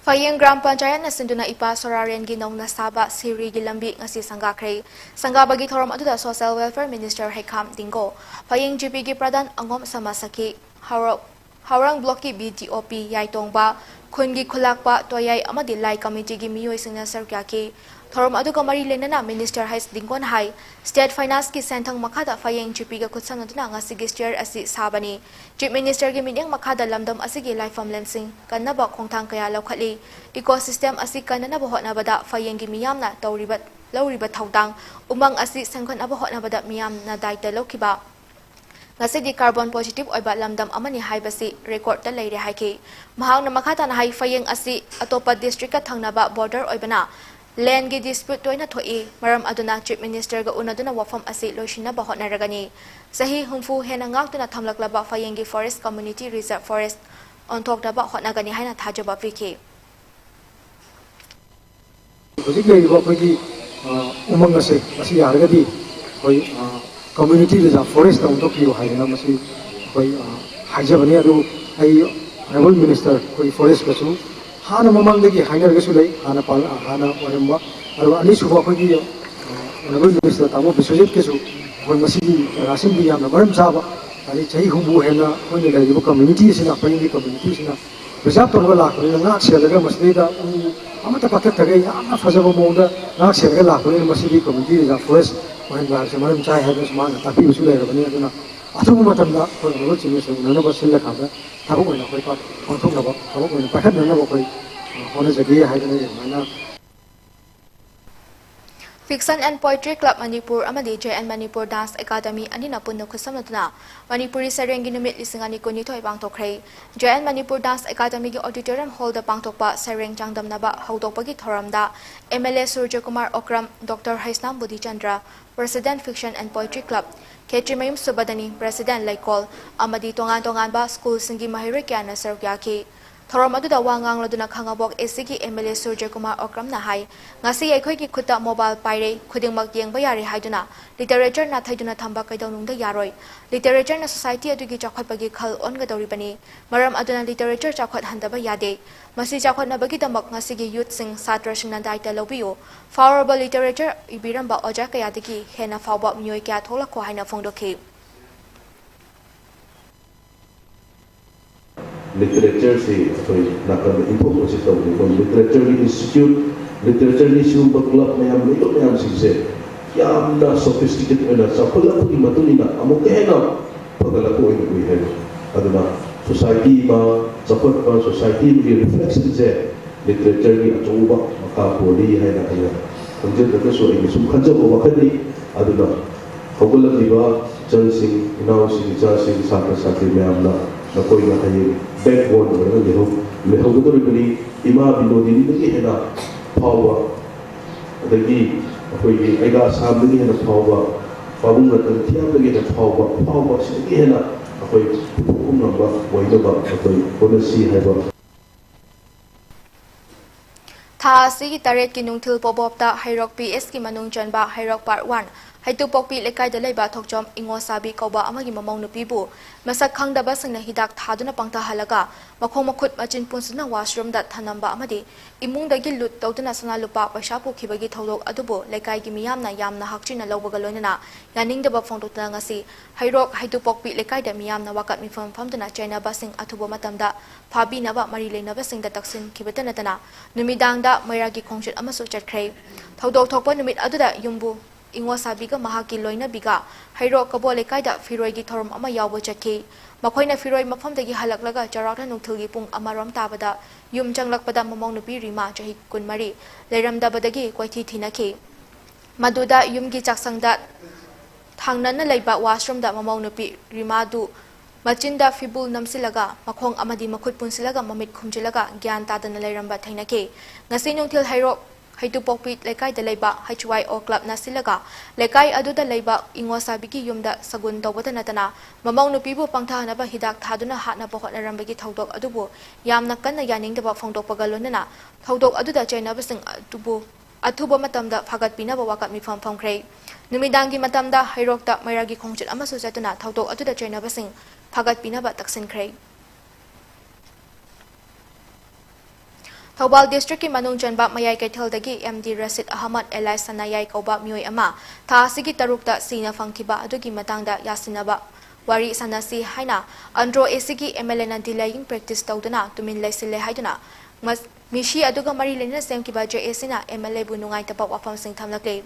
ꯐꯌꯦꯡ ꯒ꯭ꯔꯥꯝ ꯄꯟꯆꯥꯌꯠꯅ ꯁꯤꯟꯗꯨꯅ ꯏꯄꯥ ꯁꯣꯔꯥꯔꯦꯟꯒꯤ ꯅꯧꯅ ꯁꯥꯕ ꯁꯤꯔꯤꯒꯤ ꯂꯝꯕꯤ ꯉꯁꯤ ꯁꯪꯒꯥꯈ꯭ꯔꯦ꯫ ꯁꯪꯒꯥꯕꯒꯤ ꯊꯧꯔꯝ ꯑꯗꯨꯗ Social Welfare Minister ꯍꯩꯈꯥꯝ ꯗꯤꯡꯒꯣ, ꯐꯌꯦꯡ ꯖꯤꯄꯤꯒꯤ ꯄ꯭ꯔꯙꯥꯟ ꯑꯉꯣꯝ ꯁꯃꯥꯁꯈꯤ, ꯍꯥꯎꯔ-, ꯍꯥꯎꯔꯥꯡ ꯕ꯭ꯂꯣꯛꯀꯤ ꯕꯤ ꯗꯤ ꯑꯣ ꯄꯤ ꯌꯥꯏꯇꯣꯡꯕ, ꯈꯨꯟꯒꯤ ꯈꯨꯂꯥꯛꯄ, ꯇꯣꯌꯥꯏ ꯑꯃꯗꯤ ꯂꯥꯏ ꯀꯃꯤꯇꯤꯒꯤ ꯃꯤꯑꯣꯏꯁꯤꯡꯅ ꯁꯔꯨꯛ ꯌꯥꯈꯤ꯫ ꯊꯧꯔꯝ ꯑꯗꯨꯒ ꯃꯔꯤ ꯂꯩꯅꯅ Minister ꯍꯩꯁ ꯗꯤꯡꯒꯣꯟ ꯍꯥꯏ, State Finance ꯀꯤ ꯁꯦꯟꯊꯪ ꯃꯈꯥꯗ ꯐꯌꯦꯡ ꯖꯤꯄꯤꯒ ꯈꯨꯠꯁꯝꯅꯗꯨꯅ ꯉꯁꯤꯒꯤ stair ꯑꯁꯤ ꯁꯥꯕꯅꯤ꯫ Chief Minister ꯒꯤ ꯃꯤꯠꯌꯦꯡ ꯃꯈꯥꯗ ꯂꯝꯗꯝ ꯑꯁꯤꯒꯤ ꯂꯥꯏꯐꯝꯂꯦꯟꯁꯤꯡ ꯀꯟꯅꯕ ꯈꯣꯡꯊꯥꯡ ꯀꯌꯥ ꯂꯧꯈꯠꯂꯤ꯫ Ecosystem ꯑꯁꯤ ꯀꯟꯅꯅꯕ ꯍꯣꯠꯅꯕꯗ ꯐꯌꯦꯡꯒꯤ ꯃꯤꯌꯥꯝꯅ ꯇꯧꯔꯤꯕ, ꯂꯧꯔꯤꯕ ꯊꯧꯗꯥꯡ, ꯎꯃꯪ ꯑꯁꯤ ꯁꯦꯝꯒꯠꯅꯕ ꯍꯣꯠꯅꯕꯗ ꯃꯤꯌꯥꯝꯅ ꯗꯥꯏꯇ ꯂꯧꯈꯤꯕ, ꯉꯁꯤꯗꯤ carbon positive ꯑꯣꯏꯕ ꯂꯝꯗꯝ ꯑꯃꯅꯤ ꯍꯥꯏꯕꯁꯤ record ꯇ ꯂꯩꯔꯦ ꯍꯥꯏꯈꯤ꯫ ꯃꯍꯥꯛꯅ ꯃꯈꯥ ꯇꯥꯅ ꯍꯥꯏ, ꯐꯌꯦꯡ ꯑꯁꯤ ꯑꯇꯣꯞꯄ district ꯀ ꯊꯪꯅꯕ border ꯑꯣꯏꯕꯅ land ꯒꯤ dispute ꯇꯣꯏꯅ ꯊꯣꯛꯏ꯫ ꯃꯔꯝ ꯑꯗꯨꯅ Chief Minister ꯒ ꯎꯅꯗꯨꯅ ꯋꯥꯐꯝ ꯑꯁꯤ ꯂꯣꯏꯁꯤꯟꯅꯕ ꯍꯣꯠꯅꯔꯒꯅꯤ꯫ ꯆꯍꯤ ꯍꯨꯝꯐꯨ ꯍꯦꯟꯅ ꯉꯥꯛꯇꯨꯅ ꯊꯝꯂꯛꯂꯕ ꯐꯌꯦꯡꯒꯤ forest community reserve forest ꯑꯣꯟꯊꯣꯛꯅꯕ ꯍꯣꯠꯅꯒꯅꯤ ꯍꯥꯏꯅ ꯊꯥꯖꯕ ꯄꯤꯈꯤ꯫ ꯍꯧꯖꯤꯛ ꯂꯩꯔꯤꯕ ꯑꯩꯈꯣꯏꯒꯤ, ꯑ, ꯎꯃꯪ ꯑꯁꯦ, ꯃꯁꯤ ꯌꯥꯔꯒꯗꯤ ꯑꯩꯈꯣꯏ, ꯑ, community reserve forest ꯇ ꯑꯣꯟꯊꯣꯛꯄꯤꯌꯨ ꯍꯥꯏꯗꯅ ꯃꯁꯤ ꯑꯩꯈꯣꯏ, ꯑ, ꯍꯥꯏꯖꯕꯅꯤ꯫ ꯑꯗꯨ ꯑꯩ Honourable Minister ꯑꯩꯈꯣꯏ forest ꯀꯁꯨ ꯍꯥꯟꯅ ꯃꯃꯥꯡꯗꯒꯤ ꯍꯥꯏꯅꯔꯒꯁꯨ ꯂꯩ, ꯍꯥꯟꯅ ꯄꯥꯜ-, ꯍꯥꯟꯅ ꯑꯣꯏꯔꯝꯕ꯫ ꯑꯗꯨꯒ ꯑꯅꯤꯁꯨꯕ ꯑꯩꯈꯣꯏꯒꯤ, ꯑ, Honourable Minister ꯇꯥꯃꯣ ꯕꯤꯁ꯭ꯋꯖꯤꯠꯀꯁꯨ ꯑꯩꯈꯣꯏ ꯃꯁꯤꯒꯤ ꯖꯒꯥꯁꯤꯡꯗꯤ ꯌꯥꯝꯅ ꯃꯔꯝ ꯆꯥꯕ, ꯑꯗꯩ ꯆꯍꯤ ꯍꯨꯝꯐꯨ ꯍꯦꯟꯅ ꯑꯩꯈꯣꯏꯅ ꯂꯩꯔꯤꯕ community ꯑꯁꯤꯅ, ꯐꯌꯦꯡꯒꯤ community ꯑꯁꯤꯅ preserve ꯇꯧꯔꯒ ꯂꯥꯛꯄꯅꯤꯅ, ꯉꯥꯛ ꯁꯦꯜꯂꯒ ꯃꯁꯤꯗꯩꯗ ꯎ ꯑꯃꯠꯇ ꯀꯛꯊꯠꯇꯈꯩ ꯌꯥꯝꯅ ꯐꯖꯕ ꯃꯑꯣꯡꯗ ꯉꯥꯛ ꯁꯦꯜꯂꯒ ꯂꯥꯛꯄꯅꯤꯅ, ꯃꯁꯤꯗꯤ community reserve forest ꯑꯣꯏꯍꯟꯕ ꯍꯥꯏꯕꯁꯤ ꯃꯔꯝ ꯆꯥꯏ ꯍꯥꯏꯗꯅꯁꯨ ꯃꯥꯅ ꯇꯥꯛꯄꯤꯕꯁꯨ ꯂꯩꯔꯕꯅꯤ꯫ ꯑꯗꯨꯅ ꯑꯊꯨꯕ ꯃꯇꯝꯗ ꯑꯩꯈꯣꯏ Honourable Chief Minister ꯎꯅꯅꯕ ꯁꯤꯜꯂꯀꯥꯟꯗ ꯊꯕꯛ ꯑꯣꯏꯅ ꯑꯩꯈꯣꯏ ꯄꯥꯡꯊꯣꯛꯅꯕ, ꯊꯕꯛ ꯑꯣꯏꯅ ꯄꯥꯏꯈꯠꯅꯅꯕ ꯑꯩꯈꯣꯏ ꯍꯣꯠꯅꯖꯒꯦ ꯍꯥꯏꯗꯅ ꯑꯩ ꯑꯗꯨꯃꯥꯏꯅ Fiction and Poetry Club Manipur ꯑꯃꯗꯤ J N Manipur Dance Academy ꯑꯅꯤꯅ ꯄꯨꯟꯅ ꯈꯨꯠꯁꯝꯅꯗꯨꯅ ꯃꯅꯤꯄꯨꯔꯤ ꯁꯩꯔꯦꯡꯒꯤ ꯅꯨꯃꯤꯠ ꯂꯤꯁꯤꯡ ꯑꯅꯤ ꯀꯨꯟꯅꯤꯊꯣꯏ ꯄꯥꯡꯊꯣꯛꯈ꯭ꯔꯦ꯫ J N Manipur Dance Academy ꯒꯤ auditorium hall ꯗ ꯄꯥꯡꯊꯣꯛꯄ ꯁꯩꯔꯦꯡ ꯆꯥꯡꯗꯝꯅꯕ ꯍꯧꯗꯣꯛꯄꯒꯤ ꯊꯧꯔꯝꯗ M L A ꯁꯨꯔꯖꯀꯨꯃꯥꯔ Okram, Doctor Heisnam ꯕꯨꯙꯤꯆꯟꯗ꯭ꯔ, President Fiction and Poetry Club, Khetrimayum ꯁꯨꯕꯗꯅꯤ, President ꯂꯩꯀꯣꯜ, ꯑꯃꯗꯤ ꯇꯣꯉꯥꯟ ꯇꯣꯉꯥꯟꯕ ꯁ꯭ꯀꯨꯜꯁꯤꯡꯒꯤ ꯃꯍꯩꯔꯣꯏ ꯀꯌꯥꯅ ꯁꯔꯨꯛ ꯌꯥꯈꯤ꯫ ꯊꯧꯔꯝ ꯑꯗꯨꯗ ꯋꯥ ꯉꯥꯡꯂꯗꯨꯅ ꯈꯥꯉꯕꯣꯛ ꯑꯦꯁꯤꯒꯤ ꯑꯦꯝ ꯑꯦꯜ ꯑꯦ ꯁꯨꯔꯖꯌꯀꯨꯃꯥꯔ ꯑꯣꯀ꯭ꯔꯝꯅ ꯍꯥꯏ, ꯉꯁꯤ ꯑꯩꯈꯣꯏꯒꯤ ꯈꯨꯠꯇ ꯃꯣꯕꯥꯏꯜ ꯄꯥꯏꯔꯦ, ꯈꯨꯗꯤꯡꯃꯛ ꯌꯦꯡꯕ ꯌꯥꯔꯦ ꯍꯥꯏꯗꯨꯅ ꯂꯤꯇꯔꯦꯆꯔ ꯅꯥꯊꯩꯗꯨꯅ ꯊꯝꯕ ꯀꯩꯗꯧꯅꯨꯡꯗ ꯌꯥꯔꯣꯏ꯫ ꯂꯤꯇꯔꯦꯆꯔꯅ ꯁꯣꯁꯥꯏꯇꯤ ꯑꯗꯨꯒꯤ ꯆꯥꯎꯈꯠꯄꯒꯤ ꯈꯜ ꯑꯣꯟꯒꯗꯧꯔꯤꯕꯅꯤ꯫ ꯃꯔꯝ ꯑꯗꯨꯅ ꯂꯤꯇꯔꯦꯆꯔ ꯆꯥꯎꯈꯠꯍꯟꯗꯕ ꯌꯥꯗꯦ꯫ ꯃꯁꯤ ꯆꯥꯎꯈꯠꯅꯕꯒꯤꯗꯃꯛ ꯉꯁꯤꯒꯤ ꯌꯨꯠꯁꯤꯡ, ꯁꯥꯇ꯭ꯔꯁꯤꯡꯅ ꯗꯥꯏꯇ ꯂꯧꯕꯤꯌꯨ꯫ ꯐꯥꯎꯔꯕ ꯂꯤꯇꯔꯦꯆꯔ ꯏꯕꯤꯔꯝꯕ ꯑꯣꯖꯥ ꯀꯌꯥꯗꯒꯤ ꯍꯦꯟꯅ ꯐꯥꯎꯕ ꯃꯤꯑꯣꯏ ꯀꯌꯥ ꯊꯣꯛꯂꯛꯈꯣ ꯍꯥꯏꯅ ꯐꯣꯡꯗꯣꯛꯈꯤ꯫ ꯂꯤꯇꯔꯦꯆꯔꯁꯤ ꯑꯩꯈꯣꯏ ꯅꯥꯀꯟꯗ ꯏꯟꯊꯣꯛꯄꯁꯤ ꯇꯧꯗꯦ꯫ ꯑꯩꯈꯣꯏ ꯂꯤꯇꯔꯦꯆꯔꯒꯤ ꯏꯟꯁꯇꯤꯇ꯭ꯌꯨꯠ, ꯂꯤꯇꯔꯦꯆꯔꯒꯤ ꯁꯤꯒꯨꯝꯕ ꯀ꯭ꯂꯕ ꯃꯌꯥꯝ ꯂꯩꯕ ꯃꯌꯥꯝꯁꯤꯡꯁꯦ ꯌꯥꯝꯅ ꯁꯣꯐꯤꯁꯇꯤꯀꯦꯠ ꯑꯣꯏꯅ ꯆꯥꯎꯈꯠꯂꯛꯄꯒꯤ ꯃꯇꯨꯡ ꯏꯟꯅ ꯑꯃꯨꯛꯀ ꯍꯦꯟꯅ ꯐꯒꯠꯂꯛꯄ ꯑꯣꯏꯅ ꯎꯏ ꯍꯥꯏꯕ꯫ ꯑꯗꯨꯅ ꯁꯣꯁꯥꯏꯇꯤ ꯑꯃ ꯆꯥꯎꯈꯠꯄ, ꯁꯣꯁꯥꯏꯇꯤ ꯑꯃꯒꯤ ꯔꯤꯐ꯭ꯂꯦꯛꯁꯟꯁꯦ ꯂꯤꯇꯔꯦꯆꯔꯒꯤ ꯑꯆꯧꯕ ꯃꯈꯥ ꯄꯣꯜꯂꯤ ꯍꯥꯏꯅ ꯑꯩꯅ ꯈꯪꯖꯗ꯭ꯔꯒꯁꯨ ꯑꯩꯒꯤ ꯁꯨꯝ ꯈꯟꯖꯕ ꯋꯥꯈꯜꯅꯤ꯫ ꯑꯗꯨꯅ ꯍꯧꯒꯠꯂꯛꯂꯤꯕ ꯏꯆꯜꯁꯤꯡ, ꯏꯅꯥꯎꯁꯤꯡ, ꯏꯆꯥꯁꯤꯡ, ꯁꯥꯇ꯭ꯔ ꯁꯥꯇ꯭ꯔꯤ ꯃꯌꯥꯝꯅ ꯅꯈꯣꯏꯅ ꯍꯌꯦꯡ ꯕꯦꯛꯕꯣꯟ ꯑꯣꯏꯔꯒ ꯂꯩꯍꯧ-, ꯂꯩꯍꯧꯒꯗꯧꯔꯤꯕꯅꯤ꯫ ꯏꯃꯥ ꯕꯤꯅꯣꯗꯤꯅꯤꯗꯒꯤ ꯍꯦꯟꯅ ꯐꯥꯎꯕ, ꯑꯗꯒꯤ ꯑꯩꯈꯣꯏꯒꯤ ꯑꯩꯒꯥ ꯁꯥꯝꯗꯒꯤ ꯍꯦꯟꯅ ꯐꯥꯎꯕ, ꯄꯥꯕꯨꯡ ꯔꯇꯟ ꯊꯤꯌꯥꯝꯗꯒꯤ ꯍꯦꯟꯅ ꯐꯥꯎꯕ, ꯐꯥꯎꯕ ꯑꯁꯤꯗꯒꯤ ꯍꯦꯟꯅ ꯑꯩꯈꯣꯏ ꯄꯨꯊꯣꯛꯄ ꯉꯝꯕ ꯑꯣꯏꯅꯕ ꯑꯩꯈꯣꯏ ꯍꯣꯠꯅꯁꯤ ꯍꯥꯏꯕ꯫ ꯊꯥ ꯑꯁꯤꯒꯤ ꯇꯔꯦꯠꯀꯤ ꯅꯨꯡꯊꯤꯜ ꯄꯣꯕꯣꯞꯇ ꯍꯩꯔꯣꯛ ꯄꯤ ꯑꯦꯁꯀꯤ ꯃꯅꯨꯡ ꯆꯟꯕ ꯍꯩꯔꯣꯛ ꯄꯥꯔꯠ ꯋꯥꯟ ꯍꯩꯇꯨꯄꯣꯛꯄꯤ ꯂꯩꯀꯥꯏꯗ ꯂꯩꯕ ꯊꯣꯛꯆꯣꯝ ꯏꯉꯣꯁꯥꯕꯤ ꯀꯧꯕ ꯑꯃꯒꯤ ꯃꯃꯧ ꯅꯨꯄꯤꯕꯨ ꯃꯁꯛ ꯈꯪꯗꯕꯁꯤꯡꯅ ꯍꯤꯗꯥꯛ ꯊꯥꯗꯨꯅ ꯄꯪꯊꯍꯜꯂꯒ ꯃꯈꯣꯡ ꯃꯈꯨꯠ ꯃꯆꯤꯟ ꯄꯨꯟꯁꯤꯟꯅ ꯋꯥꯁꯔꯨꯝꯗ ꯊꯅꯝꯕ ꯑꯃꯗꯤ ꯏꯃꯨꯡꯗꯒꯤ ꯂꯨꯠ ꯇꯧꯗꯨꯅ ꯁꯅꯥ ꯂꯨꯄꯥ ꯄꯩꯁꯥ ꯄꯨꯈꯤꯕꯒꯤ ꯊꯧꯗꯣꯛ ꯑꯗꯨꯕꯨ ꯂꯩꯀꯥꯏꯒꯤ ꯃꯤꯌꯥꯝꯅ ꯌꯥꯝꯅ ꯍꯛꯆꯤꯟꯅ ꯂꯧꯕꯒ ꯂꯣꯏꯅꯅ ꯌꯥꯅꯤꯡꯗꯕ ꯐꯣꯡꯗꯣꯛꯇꯨꯅ ꯉꯁꯤ ꯍꯩꯔꯣꯛ ꯍꯩꯇꯨꯄꯣꯛꯄꯤ ꯂꯩꯀꯥꯏꯗ ꯃꯤꯌꯥꯝꯅ ꯋꯥꯀꯠ ꯃꯤꯐꯝ ꯐꯝꯗꯨꯅ ꯆꯩꯅꯕꯁꯤꯡ ꯑꯊꯨꯕ ꯃꯇꯝꯗ ꯐꯥꯕꯤꯅꯕ ꯃꯔꯤ ꯂꯩꯅꯕꯁꯤꯡꯗ ꯇꯛꯁꯤꯟꯈꯤꯕꯇ ꯅꯠꯇꯅ ꯅꯨꯃꯤꯗꯥꯡꯗ ꯃꯩꯔꯥꯒꯤ ꯈꯣꯡꯆꯠ ꯑꯃꯁꯨ ꯆꯠꯈ꯭ꯔꯦ꯫ ꯊꯧꯗꯣꯛ ꯊꯣꯛꯄ ꯅꯨꯃꯤꯠ ꯑꯗꯨꯗ ꯌꯨꯝꯕꯨ ꯏꯉꯣꯁꯥꯕꯤꯒ ꯃꯍꯥꯛꯀꯤ ꯂꯣꯏꯅꯕꯤꯒ ꯍꯩꯔꯣꯛ ꯀꯕꯣ ꯂꯩꯀꯥꯏꯗ ꯐꯤꯔꯣꯏꯒꯤ ꯊꯧꯔꯝ ꯑꯃ ꯌꯥꯎꯕ ꯆꯠꯈꯤ꯫ ꯃꯈꯣꯏꯅ ꯐꯤꯔꯣꯏ ꯃꯐꯝꯗꯒꯤ ꯍꯜꯂꯛꯂꯒ ꯆꯥꯎꯔꯥꯛꯅ ꯅꯨꯡꯊꯤꯜꯒꯤ ꯄꯨꯡ ꯑꯃꯔꯣꯝ ꯇꯥꯕꯗ ꯌꯨꯝ ꯆꯪꯂꯛꯄꯗ ꯃꯃꯧ ꯅꯨꯄꯤ ꯔꯤꯃꯥ, ꯆꯍꯤ ꯀꯨꯟꯃꯔꯤ, ꯂꯩꯔꯝꯗꯕꯗꯒꯤ ꯀꯣꯏꯊꯤ ꯊꯤꯅꯈꯤ꯫ ꯃꯗꯨꯗ ꯌꯨꯝꯒꯤ ꯆꯥꯛꯁꯪꯗ ꯊꯪꯅꯅ ꯂꯩꯕ ꯋꯥꯁꯔꯨꯝꯗ ꯃꯃꯧ ꯅꯨꯄꯤ ꯔꯤꯃꯥꯗꯨ ꯃꯆꯤꯟꯗ ꯐꯤꯕꯨꯜ ꯅꯝꯁꯤꯜꯂꯒ ꯃꯈꯣꯡ ꯑꯃꯗꯤ ꯃꯈꯨꯠ ꯄꯨꯟꯁꯤꯜꯂꯒ ꯃꯃꯤꯠ ꯈꯨꯝꯖꯤꯜꯂꯒ ꯒ꯭ꯌꯥꯟ ꯇꯥꯗꯅ ꯂꯩꯔꯝꯕ ꯊꯦꯡꯅꯈꯤ꯫ ꯉꯁꯤ ꯅꯨꯡꯊꯤꯜ ꯍꯩꯔꯣꯛ ꯍꯩꯇꯨꯄꯣꯛꯄꯤ ꯂꯩꯀꯥꯏꯗ ꯂꯩꯕ H Y O clubꯅ ꯁꯤꯜꯂꯒ ꯂꯩꯀꯥꯏ ꯑꯗꯨꯗ ꯂꯩꯕ ꯏꯉꯣꯁꯥꯕꯤꯒꯤ ꯌꯨꯝꯗ ꯁꯒꯨꯟ ꯇꯧꯕꯗ ꯅꯠꯇꯅ ꯃꯃꯧ ꯅꯨꯄꯤꯕꯨ ꯄꯪꯊꯍꯟꯅꯕ ꯍꯤꯗꯥꯛ ꯊꯥꯗꯨꯅ ꯍꯥꯠꯅꯕ ꯍꯣꯠꯅꯔꯝꯕꯒꯤ ꯊꯧꯗꯣꯛ ꯑꯗꯨꯕꯨ ꯌꯥꯝꯅ ꯀꯟꯅ ꯌꯥꯅꯤꯡꯗꯕ ꯐꯣꯡꯗꯣꯛꯄꯒ ꯂꯣꯏꯅꯅ ꯊꯧꯗꯣꯛ ꯑꯗꯨꯗ ꯆꯩꯅꯕꯁꯤꯡ ꯑꯗꯨꯕꯨ ꯑꯊꯨꯕ ꯃꯇꯝꯗ ꯐꯥꯒꯠꯄꯤꯅꯕ ꯋꯥꯀꯠ ꯃꯤꯐꯝ ꯐꯝꯈ꯭ꯔꯦ꯫ ꯅꯨꯃꯤꯗꯥꯡꯒꯤ ꯃꯇꯝꯗ ꯍꯩꯔꯣꯛꯇ ꯃꯩꯔꯥꯒꯤ ꯈꯣꯡꯆꯠ ꯑꯃꯁꯨ ꯆꯠꯇꯨꯅ ꯊꯧꯗꯣꯛ ꯑꯗꯨꯗ ꯆꯩꯅꯕꯁꯤꯡ ꯐꯥꯒꯠꯄꯤꯅꯕ ꯇꯛꯁꯤꯟꯈ꯭ꯔꯦ꯫ ꯊꯧꯕꯥꯜ districtꯀꯤ ꯃꯅꯨꯡ ꯆꯟꯕ ꯃꯌꯥꯏ ꯀꯩꯊꯦꯜꯗꯒꯤ M D ꯔꯁꯤꯗ ꯑꯍꯃꯗ alias ꯁꯅꯥꯌꯥꯏ ꯀꯧꯕ ꯃꯤꯑꯣꯏ ꯑꯃ ꯊꯥ ꯑꯁꯤꯒꯤ ꯇꯔꯨꯛꯇ ꯁꯤꯅ ꯐꯪꯈꯤꯕ ꯑꯗꯨꯒꯤ ꯃꯇꯥꯡꯗ ꯌꯥꯁꯤꯟꯅꯕ ꯋꯥꯔꯤ ꯁꯥꯟꯅꯁꯤ ꯍꯥꯏꯅ Andro ACꯒꯤ MLAꯅ delaying practice ꯇꯧꯗꯨꯅ ꯇꯨꯃꯤꯟ ꯂꯩꯁꯤꯜꯂꯦ ꯍꯥꯏꯗꯨꯅ ꯃꯁ-, ꯃꯤꯁꯤ ꯑꯗꯨꯒ ꯃꯔꯤ ꯂꯩꯅꯅ ꯁꯦꯝꯈꯤꯕ JACꯅ MLAꯕꯨ ꯅꯨꯡꯉꯥꯏꯇꯕ ꯋꯥꯐꯝꯁꯤꯡ ꯊꯝꯂꯛꯂꯤ꯫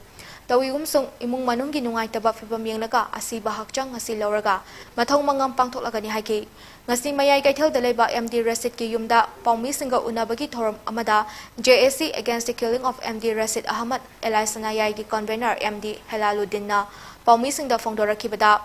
ꯇꯧꯏꯒꯨꯝꯁꯨꯡ ꯏꯃꯨꯡ ꯃꯅꯨꯡꯒꯤ ꯅꯨꯡꯉꯥꯏꯇꯕ ꯐꯤꯕꯝ ꯌꯦꯡꯂꯒ ꯑꯁꯤꯕ ꯍꯛꯆꯥꯡ ꯉꯁꯤ ꯂꯧꯔꯒ ꯃꯊꯧ ꯃꯉꯝ ꯄꯥꯡꯊꯣꯛꯂꯒꯅꯤ ꯍꯥꯏꯈꯤ꯫ ꯉꯁꯤ ꯃꯌꯥꯏ ꯀꯩꯊꯦꯜꯗ ꯂꯩꯕ M D ꯔꯁꯤꯗꯀꯤ ꯌꯨꯝꯗ ꯄꯥꯎꯃꯤꯁꯤꯡꯒ ꯎꯅꯕꯒꯤ ꯊꯧꯔꯝ ꯑꯃꯗ JAC against the killing of M D Rashid Ahmad alias ꯁꯅꯥꯌꯥꯏꯒꯤ convener M D ꯍꯦꯂꯥꯂꯨꯗꯤꯟꯅ ꯄꯥꯎꯃꯤꯁꯤꯡꯗ ꯐꯣꯡꯗꯣꯔꯛꯈꯤꯕꯗ,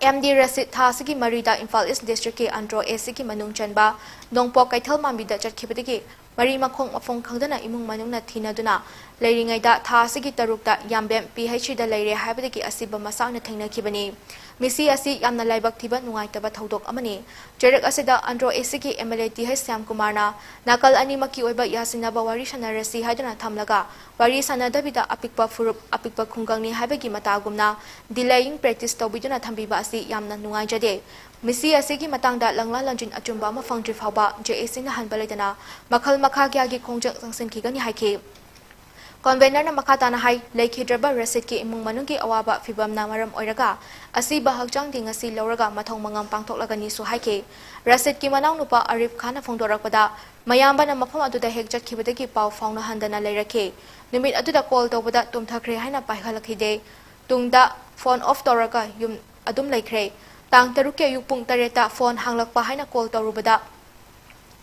M D ꯔꯁꯤꯗ ꯊꯥ ꯑꯁꯤꯒꯤ ꯃꯔꯤꯗ ꯏꯝꯐꯥꯜ East districtꯀꯤ Andro ACꯒꯤ ꯃꯅꯨꯡ ꯆꯟꯕ ꯅꯣꯡꯄꯣꯛ ꯀꯩꯊꯦꯜ ꯃꯥꯟꯕꯤꯗ ꯆꯠꯈꯤꯕꯗꯒꯤ ꯃꯔꯤ ꯃꯈꯣꯡ ꯃꯐꯝ ꯈꯪꯗꯅ ꯏꯃꯨꯡ ꯃꯅꯨꯡꯅ ꯊꯤꯅꯗꯨꯅ ꯂꯩꯔꯤꯉꯩꯗ ꯊꯥ ꯑꯁꯤꯒꯤ ꯇꯔꯨꯛꯇ ꯌꯥꯝꯕꯦꯝ PHCꯗ ꯂꯩꯔꯦ ꯍꯥꯏꯕꯗꯒꯤ ꯑꯁꯤꯕ ꯃꯁꯥ ꯑꯣꯏꯅ ꯊꯦꯡꯅꯈꯤꯕꯅꯤ꯫ ꯃꯤꯁꯤ ꯑꯁꯤ ꯌꯥꯝꯅ ꯂꯥꯏꯕꯛ ꯊꯤꯕ ꯅꯨꯡꯉꯥꯏꯇꯕ ꯊꯧꯗꯣꯛ ꯑꯃꯅꯤ꯫ ꯆꯩꯔꯛ ꯑꯁꯤꯗ Andro ACꯒꯤ MLA Th ꯁ꯭ꯌꯥꯝꯀꯨꯃꯥꯔꯅ ꯅꯥꯀꯜ ꯑꯅꯤꯃꯛꯀꯤ ꯑꯣꯏꯕ ꯌꯥꯁꯤꯟꯅꯕ ꯋꯥꯔꯤ ꯁꯥꯟꯅꯔꯁꯤ ꯍꯥꯏꯗꯨꯅ ꯊꯝꯂꯒ ꯋꯥꯔꯤ ꯁꯥꯟꯅꯗꯕꯤꯗ ꯑꯄꯤꯛꯄ ꯐꯨꯔꯨꯞ, ꯑꯄꯤꯛꯄ ꯈꯨꯡꯒꯪꯅꯤ ꯍꯥꯏꯕꯒꯤ ꯃꯇꯥꯒꯨꯝꯅ delaying practice ꯇꯧꯕꯤꯗꯨꯅ ꯊꯝꯕꯤꯕ ꯑꯁꯤ ꯌꯥꯝꯅ ꯅꯨꯡꯉꯥꯏꯖꯗꯦ꯫ ꯃꯤꯁꯤ ꯑꯁꯤꯒꯤ ꯃꯇꯥꯡꯗ ꯂꯪꯂꯥ ꯂꯪꯖꯤꯟ ꯑꯆꯨꯝꯕ ꯑꯃ ꯐꯪꯗ꯭ꯔꯤ ꯐꯥꯎꯕ JACꯅ ꯍꯟꯕ ꯂꯩꯇꯅ ꯃꯈꯜ ꯃꯈꯥ ꯀꯌꯥꯒꯤ ꯈꯣꯡꯖꯪ ꯆꯪꯁꯤꯟꯈꯤꯒꯅꯤ ꯍꯥꯏꯈꯤ꯫ Convenerꯅ ꯃꯈꯥ ꯇꯥꯅ ꯍꯥꯏ, ꯂꯩꯈꯤꯗ꯭ꯔꯕ ꯔꯁꯤꯗꯀꯤ ꯏꯃꯨꯡ ꯃꯅꯨꯡꯒꯤ ꯑꯋꯥꯕ ꯐꯤꯕꯝꯅ ꯃꯔꯝ ꯑꯣꯏꯔꯒ ꯑꯁꯤꯕ ꯍꯛꯆꯥꯡꯗꯤ ꯉꯁꯤ ꯂꯧꯔꯒ ꯃꯊꯧ ꯃꯉꯝ ꯄꯥꯡꯊꯣꯛꯂꯒꯅꯤꯁꯨ ꯍꯥꯏꯈꯤ꯫ ꯔꯁꯤꯗꯀꯤ ꯃꯅꯥꯎꯅꯨꯄꯥ ꯑꯔꯤꯐ ꯈꯥꯟꯅ ꯐꯣꯡꯗꯣꯔꯛꯄꯗ, ꯃꯌꯥꯝꯕꯅ ꯃꯐꯝ ꯑꯗꯨꯗ ꯍꯦꯛ ꯆꯠꯈꯤꯕꯗꯒꯤ ꯄꯥꯎ ꯐꯥꯎꯅꯍꯟꯗꯅ ꯂꯩꯔꯛꯈꯤ꯫ ꯅꯨꯃꯤꯠ ꯑꯗꯨꯗ call ꯇꯧꯕꯗ ꯇꯨꯝꯊꯈ꯭ꯔꯦ ꯍꯥꯏꯅ ꯄꯥꯏꯈꯠꯂꯛꯈꯤꯗꯦ꯫ ꯇꯨꯡꯗ phone off ꯇꯧꯔꯒ ꯌꯨꯝ ꯑꯗꯨꯝ ꯂꯩꯈ꯭ꯔꯦ꯫ ꯇꯥꯡ ꯇꯔꯨꯛꯀꯤ ꯑꯌꯨꯛ ꯄꯨꯡ ꯇꯔꯦꯠꯇ phone ꯍꯥꯡꯂꯛꯄ ꯍꯥꯏꯅ call ꯇꯧꯔꯨꯕꯗ,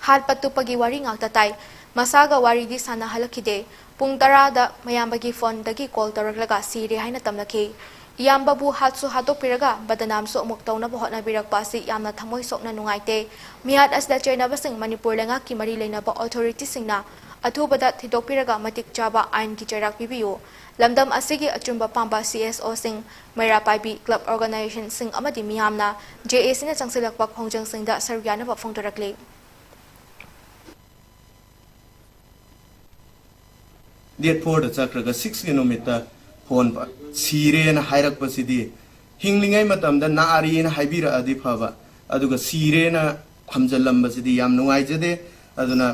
ꯍꯥꯠꯄ ꯇꯨꯞꯄꯒꯤ ꯋꯥꯔꯤ ꯉꯥꯛꯇ ꯇꯥꯏ꯫ ꯃꯁꯥꯒ ꯋꯥꯔꯤꯗꯤ ꯁꯥꯟꯅꯍꯜꯂꯛꯈꯤꯗꯦ꯫ ꯄꯨꯡ ꯇꯔꯥꯗ ꯃꯌꯥꯝꯕꯒꯤ phoneꯗꯒꯤ call ꯇꯧꯔꯛꯂꯒ ꯁꯤꯔꯦ ꯍꯥꯏꯅ ꯇꯝꯂꯛꯈꯤ꯫ ꯏꯌꯥꯝꯕꯕꯨ ꯍꯥꯠꯁꯨ ꯍꯥꯠꯇꯣꯛꯄꯤꯔꯒ ꯕꯗꯅꯥꯝꯁꯨ ꯑꯃꯨꯛ ꯇꯧꯅꯕ ꯍꯣꯠꯅꯕꯤꯔꯛꯄ ꯑꯁꯤ ꯌꯥꯝꯅ ꯊꯃꯣꯏ ꯁꯣꯛꯅ ꯅꯨꯡꯉꯥꯏꯇꯦ꯫ ꯃꯤꯍꯥꯠ ꯑꯁꯤꯗ ꯆꯩꯅꯕꯁꯤꯡ ꯃꯅꯤꯄꯨꯔ ꯂꯩꯉꯥꯛꯀꯤ ꯃꯔꯤ ꯂꯩꯅꯕ authorityꯁꯤꯡꯅ ꯑꯊꯨꯕꯗ ꯊꯤꯗꯣꯛꯄꯤꯔꯒ ꯃꯇꯤꯛ ꯆꯥꯕ ꯑꯥꯏꯟꯒꯤ ꯆꯩꯔꯥꯛ ꯄꯤꯕꯤꯌꯨ꯫ ꯂꯝꯗꯝ ꯑꯁꯤꯒꯤ ꯑꯆꯨꯝꯕ ꯄꯥꯝꯕ ꯁꯤ ꯑꯦꯁ ꯑꯣꯁꯤꯡ, ꯃꯩꯔꯥ ꯄꯥꯏꯕꯤ ꯀ꯭ꯂꯕ ꯑꯣꯔꯒꯅꯥꯏꯖꯦꯁꯟꯁꯤꯡ ꯑꯃꯗꯤ ꯃꯤꯌꯥꯝꯅ ꯖꯦ ꯑꯦ ꯁꯤꯅ ꯆꯪꯁꯤꯜꯂꯛꯄ ꯈꯣꯡꯖꯪꯁꯤꯡꯗ ꯁꯔꯨꯛ ꯌꯥꯅꯕ ꯐꯣꯡꯗꯣꯔꯛꯂꯤ꯫ ꯗꯦꯠ ꯐꯣꯔꯗ ꯆꯠꯈ꯭ꯔꯒ ꯁꯤꯛꯁꯀꯤ ꯅꯨꯃꯤꯠꯇ ꯐꯣꯟ ꯄ-, ꯁꯤꯔꯦꯅ ꯍꯥꯏꯔꯛꯄꯁꯤꯗꯤ, ꯍꯤꯡꯂꯤꯉꯩ ꯃꯇꯝꯗ ꯅꯥꯔꯦꯅ ꯍꯥꯏꯕꯤꯔꯛꯑꯗꯤ ꯐꯕ, ꯑꯗꯨꯒ ꯁꯤꯔꯦꯅ ꯊꯝꯖꯜꯂꯝꯕꯁꯤꯗꯤ ꯌꯥꯝ ꯅꯨꯡꯉꯥꯏꯖꯗꯦ꯫ ꯑꯗꯨꯅ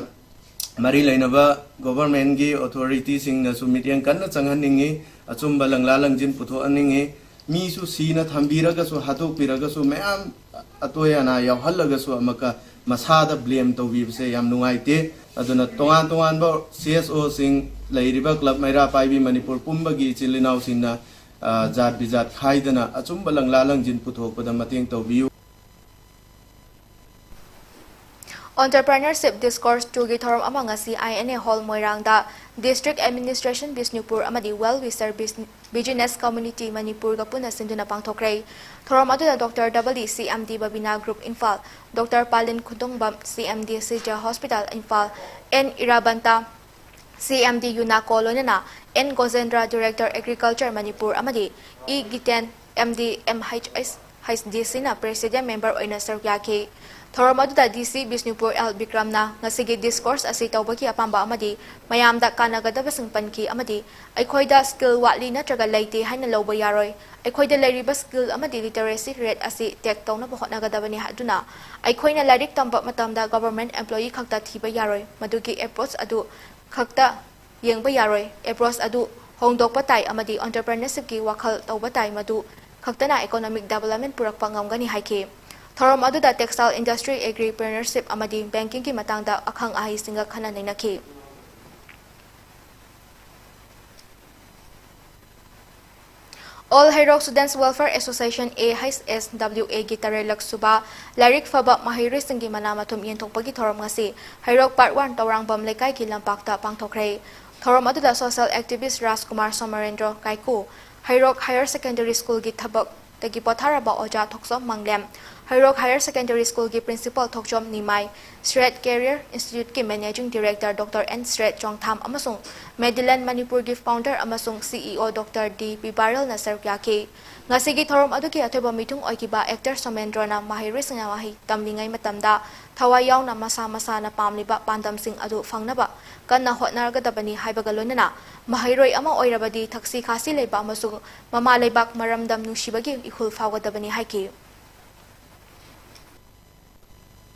ꯃꯔꯤ ꯂꯩꯅꯕ ꯒꯣꯚꯔꯟꯃꯦꯟꯠꯀꯤ ꯑꯣꯊꯣꯔꯤꯇꯤꯁꯤꯡꯅꯁꯨ ꯃꯤꯠꯌꯦꯡ ꯀꯟꯅ ꯆꯪꯍꯟꯅꯤꯡꯉꯤ, ꯑꯆꯨꯝꯕ ꯂꯪꯂꯥ ꯂꯪꯖꯤꯟ ꯄꯨꯊꯣꯛꯍꯟꯅꯤꯡꯉꯤ꯫ ꯃꯤꯁꯨ ꯁꯤꯅ ꯊꯝꯕꯤꯔꯒꯁꯨ, ꯍꯥꯠꯇꯣꯛꯄꯤꯔꯒꯁꯨ, ꯃꯌꯥꯝ ꯑꯇꯣꯏ ꯑꯅꯥ ꯌꯥꯎꯍꯜꯂꯒꯁꯨ ꯑꯃꯨꯛꯀ ꯃꯁꯥꯗ ꯕ꯭ꯂꯦꯝ ꯇꯧꯕꯤꯕꯁꯦ ꯌꯥꯝ ꯅꯨꯡꯉꯥꯏꯇꯦ꯫ ꯑꯗꯨꯅ ꯇꯣꯉꯥꯟ ꯇꯣꯉꯥꯟꯕ ꯁꯤ ꯑꯦꯁ ꯑꯣꯁꯤꯡ ꯂꯩꯔꯤꯕ ꯀ꯭ꯂꯕ ꯃꯩꯔꯥ ꯄꯥꯏꯕꯤ ꯃꯅꯤꯄꯨꯔ ꯄꯨꯝꯕꯒꯤ ꯏꯆꯤꯜ ꯏꯅꯥꯎꯁꯤꯡꯅ, ꯑ, ꯖꯥꯠ ꯕꯤꯖꯥꯠ ꯈꯥꯏꯗꯅ ꯑꯆꯨꯝꯕ ꯂꯪꯂꯥ ꯂꯪꯖꯤꯟ ꯄꯨꯊꯣꯛꯄꯗ ꯃꯇꯦꯡ ꯇꯧꯕꯤꯌꯨ꯫ Entrepreneurship Discourse ꯇꯨꯒꯤ ꯊꯧꯔꯝ ꯑꯃ ꯉꯁꯤ ꯑꯥꯏ ꯑꯦꯟ ꯑꯦ ꯍꯣꯜ ꯃꯣꯏꯔꯥꯡꯗ District Administration ꯕꯤꯁꯅꯨꯄꯨꯔ ꯑꯃꯗꯤ Well Wisher Bus-, Business Community ꯃꯅꯤꯄꯨꯔꯒ ꯄꯨꯟꯅ ꯁꯤꯟꯗꯨꯅ ꯄꯥꯡꯊꯣꯛꯈ꯭ꯔꯦ꯫ ꯊꯧꯔꯝ ꯑꯗꯨꯗ doctor double E C M D Babina group Imphal, doctor Palin Khundongbam, C M D Shija hospital Imphal, N Irabanta, C M D ꯌꯨꯅꯥꯀꯣ ꯂꯣꯏꯅꯅ ꯑꯦꯟ ꯒꯣꯖꯦꯟꯗ꯭ꯔ, Director Agriculture ꯃꯅꯤꯄꯨꯔ ꯑꯃꯗꯤ E Giten, M D, M H S, H D ꯁꯤꯅ President Member ꯑꯣꯏꯅ ꯁꯔꯨꯛ ꯌꯥꯈꯤ꯫ ꯊꯧꯔꯝ ꯑꯗꯨꯗ ꯗꯤ ꯁꯤ ꯕꯤꯁꯅꯨꯄꯨꯔ ꯑꯦꯜ ꯕꯤꯀ꯭ꯔꯝꯅ ꯉꯁꯤꯒꯤ discourse ꯑꯁꯤ ꯇꯧꯕꯒꯤ ꯑꯄꯥꯝꯕ ꯑꯃꯗꯤ ꯃꯌꯥꯝꯗ ꯀꯥꯟꯅꯒꯗꯕꯁꯤꯡ ꯄꯟꯈꯤ ꯑꯃꯗꯤ ꯑꯩꯈꯣꯏꯗ skill ꯋꯥꯠꯂꯤ ꯅꯠꯇ꯭ꯔꯒ ꯂꯩꯇꯦ ꯍꯥꯏꯅ ꯂꯧꯕ ꯌꯥꯔꯣꯏ꯫ ꯑꯩꯈꯣꯏꯗ ꯂꯩꯔꯤꯕ skill ꯑꯃꯗꯤ literacy rate ꯑꯁꯤ take ꯇꯧꯅꯕ ꯍꯣꯠꯅꯒꯗꯕꯅꯤ꯫ ꯑꯗꯨꯅ ꯑꯩꯈꯣꯏꯅ ꯂꯥꯏꯔꯤꯛ ꯇꯝꯕ ꯃꯇꯝꯗ government employee ꯈꯛꯇ ꯊꯤꯕ ꯌꯥꯔꯣꯏ꯫ ꯃꯗꯨꯒꯤ approach ꯑꯗꯨ ꯈꯛꯇ ꯌꯦꯡꯕ ꯌꯥꯔꯣꯏ꯫ Approach ꯑꯗꯨ ꯍꯣꯡꯗꯣꯛꯄ ꯇꯥꯏ ꯑꯃꯗꯤ entrepreneurshipꯀꯤ ꯋꯥꯈꯜ ꯇꯧꯕ ꯇꯥꯏ, ꯃꯗꯨ ꯈꯛꯇꯅ economic development ꯄꯨꯔꯛꯄ ꯉꯝꯒꯅꯤ ꯍꯥꯏꯈꯤ꯫ ꯊꯧꯔꯝ ꯑꯗꯨꯗ textile industry, agripreneurship ꯑꯃꯗꯤ bankingꯒꯤ ꯃꯇꯥꯡꯗ ꯑꯈꯪ ꯑꯍꯩꯁꯤꯡꯒ ꯈꯟꯅ ꯅꯩꯅꯈꯤ꯫ All Heirok Students Welfare Association, A H S W Aꯒꯤ ꯇꯔꯦꯠꯂꯛ ꯁꯨꯕ ꯂꯥꯏꯔꯤꯛ ꯐꯕ ꯃꯍꯩꯔꯣꯏꯁꯤꯡꯒꯤ ꯃꯅꯥ ꯃꯊꯨꯝ ꯌꯦꯟꯊꯣꯛꯄꯒꯤ ꯊꯧꯔꯝ ꯉꯁꯤ ꯍꯩꯔꯣꯛ Part One ꯇꯧꯔꯥꯡꯕꯝ ꯂꯩꯀꯥꯏꯒꯤ ꯂꯝꯄꯥꯛꯇ ꯄꯥꯡꯊꯣꯛꯈ꯭ꯔꯦ꯫ ꯊꯧꯔꯝ ꯑꯗꯨꯗ social activist ꯔꯥꯖꯀꯨꯃꯥꯔ ꯁꯣꯃꯔꯦꯟꯗ꯭ꯔꯣ ꯀꯥꯏꯀꯨ, ꯍꯩꯔꯣꯛ Higher Secondary Schoolꯒꯤ ꯊꯕꯛꯇꯒꯤ ꯄꯣꯊꯥꯔꯕ ꯑꯣꯖꯥ ꯊꯣꯛꯆꯣꯝ ꯃꯪꯂꯦꯝ, ꯃꯍꯩꯔꯣꯛ Higher Secondary Schoolꯒꯤ Principal ꯊꯣꯛꯆꯣꯝ ꯅꯤꯃꯥꯏ, ꯁ꯭ꯔꯦꯠ Career Instituteꯀꯤ Managing Director Doctor N ꯁ꯭ꯔꯦꯠ ꯆꯣꯡꯊꯥꯝ ꯑꯃꯁꯨꯡ ꯃꯦꯗꯤꯂꯟ ꯃꯅꯤꯄꯨꯔꯒꯤ Founder ꯑꯃꯁꯨꯡ CEO Doctor D ꯄꯤꯕꯥꯔꯦꯜꯅ ꯁꯔꯨꯛ ꯌꯥꯈꯤ꯫ ꯉꯁꯤꯒꯤ ꯊꯧꯔꯝ ꯑꯗꯨꯒꯤ ꯑꯊꯣꯏꯕ ꯃꯤꯊꯨꯡ ꯑꯣꯏꯈꯤꯕ actor ꯁꯣꯃꯦꯟꯗ꯭ꯔꯣꯅ ꯃꯍꯩꯔꯣꯏꯁꯤꯡꯅ ꯃꯍꯩ ꯇꯝꯂꯤꯉꯩ ꯃꯇꯝꯗ ꯊꯋꯥꯏ ꯌꯥꯎꯅ ꯃꯁꯥ ꯃꯁꯥꯅ ꯄꯥꯝꯂꯤꯕ ꯄꯥꯟꯗꯝꯁꯤꯡ ꯑꯗꯨ ꯐꯪꯅꯕ ꯀꯟꯅ ꯍꯣꯠꯅꯒꯗꯕꯅꯤ ꯍꯥꯏꯕꯒ ꯂꯣꯏꯅꯅ ꯃꯍꯩꯔꯣꯏ ꯑꯃ ꯑꯣꯏꯔꯕꯗꯤ ꯊꯛꯁꯤ ꯈꯥꯁꯤ ꯂꯩꯕ ꯑꯃꯁꯨꯡ ꯃꯃꯥ ꯂꯩꯕꯥꯛ ꯃꯔꯝꯗꯝ ꯅꯨꯡꯁꯤꯕꯒꯤ ꯏꯍꯨꯜ ꯐꯥꯎꯒꯗꯕꯅꯤ ꯍꯥꯏꯈꯤ꯫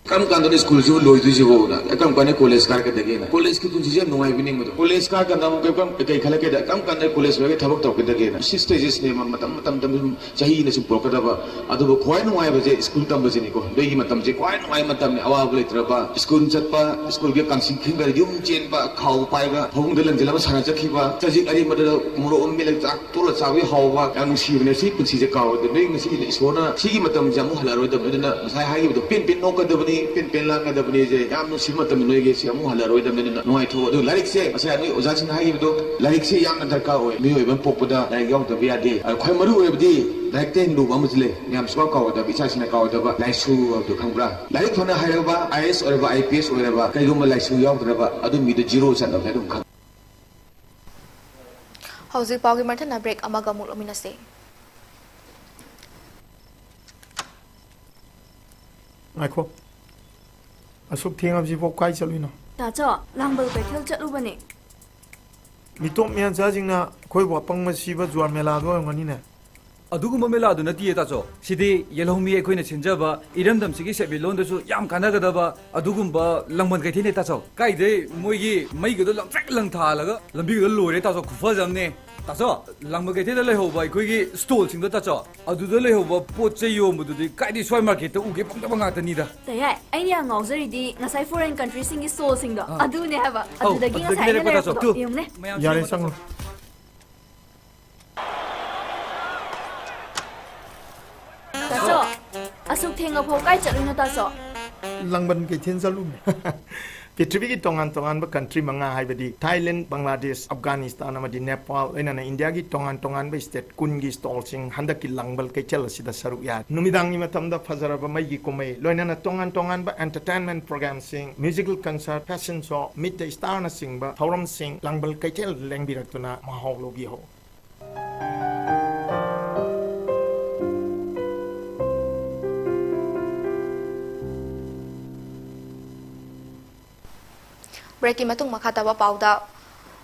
ꯀꯔꯝ ꯀꯥꯟꯗꯅꯣ ꯁ꯭ꯀꯨꯜꯁꯤꯕꯨ ꯂꯣꯏꯗꯣꯏꯁꯤꯕꯣꯅ? ꯀꯔꯝ ꯀꯥꯟꯗ ꯀꯣꯂꯦꯖ ꯀꯥꯔꯛꯀꯗꯒꯦꯅ? ꯀꯣꯂꯦꯖꯀꯤ ꯄꯨꯟꯁꯤꯁꯦ ꯌꯥꯝ ꯅꯨꯡꯉꯥꯏꯕ ꯅꯤꯡꯕꯗꯣ꯫ ꯀꯣꯂꯦꯖ ꯀꯥꯔꯀꯥꯟꯗ ꯑꯃꯨꯛ ꯀꯩ-, ꯀꯩ ꯈꯜꯂꯛꯀꯦꯗ? ꯀꯔꯝ ꯀꯥꯟꯗ ꯀꯣꯂꯦꯖ ꯂꯣꯏꯔꯒ ꯊꯕꯛ ꯇꯧꯔꯛꯀꯗꯒꯦꯅ? ꯁꯤ ꯁ꯭ꯇꯦꯖꯦꯁꯅꯦꯕ ꯃꯇꯝ, ꯃꯇꯝ, ꯃꯇꯝ ꯁꯨꯝ ꯆꯍꯤꯅ ꯁꯨꯝ ꯄꯨꯔꯛꯀꯗꯕ꯫ ꯑꯗꯨꯕꯨ ꯈ꯭ꯋꯥꯏ ꯅꯨꯡꯉꯥꯏꯕꯁꯦ ꯁ꯭ꯀꯨꯜ ꯇꯝꯕꯁꯤꯅꯤꯀꯣ꯫ ꯅꯣꯏꯒꯤ ꯃꯇꯝꯁꯦ ꯈ꯭ꯋꯥꯏ ꯅꯨꯡꯉꯥꯏꯕ ꯃꯇꯝꯅꯤ꯫ ꯑꯋꯥꯕ ꯂꯩꯇ꯭ꯔꯕ, ꯁ꯭ꯀꯨꯜ ꯆꯠꯄ, ꯁ꯭ꯀꯨꯜꯒꯤ ꯀꯥꯡꯁꯤꯡ ꯈꯤꯡꯒ ꯌꯨꯝ ꯆꯦꯟꯕ, ꯈꯥꯎ ꯄꯥꯏꯕ, ꯐꯃꯨꯡꯗ ꯂꯪꯁꯤꯜꯂꯒ ꯁꯥꯟꯅ ꯆꯠꯈꯤꯕ, ꯆꯖꯤꯛ ꯑꯔꯦꯝꯕꯗ ꯃꯣꯔꯣꯛ ꯑꯃ ꯃꯦꯠꯂꯒ ꯆꯥꯛ ꯇꯣꯠꯂ ꯆꯥꯕꯒꯤ ꯍꯥꯎꯕ, ꯌꯥꯝ ꯅꯨꯡꯁꯤꯕꯅꯦ꯫ ꯁꯤ ꯄꯨꯟꯁꯤꯁꯦ ꯀꯥꯎꯔꯣꯏꯗꯕꯅꯤ꯫ ꯅꯣꯏ ꯉꯁꯤ ꯏꯁꯣꯔꯅ ꯁꯤꯒꯤ ꯃꯇꯝꯁꯦ ꯑꯃꯨꯛ ꯍꯜꯂꯛꯑꯔꯣꯏꯗꯕꯅꯤ꯫ ꯑꯗꯨꯅ ꯉꯁꯥꯏ ꯍꯥꯏꯈꯤꯕꯗꯣ, ꯄꯦꯟ ꯄꯦꯟ ꯅꯣꯛꯀꯗꯕꯅꯤ, ꯄꯦꯟ ꯄꯦꯟ ꯂꯥꯡꯒꯗꯕꯅꯤ꯫ ꯁꯦ ꯌꯥꯝ ꯅꯨꯡꯁꯤꯕ ꯃꯇꯝꯅꯤ ꯅꯣꯏꯒꯤ꯫ ꯁꯤ ꯑꯃꯨꯛ ꯍꯜꯂꯛꯑꯔꯣꯏꯗꯕꯅꯤ꯫ ꯑꯗꯨꯅ ꯅꯨꯡꯉꯥꯏꯊꯣꯛꯑꯣ꯫ ꯑꯗꯨ ꯂꯥꯏꯔꯤꯛꯁꯦ, ꯉꯁꯥꯏ ꯅꯣꯏ ꯑꯣꯖꯥꯁꯤꯡꯅ ꯍꯥꯏꯈꯤꯕꯗꯣ, ꯂꯥꯏꯔꯤꯛꯁꯦ ꯌꯥꯝꯅ ꯗꯔꯀꯥꯔ ꯑꯣꯏ꯫ ꯃꯤꯑꯣꯏꯕ ꯑꯃ ꯄꯣꯛꯄꯗ ꯂꯥꯏꯔꯤꯛ ꯌꯥꯎꯗꯕ ꯌꯥꯗꯦ꯫ ꯑꯗꯣ ꯈ꯭ꯋꯥꯏ ꯃꯔꯨ ꯑꯣꯏꯕꯗꯤ ꯂꯥꯏꯔꯤꯛꯇꯩ ꯍꯦꯟꯅ ꯂꯨꯕ ꯑꯃꯁꯨ ꯂꯩ꯫ ꯃꯌꯥꯝ ꯁꯨꯡꯀꯥꯎ ꯀꯥꯎꯒꯗꯕ, ꯏꯆꯥꯁꯤꯡꯅ ꯀꯥꯎꯒꯗꯕ ꯂꯥꯏꯁꯨ ꯍꯥꯏꯕꯗꯨ ꯈꯪꯕ꯭ꯔꯥ? ꯂꯥꯏꯔꯤꯛ ꯐꯅ ꯍꯩꯔꯕ, IAS ꯑꯣꯏꯔꯕ, IPS ꯑꯣꯏꯔꯕ, ꯀꯩꯒꯨꯝꯕ ꯂꯥꯏꯁꯨ ꯌꯥꯎꯗ꯭ꯔꯕ, ꯑꯗꯨ ꯃꯤꯗꯨ ꯖꯤꯔꯣ ꯆꯠꯂꯕꯅꯤ꯫ ꯑꯗꯨꯝ ꯈꯪ- ꯍꯧꯖꯤꯛ ꯄꯥꯎꯒꯤ ꯃꯊꯪꯅ break ꯑꯃꯒ ꯑꯃꯨꯛ ꯂꯧꯃꯤꯟꯅꯁꯤ꯫ ꯉꯥꯏꯈꯣ꯫ ꯑꯁꯨꯛ ꯊꯦꯡꯉꯕꯁꯤꯕꯣ ꯀꯥꯏ ꯆꯠꯂꯨꯏꯅꯣ? ꯇꯥꯆꯧ, ꯂꯥꯡꯕꯜ ꯀꯩꯊꯦꯜ ꯆꯠꯂꯨꯕꯅꯦ꯫ ꯃꯤꯇꯣꯞ ꯃꯤꯌꯥꯟꯆꯥꯁꯤꯡꯅ ꯑꯩꯈꯣꯏꯕꯨ ꯑꯄꯪꯕ ꯁꯤꯕ ꯖꯨꯋꯥꯔ ꯃꯦꯂꯥꯗꯣ ꯑꯣꯏꯔꯝꯒꯅꯤꯅꯦ꯫ ꯑꯗꯨꯒꯨꯝꯕ ꯃꯦꯂꯥꯗꯨ ꯅꯠꯇꯤꯌꯦ, ꯇꯥꯆꯧ꯫ ꯁꯤꯗꯤ ꯌꯦꯜꯍꯧꯃꯤ ꯑꯩꯈꯣꯏꯅ ꯁꯤꯟꯖꯕ ꯏꯔꯝꯗꯝꯁꯤꯒꯤ ꯁꯦꯟꯃꯤꯠꯂꯣꯟꯗꯁꯨ ꯌꯥꯝ ꯀꯥꯟꯅꯒꯗꯕ ꯑꯗꯨꯒꯨꯝꯕ ꯂꯥꯡꯕꯟ ꯀꯩꯊꯦꯜꯅꯦ, ꯇꯥꯆꯧ꯫ ꯀꯥꯏꯗꯩ ꯃꯣꯏꯒꯤ ꯃꯩꯒꯗꯣ ꯂꯪꯇ꯭ꯔꯤꯛ ꯂꯪꯊꯥꯜꯂꯒ ꯂꯝꯕꯤꯒꯗꯣ ꯂꯣꯏꯔꯦ, ꯇꯥꯆꯧ, ꯈꯨꯐꯖ ꯑꯃꯅꯦ꯫ ꯇꯥꯆꯧ, ꯂꯥꯡꯕꯟ ꯀꯩꯊꯦꯜꯗ ꯂꯩꯍꯧꯕ ꯑꯩꯈꯣꯏꯒꯤ stallꯁꯤꯡꯗꯣ, ꯇꯥꯆꯧ, ꯑꯗꯨꯗ ꯂꯩꯍꯧꯕ ꯄꯣꯠ ꯆꯩ ꯌꯣꯟꯕꯗꯨꯗꯤ ꯀꯥꯏꯗꯩ ꯁ꯭ꯋꯥꯏ marketꯇ ꯎꯒꯦ ꯐꯪꯗꯕ ꯉꯥꯛꯇꯅꯤꯗ꯫ ꯇꯌꯥꯏ, ꯑꯩꯅ ꯌꯥꯝ ꯉꯥꯎꯖꯔꯤꯗꯤ ꯉꯁꯥꯏ foreign countryꯁꯤꯡꯒꯤ stallꯁꯤꯡꯗꯣ, ꯑꯥ꯫ ꯑꯗꯨꯅꯦ ꯍꯥꯏꯕ꯫ ꯑꯧ, ꯑꯗꯨꯗꯒꯤ ꯑꯗꯨꯗꯒꯤ ꯉꯁꯥꯏ ꯑꯩꯅ ꯂꯩꯔꯛꯄꯗꯣ, ꯇꯥꯆꯧ꯫ ꯂꯩꯔꯛꯄꯗꯣ꯫ ꯇꯨ, ꯌꯦꯡꯉꯨꯅꯦ꯫ ꯃꯌꯥꯝ ꯌꯥꯔꯦ, ꯌꯦꯡꯉꯣ, ꯇꯥꯆꯧ꯫ ꯆꯪꯉꯣ꯫ ꯇꯥꯆꯧ, ꯑꯁꯨꯛ ꯊꯦꯡꯉꯐꯥꯎ ꯀꯥꯏ ꯆꯠꯂꯨꯏꯅꯣ, ꯇꯥꯆꯧ? ꯂꯥꯡꯕꯟ ꯀꯩꯊꯦꯜ ꯆꯠꯂꯨꯕꯅꯦ꯫ ꯄ꯭ꯔꯤꯊꯤꯕꯤꯒꯤ ꯇꯣꯉꯥꯟ ꯇꯣꯉꯥꯟꯕ ꯀꯟꯇ꯭ꯔꯤ ꯃꯉꯥ, ꯍꯥꯏꯕꯗꯤ ꯊꯥꯏꯂꯦꯟ, ꯕꯪꯒ꯭ꯂꯥꯗꯦꯁ, ꯑꯐꯒꯥꯅꯤꯁꯇꯥꯟ ꯑꯃꯗꯤ ꯅꯦꯄꯥꯜ, ꯂꯣꯏꯅꯅ ꯏꯟꯗꯤꯌꯥꯒꯤ ꯇꯣꯉꯥꯟ ꯇꯣꯉꯥꯟꯕ ꯁ꯭ꯇꯦꯠ ꯀꯨꯟꯒꯤ ꯁ꯭ꯇꯣꯜꯁꯤꯡ ꯍꯟꯗꯛꯀꯤ ꯂꯥꯡꯕꯜ ꯀꯩꯊꯦꯜ ꯑꯁꯤꯗ ꯁꯔꯨꯛ ꯌꯥꯔꯤ꯫ ꯅꯨꯃꯤꯗꯥꯡꯒꯤ ꯃꯇꯝꯗ ꯐꯖꯔꯕ ꯃꯩꯒꯤ ꯀꯨꯝꯍꯩ, ꯂꯣꯏꯅꯅ ꯇꯣꯉꯥꯟ ꯇꯣꯉꯥꯟꯕ ꯑꯦꯟꯇꯔꯇꯦꯟꯃꯦꯟ ꯄ꯭ꯔꯣꯒ꯭ꯔꯥꯝꯁꯤꯡ, musical concert, fashion show, meet the ꯁ꯭ꯇꯥꯔꯅꯆꯤꯡꯕ ꯊꯧꯔꯝꯁꯤꯡ ꯂꯥꯡꯕꯜ ꯀꯩꯊꯦꯜ ꯂꯦꯡꯕꯤꯔꯛꯇꯨꯅ ꯃꯍꯥꯎ ꯂꯧꯕꯤꯍꯧ꯫ ꯕ꯭ꯔꯦꯛꯀꯤ ꯃꯇꯨꯡ ꯃꯈꯥ ꯇꯥꯕ ꯄꯥꯎꯗ,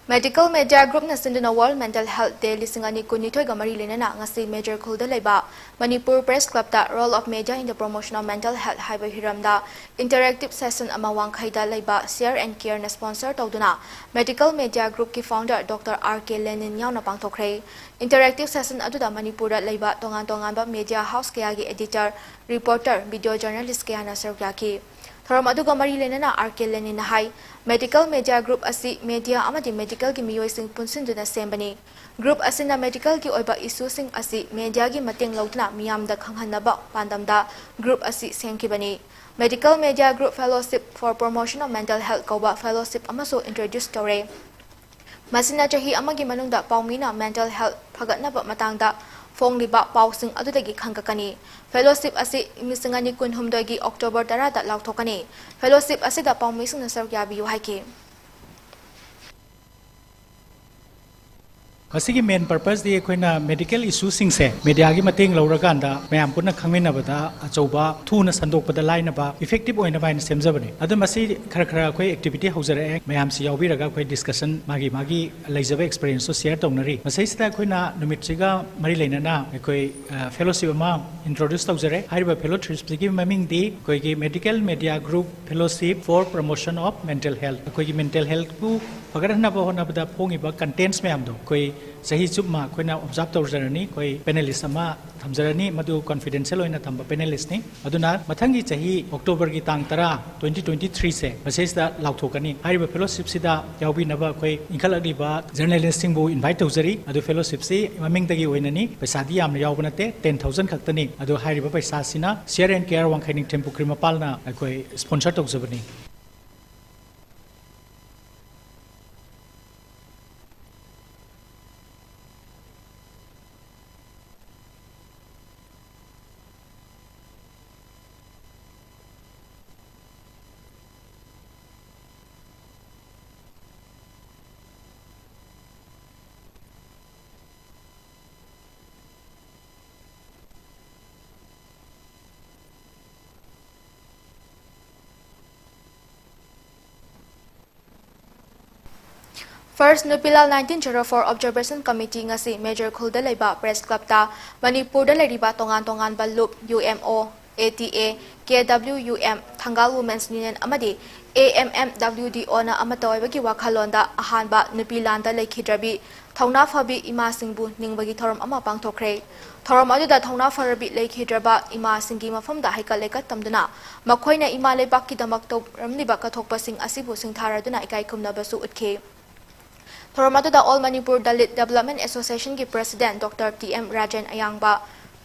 ꯃꯦꯗꯤꯀꯦꯜ ꯃꯦꯗꯤꯌꯥ ꯒ꯭ꯔꯨꯞꯅ ꯁꯤꯟꯗꯨꯅ ꯋꯥꯔꯜꯗ ꯃꯦꯟꯇꯦꯜ ꯍꯦꯜꯊ ꯗꯦ ꯂꯤꯁꯤꯡ ꯑꯅꯤ ꯀꯨꯟꯅꯤꯊꯣꯏꯒ ꯃꯔꯤ ꯂꯣꯏꯅꯅ ꯉꯁꯤ ꯃꯦꯖꯔ ꯈꯨꯜꯗ ꯂꯩꯕ ꯃꯅꯤꯄꯨꯔ ꯄ꯭ꯔꯦꯁ ꯀ꯭ꯂꯕꯇ Role of Media in the Promotion of Mental Health ꯍꯥꯏꯕ ꯍꯤꯔꯝꯗ ꯏꯟꯇꯔꯦꯛꯇꯤꯚ ꯁꯦꯁꯟ ꯑꯃ ꯋꯥꯡꯈꯩꯗ ꯂꯩꯕ ꯁꯤꯌꯔ ꯑꯦꯟ ꯀꯤꯌꯔꯅ ꯁ꯭ꯄꯣꯟꯁꯔ ꯇꯧꯗꯨꯅ ꯃꯦꯗꯤꯀꯦꯜ ꯃꯦꯗꯤꯌꯥ ꯒ꯭ꯔꯨꯞꯀꯤ founder doctor R K Lenin ꯌꯥꯎꯅ ꯄꯥꯡꯊꯣꯛꯈ꯭ꯔꯦ꯫ ꯏꯟꯇꯔꯦꯛꯇꯤꯚ ꯁꯦꯁꯟ ꯑꯗꯨꯗ ꯃꯅꯤꯄꯨꯔꯗ ꯂꯩꯕ ꯇꯣꯉꯥꯟ ꯇꯣꯉꯥꯟꯕ ꯃꯦꯗꯤꯌꯥ ꯍꯥꯎꯁ ꯀꯌꯥꯒꯤ ꯑꯦꯗꯤꯇꯔ, ꯔꯤꯄꯣꯔꯇꯔ, ꯚꯤꯗꯤꯑꯣ ꯖꯔꯅꯦꯂꯤꯁ ꯀꯌꯥꯅ ꯁꯔꯨꯛ ꯌꯥꯈꯤ꯫ ꯊꯧꯔꯝ ꯑꯗꯨꯒ ꯃꯔꯤ ꯂꯩꯅꯅ ꯑꯥꯔ ꯀꯦ ꯂꯦꯅꯤꯟꯅ ꯍꯥꯏ, ꯃꯦꯗꯤꯀꯦꯜ ꯃꯦꯗꯤꯌꯥ ꯒ꯭ꯔꯨꯞ ꯑꯁꯤ ꯃꯦꯗꯤꯌꯥ ꯑꯃꯗꯤ ꯃꯦꯗꯤꯀꯦꯜꯒꯤ ꯃꯤꯑꯣꯏꯁꯤꯡ ꯄꯨꯟꯁꯤꯟꯗꯨꯅ ꯁꯦꯝꯕꯅꯤ꯫ ꯒ꯭ꯔꯨꯞ ꯑꯁꯤꯅ ꯃꯦꯗꯤꯀꯦꯜꯒꯤ ꯑꯣꯏꯕ ꯏꯁꯨꯁꯤꯡ ꯑꯁꯤ ꯃꯦꯗꯤꯌꯥꯒꯤ ꯃꯇꯦꯡ ꯂꯧꯗꯨꯅ ꯃꯤꯌꯥꯝꯗ ꯈꯪꯍꯟꯅꯕ ꯄꯥꯟꯗꯝꯗ ꯒ꯭ꯔꯨꯞ ꯑꯁꯤ ꯁꯦꯝꯈꯤꯕꯅꯤ꯫ Medical Media Group Fellowship for Promotion of Mental Health ꯀꯧꯕ ꯐꯦꯂꯣꯁꯤꯞ ꯑꯃꯁꯨ ꯏꯟꯇ꯭ꯔꯣꯗ꯭ꯌꯨꯁ ꯇꯧꯔꯦ꯫ ꯃꯁꯤꯅ ꯆꯍꯤ ꯑꯃꯒꯤ ꯃꯅꯨꯡꯗ ꯄꯥꯎꯃꯤꯅ ꯃꯦꯟꯇꯦꯜ ꯍꯦꯜꯊ ꯐꯒꯠꯅꯕ ꯃꯇꯥꯡꯗ ꯐꯣꯡꯂꯤꯕ ꯄꯥꯎꯁꯤꯡ ꯑꯗꯨꯗꯒꯤ ꯈꯪꯂꯛꯀꯅꯤ꯫ ꯐꯦꯂꯣꯁꯤꯞ ꯑꯁꯤ ꯂꯤꯁꯤꯡ ꯑꯅꯤ ꯀꯨꯟꯍꯨꯝꯗꯣꯏꯒꯤ ꯑꯣꯛꯇꯣꯕꯔ ꯇꯔꯥꯗ ꯂꯥꯎꯊꯣꯛꯀꯅꯤ꯫ ꯐꯦꯂꯣꯁꯤꯞ ꯑꯁꯤꯗ ꯄꯥꯎꯃꯤꯁꯤꯡꯅ ꯁꯔꯨꯛ ꯌꯥꯕꯤꯌꯨ ꯍꯥꯏꯈꯤ꯫ ꯃꯁꯤꯒꯤ ꯃꯦꯟ ꯄꯔꯄꯁꯇꯤ ꯑꯩꯈꯣꯏꯅ ꯃꯦꯗꯤꯀꯦꯜ ꯏꯁꯨꯁꯤꯡꯁꯦ ꯃꯦꯗꯤꯌꯥꯒꯤ ꯃꯇꯦꯡ ꯂꯧꯔꯀꯥꯟꯗ ꯃꯌꯥꯝ ꯄꯨꯟꯅ ꯈꯪꯃꯤꯟꯅꯕꯗ ꯑꯆꯧꯕ ꯊꯨꯅ ꯁꯟꯗꯣꯛꯄꯗ ꯂꯥꯏꯅꯕ ꯏꯐꯦꯛꯇꯤꯞ ꯑꯣꯏꯅꯕ ꯍꯥꯏꯅ ꯁꯦꯝꯖꯕꯅꯤ꯫ ꯑꯗꯣ ꯃꯁꯤ ꯈꯔ ꯈꯔ ꯑꯩꯈꯣꯏ ꯑꯦꯛꯇꯤꯚꯤꯇꯤ ꯍꯧꯖꯔꯛꯑꯦ꯫ ꯃꯌꯥꯝꯁꯤ ꯌꯥꯎꯕꯤꯔꯒ ꯑꯩꯈꯣꯏ ꯗꯤꯁꯀꯁꯟ ꯃꯥꯒꯤ ꯃꯥꯒꯤ ꯂꯩꯖꯕ ꯑꯦꯛꯁꯄꯤꯔꯤꯌꯦꯟꯁꯇꯣ ꯁꯤꯌꯔ ꯇꯧꯅꯔꯤ꯫ ꯃꯁꯤꯁꯤꯗ ꯑꯩꯈꯣꯏꯅ ꯅꯨꯃꯤꯠꯁꯤꯒ ꯃꯔꯤ ꯂꯩꯅꯅ ꯑꯩꯈꯣꯏ ꯐꯦꯂꯣꯁꯤꯞ ꯑꯃ ꯏꯟꯇ꯭ꯔꯣꯗ꯭ꯌꯨꯁ ꯇꯧꯖꯔꯦ꯫ ꯍꯥꯏꯔꯤꯕ ꯐꯦꯂꯣꯁꯤꯞꯁꯤꯒꯤ ꯃꯃꯤꯡꯗꯤ ꯑꯩꯈꯣꯏꯒꯤ Medical Media Group Fellowship for Promotion of Mental Health꯫ ꯑꯩꯈꯣꯏꯒꯤ ꯃꯦꯟꯇꯦꯜ ꯍꯦꯜꯊꯄꯨ ꯐꯒꯠꯍꯟꯅꯕ ꯍꯣꯠꯅꯕꯗ ꯐꯣꯡꯉꯤꯕ ꯀꯟꯇꯦꯟꯁ ꯃꯌꯥꯝꯗꯣ ꯑꯩꯈꯣꯏ ꯆꯍꯤ ꯆꯨꯞꯃ ꯑꯩꯈꯣꯏꯅ ꯑꯣꯕꯖꯥꯔꯕ ꯇꯧꯖꯔꯅꯤ꯫ ꯑꯩꯈꯣꯏ ꯄꯦꯅꯦꯂꯤꯁ ꯑꯃ ꯊꯝꯖꯔꯅꯤ, ꯃꯗꯨ ꯀꯣꯟꯐꯤꯗꯦꯟꯁꯤꯌꯦꯜ ꯑꯣꯏꯅ ꯊꯝꯕ ꯄꯦꯅꯦꯂꯤꯁꯅꯤ꯫ ꯑꯗꯨꯅ ꯃꯊꯪꯒꯤ ꯆꯍꯤ ꯑꯣꯛꯇꯣꯕꯔꯒꯤ ꯇꯥꯡ ꯇꯔꯥ, ꯇ꯭ꯋꯦꯟꯇꯤ ꯇ꯭ꯋꯦꯟꯇꯤ ꯊ꯭ꯔꯤꯁꯦ ꯃꯁꯤꯁꯤꯗ ꯂꯥꯎꯊꯣꯛꯀꯅꯤ꯫ ꯍꯥꯏꯔꯤꯕ ꯐꯦꯂꯣꯁꯤꯞꯁꯤꯗ ꯌꯥꯎꯕꯤꯅꯕ ꯑꯩꯈꯣꯏ ꯏꯟꯈꯠꯂꯛꯂꯤꯕ ꯖꯔꯅꯦꯂꯤꯁꯁꯤꯡꯕꯨ ꯏꯟꯚꯥꯏꯠ ꯇꯧꯖꯔꯤ꯫ ꯑꯗꯨ ꯐꯦꯂꯣꯁꯤꯞꯁꯤ ꯃꯃꯤꯡꯗꯒꯤ ꯑꯣꯏꯅꯅꯤ, ꯄꯩꯁꯥꯗꯤ ꯌꯥꯝꯅ ꯌꯥꯎꯕ ꯅꯠꯇꯦ, ꯇꯦꯟ ꯊꯥꯎꯖꯟ ꯈꯛꯇꯅꯤ꯫ ꯑꯗꯨ ꯍꯥꯏꯔꯤꯕ ꯄꯩꯁꯥꯁꯤꯅ ꯁꯤꯌꯔ ꯑꯦꯟ ꯀꯤꯌꯔ ꯋꯥꯡꯈꯩꯅꯤꯡ ꯊꯦꯝꯄꯨꯈ꯭ꯔꯤ ꯃꯄꯥꯜꯅ ꯑꯩꯈꯣꯏ ꯁ꯭ꯄꯣꯟꯁꯔ ꯇꯧꯖꯕꯅꯤ꯫ First Nupilal nineteen zero four Observation Committee ꯉꯁꯤ ꯃꯦꯖꯔ ꯈꯨꯜꯗ ꯂꯩꯕ ꯄ꯭ꯔꯦꯁ ꯀ꯭ꯂꯕꯇ ꯃꯅꯤꯄꯨꯔꯗ ꯂꯩꯔꯤꯕ ꯇꯣꯉꯥꯟ ꯇꯣꯉꯥꯟꯕ ꯂꯨꯞ, U M O, A T A, K W U M, Thangal women's union ꯑꯃꯗꯤ A M M W D ꯑꯣꯅ ꯑꯃꯠꯇ ꯑꯣꯏꯕꯒꯤ ꯋꯥꯈꯜꯂꯣꯟꯗ ꯑꯍꯥꯟꯕ ꯅꯨꯄꯤ ꯂꯥꯟꯗ ꯂꯩꯈꯤꯗ꯭ꯔꯕꯤ ꯊꯧꯅꯥ ꯐꯕꯤ ꯏꯃꯥꯁꯤꯡꯕꯨ ꯅꯤꯡꯕꯒꯤ ꯊꯧꯔꯝ ꯑꯃ ꯄꯥꯡꯊꯣꯛꯈ꯭ꯔꯦ꯫ ꯊꯧꯔꯝ ꯑꯗꯨꯗ ꯊꯧꯅꯥ ꯐꯔꯕꯤ ꯂꯩꯈꯤꯗ꯭ꯔꯕ ꯏꯃꯥꯁꯤꯡꯒꯤ ꯃꯐꯝꯗ ꯍꯩꯀꯠ ꯂꯩꯀꯠ ꯇꯝꯗꯨꯅ ꯃꯈꯣꯏꯅ ꯏꯃꯥ ꯂꯩꯕꯥꯛꯀꯤꯗꯃꯛ ꯇꯧꯔꯝꯂꯤꯕ ꯀꯠꯊꯣꯛꯄꯁꯤꯡ ꯑꯁꯤꯕꯨ ꯁꯤꯡꯊꯥꯔꯗꯨꯅ ꯏꯀꯥꯏ ꯈꯨꯝꯅꯕꯁꯨ ꯎꯠꯈꯤ꯫ ꯊꯧꯔꯝ ꯑꯗꯨꯗ All Manipur Dalit Development Association ꯒꯤ President Doctor T M Rajen ꯑꯌꯥꯡꯕ,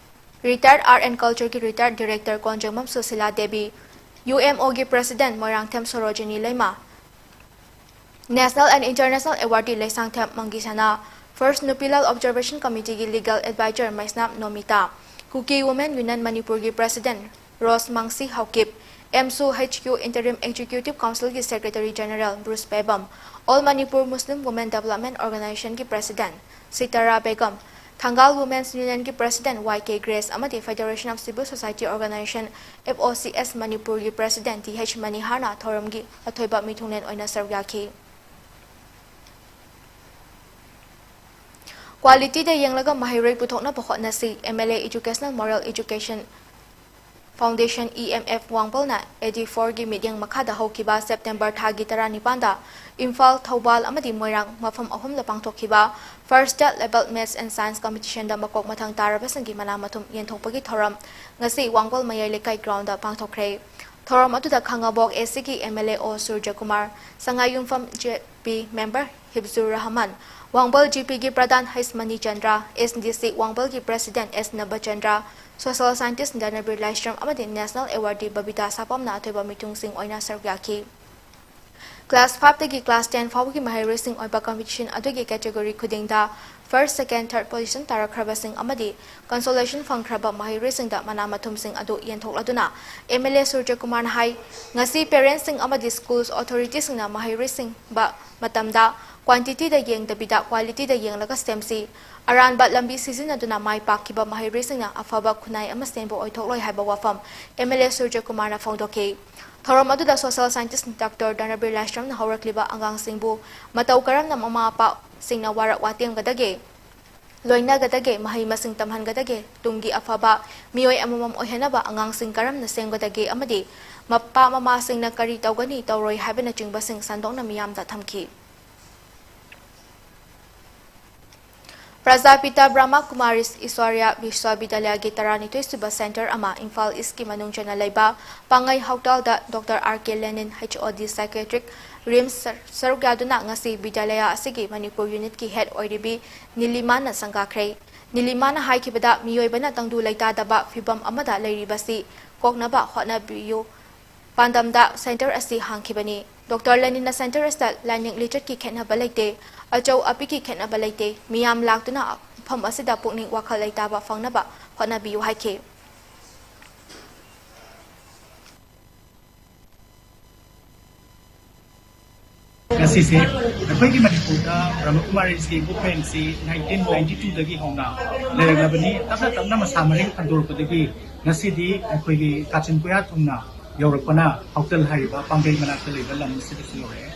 Retired Art and Culture ꯒꯤ Retired Director ꯀꯣꯟꯖꯦꯡꯕꯝ Sushila Devi, U M O ꯒꯤ President Moirangthem Sorojini Leima, National and International Awardee Leishangthem ꯃꯪꯒꯤꯁꯅꯥ, First Nupilal Observation Committee ꯒꯤ Legal Advisor Meisnam Nomita, Kuki Women Union ꯃꯅꯤꯄꯨꯔꯒꯤ President ꯔꯣꯁ ꯃꯪꯁꯤ ꯍꯥꯎꯀꯤꯞ, ꯑꯦꯝꯁꯨ H Q Interim Executive Council ꯒꯤ Secretary General Bruce Pebam, All Manipur Muslim Women Development Organization ꯒꯤ President ꯁꯤꯇꯥꯔꯥ ꯕꯦꯒꯝ, ꯊꯪꯒꯥꯜ Women's Union ꯒꯤ President ꯋꯥꯏ ꯀꯦ ꯒ꯭ꯔꯦꯁ ꯑꯃꯗꯤ Federation of Civil Society Organization, F O C S, Manipur ꯒꯤ President ꯇꯤ ꯍꯩꯆ ꯃꯅꯤꯍꯥꯔꯅ ꯊꯧꯔꯝꯒꯤ ꯑꯊꯣꯏꯕ ꯃꯤꯊꯨꯡꯂꯦꯟ ꯑꯣꯏꯅ ꯁꯔꯨꯛ ꯌꯥꯈꯤ꯫ ꯀ꯭ꯋꯥꯂꯤꯇꯤꯗ ꯌꯦꯡꯂꯒ ꯃꯍꯩꯔꯣꯏ ꯄꯨꯊꯣꯛꯅꯕ ꯍꯣꯠꯅꯁꯤ, M L A Educational Moral Education Foundation, E M F, ꯋꯥꯡꯕꯜꯅ ꯑꯦ ꯗꯤ ꯐꯣꯔ ꯒꯤ ꯃꯤꯠꯌꯦꯡ ꯃꯈꯥꯗ ꯍꯧꯈꯤꯕ ꯁꯦꯞꯇꯦꯝꯕꯔ ꯊꯥꯒꯤ ꯇꯔꯥꯅꯤꯄꯥꯟꯗ ꯏꯝꯐꯥꯜ, ꯊꯧꯕꯥꯜ ꯑꯃꯗꯤ ꯃꯣꯏꯔꯥꯡ ꯃꯐꯝ ꯑꯍꯨꯝꯗ ꯄꯥꯡꯊꯣꯛꯈꯤꯕ First State Level Maths and Science Competition ꯗ ꯃꯀꯣꯛ ꯃꯊꯪ ꯇꯥꯔꯕꯁꯤꯡꯒꯤ ꯃꯅꯥ ꯃꯊꯨꯝ ꯌꯦꯟꯊꯣꯛꯄꯒꯤ ꯊꯧꯔꯝ ꯉꯁꯤ ꯋꯥꯡꯕꯜ ꯃꯌꯥꯏ ꯂꯩꯀꯥꯏ ground ꯗ ꯄꯥꯡꯊꯣꯛꯈ꯭ꯔꯦ꯫ ꯊꯧꯔꯝ ꯑꯗꯨꯗ ꯈꯥꯉꯕꯣꯛ ꯑꯦ ꯁꯤ ꯒꯤ ꯑꯦꯝ ꯑꯦꯜ ꯑꯦ ꯑꯣ ꯁꯨꯔꯖꯀꯨꯃꯥꯔ, ꯁꯉꯥꯏꯌꯨꯝꯐꯝ ꯖꯦ ꯄꯤ member ꯍꯤꯕꯖꯨꯔ ꯔꯍꯃꯟ, ꯋꯥꯡꯕꯜ ꯖꯤ ꯄꯤ ꯒꯤ ꯄ꯭ꯔꯙꯥꯟ ꯍꯩꯁ ꯃꯅꯤ ꯆꯟꯗ꯭ꯔ, ꯑꯦꯁ ꯗꯤ ꯁꯤ ꯋꯥꯡꯕꯜꯒꯤ President ꯑꯦꯁ ꯅꯕꯆꯟꯗ꯭ꯔ, Social Scientist ꯗꯅꯕꯤꯔ ꯂꯥꯏꯁ꯭ꯔꯝ ꯑꯃꯗꯤ National Awardee ꯕꯕꯤꯇꯥ ꯁꯥꯄꯝꯅ ꯑꯊꯣꯏꯕ ꯃꯤꯊꯨꯡꯁꯤꯡ ꯑꯣꯏꯅ ꯁꯔꯨꯛ ꯌꯥꯈꯤ꯫ Class five ꯇꯒꯤ class ten ꯐꯥꯎꯕꯒꯤ ꯃꯍꯩꯔꯣꯏꯁꯤꯡ ꯑꯣꯏꯕ competition ꯑꯗꯨꯒꯤ category ꯈꯨꯗꯤꯡꯗ first, second, third position ꯇꯥꯔꯛꯈ꯭ꯔꯕꯁꯤꯡ ꯑꯃꯗꯤ consolation ꯐꯪꯈ꯭ꯔꯕ ꯃꯍꯩꯔꯣꯏꯁꯤꯡꯗ ꯃꯅꯥ ꯃꯊꯨꯝꯁꯤꯡ ꯑꯗꯨ ꯌꯦꯟꯊꯣꯛꯂꯗꯨꯅ ꯑꯦꯝ ꯑꯦꯜ ꯑꯦ ꯁꯨꯔꯖꯀꯨꯃꯥꯔꯅ ꯍꯥꯏ, ꯉꯁꯤ parents ꯁꯤꯡ ꯑꯃꯗꯤ schools authority ꯁꯤꯡꯅ ꯃꯍꯩꯔꯣꯏꯁꯤꯡꯕ ꯃꯇꯝꯗ quantity ꯗ ꯌꯦꯡꯗꯕꯤꯗ quality ꯗ ꯌꯦꯡꯂꯒ ꯁꯦꯝꯁꯤ꯫ ꯑꯔꯥꯟꯕ ꯂꯝꯕꯤ ꯁꯤꯖꯤꯟꯅꯗꯨꯅ ꯃꯥꯏ ꯄꯥꯛꯈꯤꯕ ꯃꯍꯩꯔꯣꯏꯁꯤꯡꯅ ꯑꯐꯕ ꯈꯨꯟꯅꯥꯏ ꯑꯃ ꯁꯦꯝꯕ ꯑꯣꯏꯊꯣꯛꯂꯣꯏ ꯍꯥꯏꯕ ꯋꯥꯐꯝ ꯑꯦꯝ ꯑꯦꯜ ꯑꯦ ꯁꯨꯔꯖꯀꯨꯃꯥꯔꯅ ꯐꯣꯡꯗꯣꯛꯈꯤ꯫ ꯊꯧꯔꯝ ꯑꯗꯨꯗ social scientist Doctor ꯙꯅꯕꯤꯔ ꯂꯥꯏꯁ꯭ꯔꯝꯅ ꯍꯧꯔꯛꯂꯤꯕ ꯑꯉꯥꯡꯁꯤꯡꯕꯨ ꯃꯇꯧ ꯀꯔꯝꯅ ꯃꯃꯥ ꯃꯄꯥꯁꯤꯡꯅ ꯋꯥꯔꯛ ꯋꯥꯇꯦꯝꯒꯗꯒꯦ, ꯂꯣꯏꯅꯒꯗꯒꯦ, ꯃꯍꯩ ꯃꯁꯤꯡ ꯇꯝꯍꯟꯒꯗꯒꯦ, ꯇꯨꯡꯒꯤ ꯑꯐꯕ ꯃꯤꯑꯣꯏ ꯑꯃꯃꯝ ꯑꯣꯏꯍꯟꯅꯕ ꯑꯉꯥꯡꯁꯤꯡ ꯀꯔꯝꯅ ꯁꯦꯝꯒꯗꯒꯦ ꯑꯃꯗꯤ ꯃꯄꯥ ꯃꯃꯥꯁꯤꯡꯅ ꯀꯔꯤ ꯇꯧꯒꯅꯤ ꯇꯧꯔꯣꯏ ꯍꯥꯏꯕꯅꯆꯤꯡꯕꯁꯤꯡ ꯁꯟꯗꯣꯛꯅ ꯃꯤꯌꯥꯝꯗ ꯊꯝꯈꯤ꯫ ꯄ꯭ꯔꯖꯥꯄꯤꯇꯥ ꯕ꯭ꯔꯍꯃ ꯀꯨꯃꯥꯔꯤꯁ ꯏꯁ꯭ꯋꯔꯤꯌꯥ ꯕꯤꯁ꯭ꯋꯕꯤꯗ꯭ꯌꯥꯂꯌꯒꯤ ꯇꯔꯥꯅꯤꯊꯣꯏ ꯁꯨꯕ centre ꯑꯃ ꯏꯝꯐꯥꯜ ꯏꯁ꯭ꯠꯀꯤ ꯃꯅꯨꯡ ꯆꯟꯅ ꯂꯩꯕ ꯄꯥꯡꯒꯩ ꯍꯥꯎꯇꯥꯜꯗ Doctor R K Lenin H O D Psychiatric RIMS sir-, ꯁꯔꯨꯛ ꯌꯥꯗꯨꯅ ꯉꯁꯤ ꯕꯤꯗ꯭ꯌꯥꯂꯌ ꯑꯁꯤꯒꯤ ꯃꯅꯤꯄꯨꯔ unitꯀꯤ head ꯑꯣꯏꯔꯤꯕꯤ ꯅꯤꯂꯤꯃꯥꯅ ꯁꯪꯒꯥꯈ꯭ꯔꯦ꯫ ꯅꯤꯂꯤꯃꯥꯅ ꯍꯥꯏꯈꯤꯕꯗ, ꯃꯤꯑꯣꯏꯕꯅ ꯇꯪꯗꯨ ꯂꯩꯇꯥꯗꯕ ꯐꯤꯚꯝ ꯑꯃꯗ ꯂꯩꯔꯤꯕꯁꯤ ꯀꯣꯛꯅꯕ ꯍꯣꯠꯅꯕꯤꯌꯨ ꯄꯥꯟꯗꯝꯗ centre ꯑꯁꯤ ꯍꯥꯡꯈꯤꯕꯅꯤ꯫ Doctor Leninꯅ centre ꯑꯁꯤꯗ ꯂꯥꯏꯅꯤꯡ ꯂꯤꯆꯠꯀꯤ ꯈꯦꯠꯅꯕ ꯂꯩꯇꯦ, ꯑꯆꯧ ꯑꯄꯤꯛꯀꯤ ꯈꯦꯠꯅꯕ ꯂꯩꯇꯦ, ꯃꯤꯌꯥꯝ ꯂꯥꯛꯇꯨꯅ ꯃꯐꯝ ꯑꯁꯤꯗ ꯄꯨꯛꯅꯤꯡ ꯋꯥꯈꯜ ꯂꯩꯇꯥꯕ ꯐꯪꯅꯕ ꯍꯣꯠꯅꯕꯤꯌꯨ ꯍꯥꯏꯈꯤ꯫ ꯉꯁꯤꯁꯦ ꯑꯩꯈꯣꯏꯒꯤ ꯃꯅꯤꯄꯨꯔꯗ ꯕ꯭ꯔꯍꯃꯀꯨꯃꯥꯔꯤꯁꯀꯤ movement ꯁꯤ nineteen ninety two ꯗꯒꯤ ꯍꯧꯅ ꯂꯩꯔꯛꯂꯕꯅꯤ꯫ ꯇꯞꯅ ꯇꯞꯅ ꯃꯁꯥ ꯃꯔꯦꯡ ꯐꯟꯗꯣꯔꯛꯄꯗꯒꯤ ꯉꯁꯤꯗꯤ ꯑꯩꯈꯣꯏꯒꯤ ꯀꯥꯆꯤꯟ ꯀꯣꯌꯥ ꯊꯨꯡꯅ ꯌꯧꯔꯛꯄꯅ ꯍꯥꯎꯇꯜ ꯍꯥꯏꯔꯤꯕ ꯄꯥꯡꯒꯩ ꯃꯅꯥꯛꯇ ꯂꯩꯕ ꯂꯝ ꯑꯁꯤꯗꯁꯨ ꯌꯧꯔꯛꯑꯦ꯫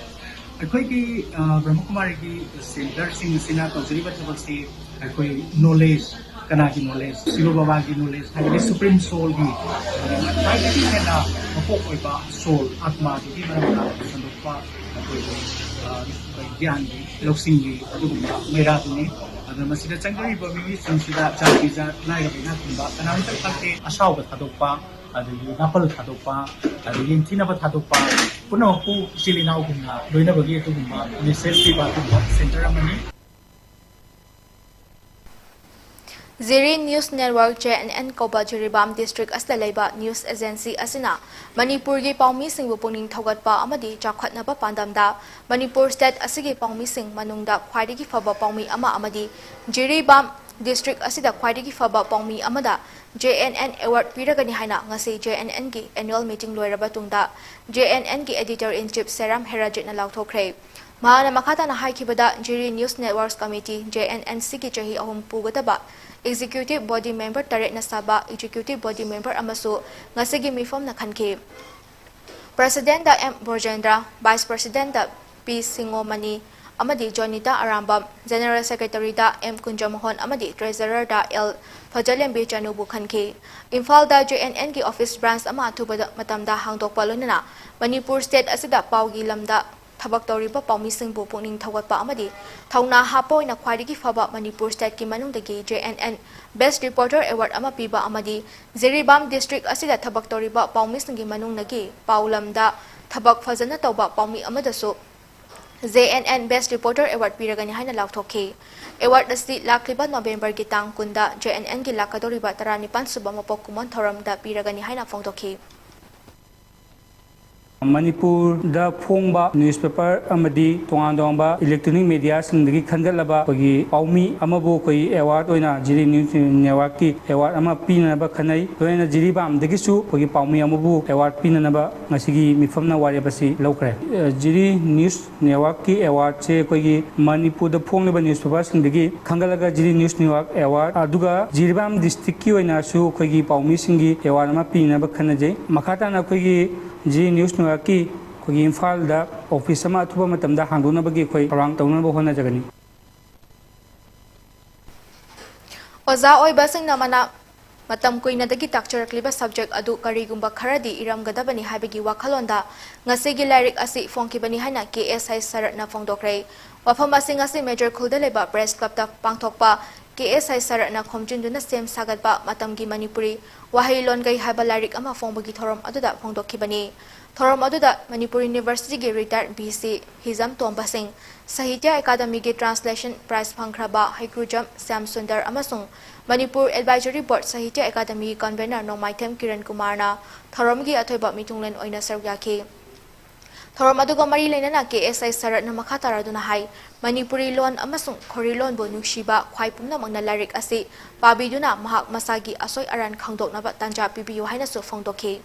ꯑꯩꯈꯣꯏꯒꯤ, ꯑ, ꯕ꯭ꯔꯍꯃꯀꯨꯃꯥꯔꯤꯒꯤ centre ꯁꯤꯡ ꯑꯁꯤꯅ ꯇꯧꯖꯔꯤꯕ ꯊꯕꯛꯁꯤ ꯑꯩꯈꯣꯏ knowledge, ꯀꯅꯥꯒꯤ knowledge? ꯁꯤꯕ ꯕꯕꯥꯒꯤ knowledge, ꯍꯥꯏꯕꯗꯤ Supreme Soul ꯒꯤ ꯈ꯭ꯋꯥꯏꯗꯒꯤ ꯍꯦꯟꯅ ꯃꯀꯣꯛ ꯑꯣꯏꯕ soul, ꯑꯥꯠꯃꯥꯗꯨꯒꯤ ꯃꯔꯝꯗ ꯁꯟꯗꯣꯛꯄ ꯑꯩꯈꯣꯏꯒꯤ, ꯑ, ꯒ꯭ꯌꯥꯟꯒꯤ, ꯂꯧꯁꯤꯡꯒꯤ ꯑꯗꯨꯒꯨꯝꯕ ꯃꯩꯔꯥꯗꯨꯅꯤ꯫ ꯑꯗꯨꯅ ꯃꯁꯤꯗ ꯆꯪꯖꯔꯤꯕ ꯃꯤꯑꯣꯏꯁꯤꯡꯁꯤꯗ ꯖꯥꯇꯤ ꯖꯥꯠ, ꯂꯥꯏꯔꯕ ꯏꯅꯥꯛ ꯈꯨꯟꯕ ꯀꯅꯥꯝꯇ ꯈꯪꯗꯦ, ꯑꯁꯥꯎꯕ ꯊꯥꯗꯣꯛꯄ, ꯑꯗꯒꯤ ꯅꯥꯄꯜ ꯊꯥꯗꯣꯛꯄ, ꯑꯗꯒꯤ ꯌꯦꯡꯊꯤꯅꯕ ꯊꯥꯗꯣꯛꯄ, ꯄꯨꯝꯅꯃꯛꯄꯨ ꯏꯆꯤꯜ ꯏꯅꯥꯎꯒꯨꯝꯅ ꯂꯣꯏꯅꯕꯒꯤ ꯑꯗꯨꯒꯨꯝꯕ message ꯄꯤꯕ ꯑꯗꯨꯒꯨꯝꯕ centre ꯑꯃꯅꯤ꯫ ꯖꯤꯔꯤ News Network, J N N ꯀꯧꯕ ꯖꯤꯔꯤꯕꯥꯝ district ꯑꯁꯤꯗ ꯂꯩꯕ news agency ꯑꯁꯤꯅ ꯃꯅꯤꯄꯨꯔꯒꯤ ꯄꯥꯎꯃꯤꯁꯤꯡꯕꯨ ꯄꯨꯛꯅꯤꯡ ꯊꯧꯒꯠꯄ ꯑꯃꯗꯤ ꯆꯥꯎꯈꯠꯅꯕ ꯄꯥꯟꯗꯝꯗ ꯃꯅꯤꯄꯨꯔ state ꯑꯁꯤꯒꯤ ꯄꯥꯎꯃꯤꯁꯤꯡ ꯃꯅꯨꯡꯗ ꯈ꯭ꯋꯥꯏꯗꯒꯤ ꯐꯕ ꯄꯥꯎꯃꯤ ꯑꯃ ꯑꯃꯗꯤ ꯖꯤꯔꯤꯕꯥꯝ district ꯑꯁꯤꯗ ꯈ꯭ꯋꯥꯏꯗꯒꯤ ꯐꯕ ꯄꯥꯎꯃꯤ ꯑꯃꯗ J N N award ꯄꯤꯔꯒꯅꯤ ꯍꯥꯏꯅ ꯉꯁꯤ J N N ꯒꯤ annual meeting ꯂꯣꯏꯔꯕ ꯇꯨꯡꯗ J N N ꯒꯤ editor in chief ꯁꯦꯔꯥꯝ ꯍꯦꯔꯥꯖꯤꯠꯅ ꯂꯥꯎꯊꯣꯛꯈ꯭ꯔꯦ꯫ ꯃꯍꯥꯛꯅ ꯃꯈꯥ ꯇꯥꯅ ꯍꯥꯏꯈꯤꯕꯗ, ꯖꯤꯔꯤ News Networks Committee, J N N C ꯒꯤ ꯆꯍꯤ ꯑꯍꯨꯝ ꯄꯨꯒꯗꯕ executive body member ꯇꯔꯦꯠꯅ ꯁꯥꯕ executive body member ꯑꯃꯁꯨ ꯉꯁꯤꯒꯤ ꯃꯤꯐꯝꯅ ꯈꯟꯈꯤ꯫ Presidentꯗ ꯑꯦꯝ ꯕ꯭ꯔꯣꯖꯦꯟꯗ꯭ꯔ, Vice Presidentꯗ ꯄꯤ ꯁꯤꯡꯉꯣꯃꯅꯤ ꯑꯃꯗꯤ ꯖꯣꯅꯤꯇꯥ ꯑꯔꯥꯝꯕꯝ, General Secretaryꯗ ꯑꯦꯝ ꯀꯨꯟꯖꯃꯣꯍꯟ ꯑꯃꯗꯤ Treasurerꯗ ꯑꯦꯜ ꯐꯖꯂꯦꯝꯕꯤ ꯆꯅꯨꯕꯨ ꯈꯟꯈꯤ꯫ ꯏꯝꯐꯥꯜꯗ J N Nꯒꯤ office branch ꯑꯃ ꯑꯊꯨꯕꯗ ꯃꯇꯝꯗ ꯍꯥꯡꯗꯣꯛꯄ ꯂꯣꯏꯅꯅ ꯃꯅꯤꯄꯨꯔ state ꯑꯁꯤꯗ ꯄꯥꯎꯒꯤ ꯂꯝꯗ ꯊꯕꯛ ꯇꯧꯔꯤꯕ ꯄꯥꯎꯃꯤꯁꯤꯡꯕꯨ ꯄꯨꯛꯅꯤꯡ ꯊꯧꯒꯠꯄ ꯑꯃꯗꯤ ꯊꯧꯅꯥ ꯍꯥꯞꯄ ꯑꯣꯏꯅ ꯈ꯭ꯋꯥꯏꯗꯒꯤ ꯐꯕ ꯃꯅꯤꯄꯨꯔ stateꯀꯤ ꯃꯅꯨꯡꯗꯒꯤ J N N Best Reporter Award ꯑꯃ ꯄꯤꯕ ꯑꯃꯗꯤ ꯖꯤꯔꯤꯕꯥꯝ district ꯑꯁꯤꯗ ꯊꯕꯛ ꯇꯧꯔꯤꯕ ꯄꯥꯎꯃꯤꯁꯤꯡꯒꯤ ꯃꯅꯨꯡꯗꯒꯤ ꯄꯥꯎ ꯂꯝꯗ ꯊꯕꯛ ꯐꯖꯅ ꯇꯧꯕ ꯄꯥꯎꯃꯤ ꯑꯃꯗꯁꯨ J N N Best Reporter Award ꯄꯤꯔꯒꯅꯤ ꯍꯥꯏꯅ ꯂꯥꯎꯊꯣꯛꯈꯤ꯫ Award ꯑꯁꯤ ꯂꯥꯛꯂꯤꯕ ꯅꯣꯕꯦꯝꯕꯔꯒꯤ ꯇꯥꯡ ꯀꯨꯟꯗ J N Nꯒꯤ ꯂꯥꯛꯀꯗꯧꯔꯤꯕ ꯇꯔꯥꯅꯤꯄꯥꯟ ꯁꯨꯕ ꯃꯄꯣꯛ ꯀꯨꯝꯑꯣꯟ ꯊꯧꯔꯝꯗ ꯄꯤꯔꯒꯅꯤ ꯍꯥꯏꯅ ꯐꯣꯡꯗꯣꯛꯈꯤ꯫ ꯃꯅꯤꯄꯨꯔꯗ ꯐꯣꯡꯕ newspaper ꯑꯃꯗꯤ ꯇꯣꯉꯥꯟ ꯇꯣꯉꯥꯟꯕ electronic mediaꯁꯤꯡꯗꯒꯤ ꯈꯟꯒꯠꯂꯕ ꯑꯩꯈꯣꯏꯒꯤ ꯄꯥꯎꯃꯤ ꯑꯃꯕꯨ ꯑꯩꯈꯣꯏꯒꯤ award ꯑꯣꯏꯅ ꯖꯤꯔꯤ News Networkꯀꯤ award ꯑꯃ ꯄꯤꯅꯅꯕ ꯈꯟꯅꯩ꯫ ꯂꯣꯏꯅꯅ ꯖꯤꯔꯤꯕꯥꯝꯗꯒꯤꯁꯨ ꯑꯩꯈꯣꯏꯒꯤ ꯄꯥꯎꯃꯤ ꯑꯃꯕꯨ award ꯄꯤꯅꯅꯕ ꯉꯁꯤꯒꯤ ꯃꯤꯐꯝꯅ ꯋꯥꯔꯦꯞ ꯑꯁꯤ ꯂꯧꯈ꯭ꯔꯦ꯫ ꯑ, ꯖꯤꯔꯤ News Networkꯀꯤ awardꯁꯦ ꯑꯩꯈꯣꯏꯒꯤ ꯃꯅꯤꯄꯨꯔꯗ ꯐꯣꯡꯂꯤꯕ newspaperꯁꯤꯡꯗꯒꯤ ꯈꯟꯒꯠꯂꯒ ꯖꯤꯔꯤ News Network award, ꯑꯗꯨꯒ ꯖꯤꯔꯤꯕꯥꯝ districtꯀꯤ ꯑꯣꯏꯅꯁꯨ ꯑꯩꯈꯣꯏꯒꯤ ꯄꯥꯎꯃꯤꯁꯤꯡꯒꯤ award ꯑꯃ ꯄꯤꯅꯕ ꯈꯟꯅꯖꯩ꯫ ꯃꯈꯥ ꯇꯥꯅ ꯑꯩꯈꯣꯏꯒꯤ ꯖꯤꯔꯤ News Networkꯀꯤ ꯑꯩꯈꯣꯏꯒꯤ ꯏꯝꯐꯥꯜꯗ office ꯑꯃ ꯑꯊꯨꯕ ꯃꯇꯝꯗ ꯍꯥꯡꯗꯣꯛꯅꯕꯒꯤ ꯑꯩꯈꯣꯏ ꯊꯧꯔꯥꯡ ꯇꯧꯅꯕ ꯍꯣꯠꯅꯖꯒꯅꯤ꯫ ꯑꯣꯖꯥ ꯑꯣꯏꯕꯁꯤꯡꯅ ꯃꯅꯥ-, ꯃꯇꯝ ꯀꯨꯏꯅꯗꯒꯤ ꯇꯥꯛꯆꯔꯛꯂꯤꯕ subject ꯑꯗꯨ ꯀꯔꯤꯒꯨꯝꯕ ꯈꯔꯗꯤ ꯏꯔꯝꯒꯗꯕꯅꯤ ꯍꯥꯏꯕꯒꯤ ꯋꯥꯈꯜꯂꯣꯟꯗ ꯉꯁꯤꯒꯤ ꯂꯥꯏꯔꯤꯛ ꯑꯁꯤ ꯐꯣꯡꯈꯤꯕꯅꯤ ꯍꯥꯏꯅ K S I ꯁꯔꯠꯅ ꯐꯣꯡꯗꯣꯛꯈ꯭ꯔꯦ꯫ ꯋꯥꯐꯝ ꯑꯁꯤ ꯉꯁꯤ Major ꯈꯨꯜꯗ ꯂꯩꯕ Press Clubꯇ ꯄꯥꯡꯊꯣꯛꯄ K S I ꯁꯔꯠꯅ ꯈꯣꯝꯖꯤꯟꯗꯨꯅ ꯁꯦꯝ ꯁꯥꯒꯠꯄ ꯃꯇꯝꯒꯤ ꯃꯅꯤꯄꯨꯔꯤ ꯋꯥꯍꯩ ꯂꯣꯟꯒꯩ ꯍꯥꯏꯕ ꯂꯥꯏꯔꯤꯛ ꯑꯃ ꯐꯣꯡꯕꯒꯤ ꯊꯧꯔꯝ ꯑꯗꯨꯗ ꯐꯣꯡꯗꯣꯛꯈꯤꯕꯅꯤ꯫ ꯊꯧꯔꯝ ꯑꯗꯨꯗ ꯃꯅꯤꯄꯨꯔ Universityꯒꯤ retired V C ꯍꯤꯖꯝ ꯇꯣꯝꯕ ꯁꯤꯡ, ꯁꯥꯍꯤꯇ꯭ꯌ ꯑꯦꯀꯥꯗꯃꯤꯒꯤ Translation Prize ꯐꯪꯈ꯭ꯔꯕ ꯍꯩꯀ꯭ꯔꯨꯖꯝ ꯁ꯭ꯌꯥꯝ ꯁꯨꯟꯗꯔ ꯑꯃꯁꯨꯡ ꯃꯅꯤꯄꯨꯔ Advisory Board ꯁꯥꯍꯤꯇ꯭ꯌ ꯑꯦꯀꯥꯗꯃꯤꯒꯤ Convener ꯅꯣꯡꯃꯥꯏꯊꯦꯝ ꯀꯤꯔꯟ ꯀꯨꯃꯥꯔꯅ ꯊꯧꯔꯝꯒꯤ ꯑꯊꯣꯏꯕ ꯃꯤꯊꯨꯡꯂꯦꯟ ꯑꯣꯏꯅ ꯁꯔꯨꯛ ꯌꯥꯈꯤ꯫ ꯊꯧꯔꯝ ꯑꯗꯨꯒ ꯃꯔꯤ ꯂꯩꯅꯅ K S I ꯁꯔꯠꯅ ꯃꯈꯥ ꯇꯥꯔꯗꯨꯅ ꯍꯥꯏ, ꯃꯅꯤꯄꯨꯔꯤ ꯂꯣꯟ ꯑꯃꯁꯨꯡ ꯈꯣꯔꯤ ꯂꯣꯟꯕꯨ ꯅꯨꯡꯁꯤꯕ ꯈ꯭ꯋꯥꯏ ꯄꯨꯝꯅꯃꯛꯅ ꯂꯥꯏꯔꯤꯛ ꯑꯁꯤ ꯄꯥꯕꯤꯗꯨꯅ ꯃꯍꯥꯛ ꯃꯁꯥꯒꯤ ꯑꯁꯣꯏ ꯑꯔꯥꯟ ꯈꯪꯗꯣꯛꯅꯕ ꯇꯥꯟꯖꯥ ꯄꯤꯕꯤꯌꯨ ꯍꯥꯏꯅꯁꯨ ꯐꯣꯡꯗꯣꯛꯈꯤ꯫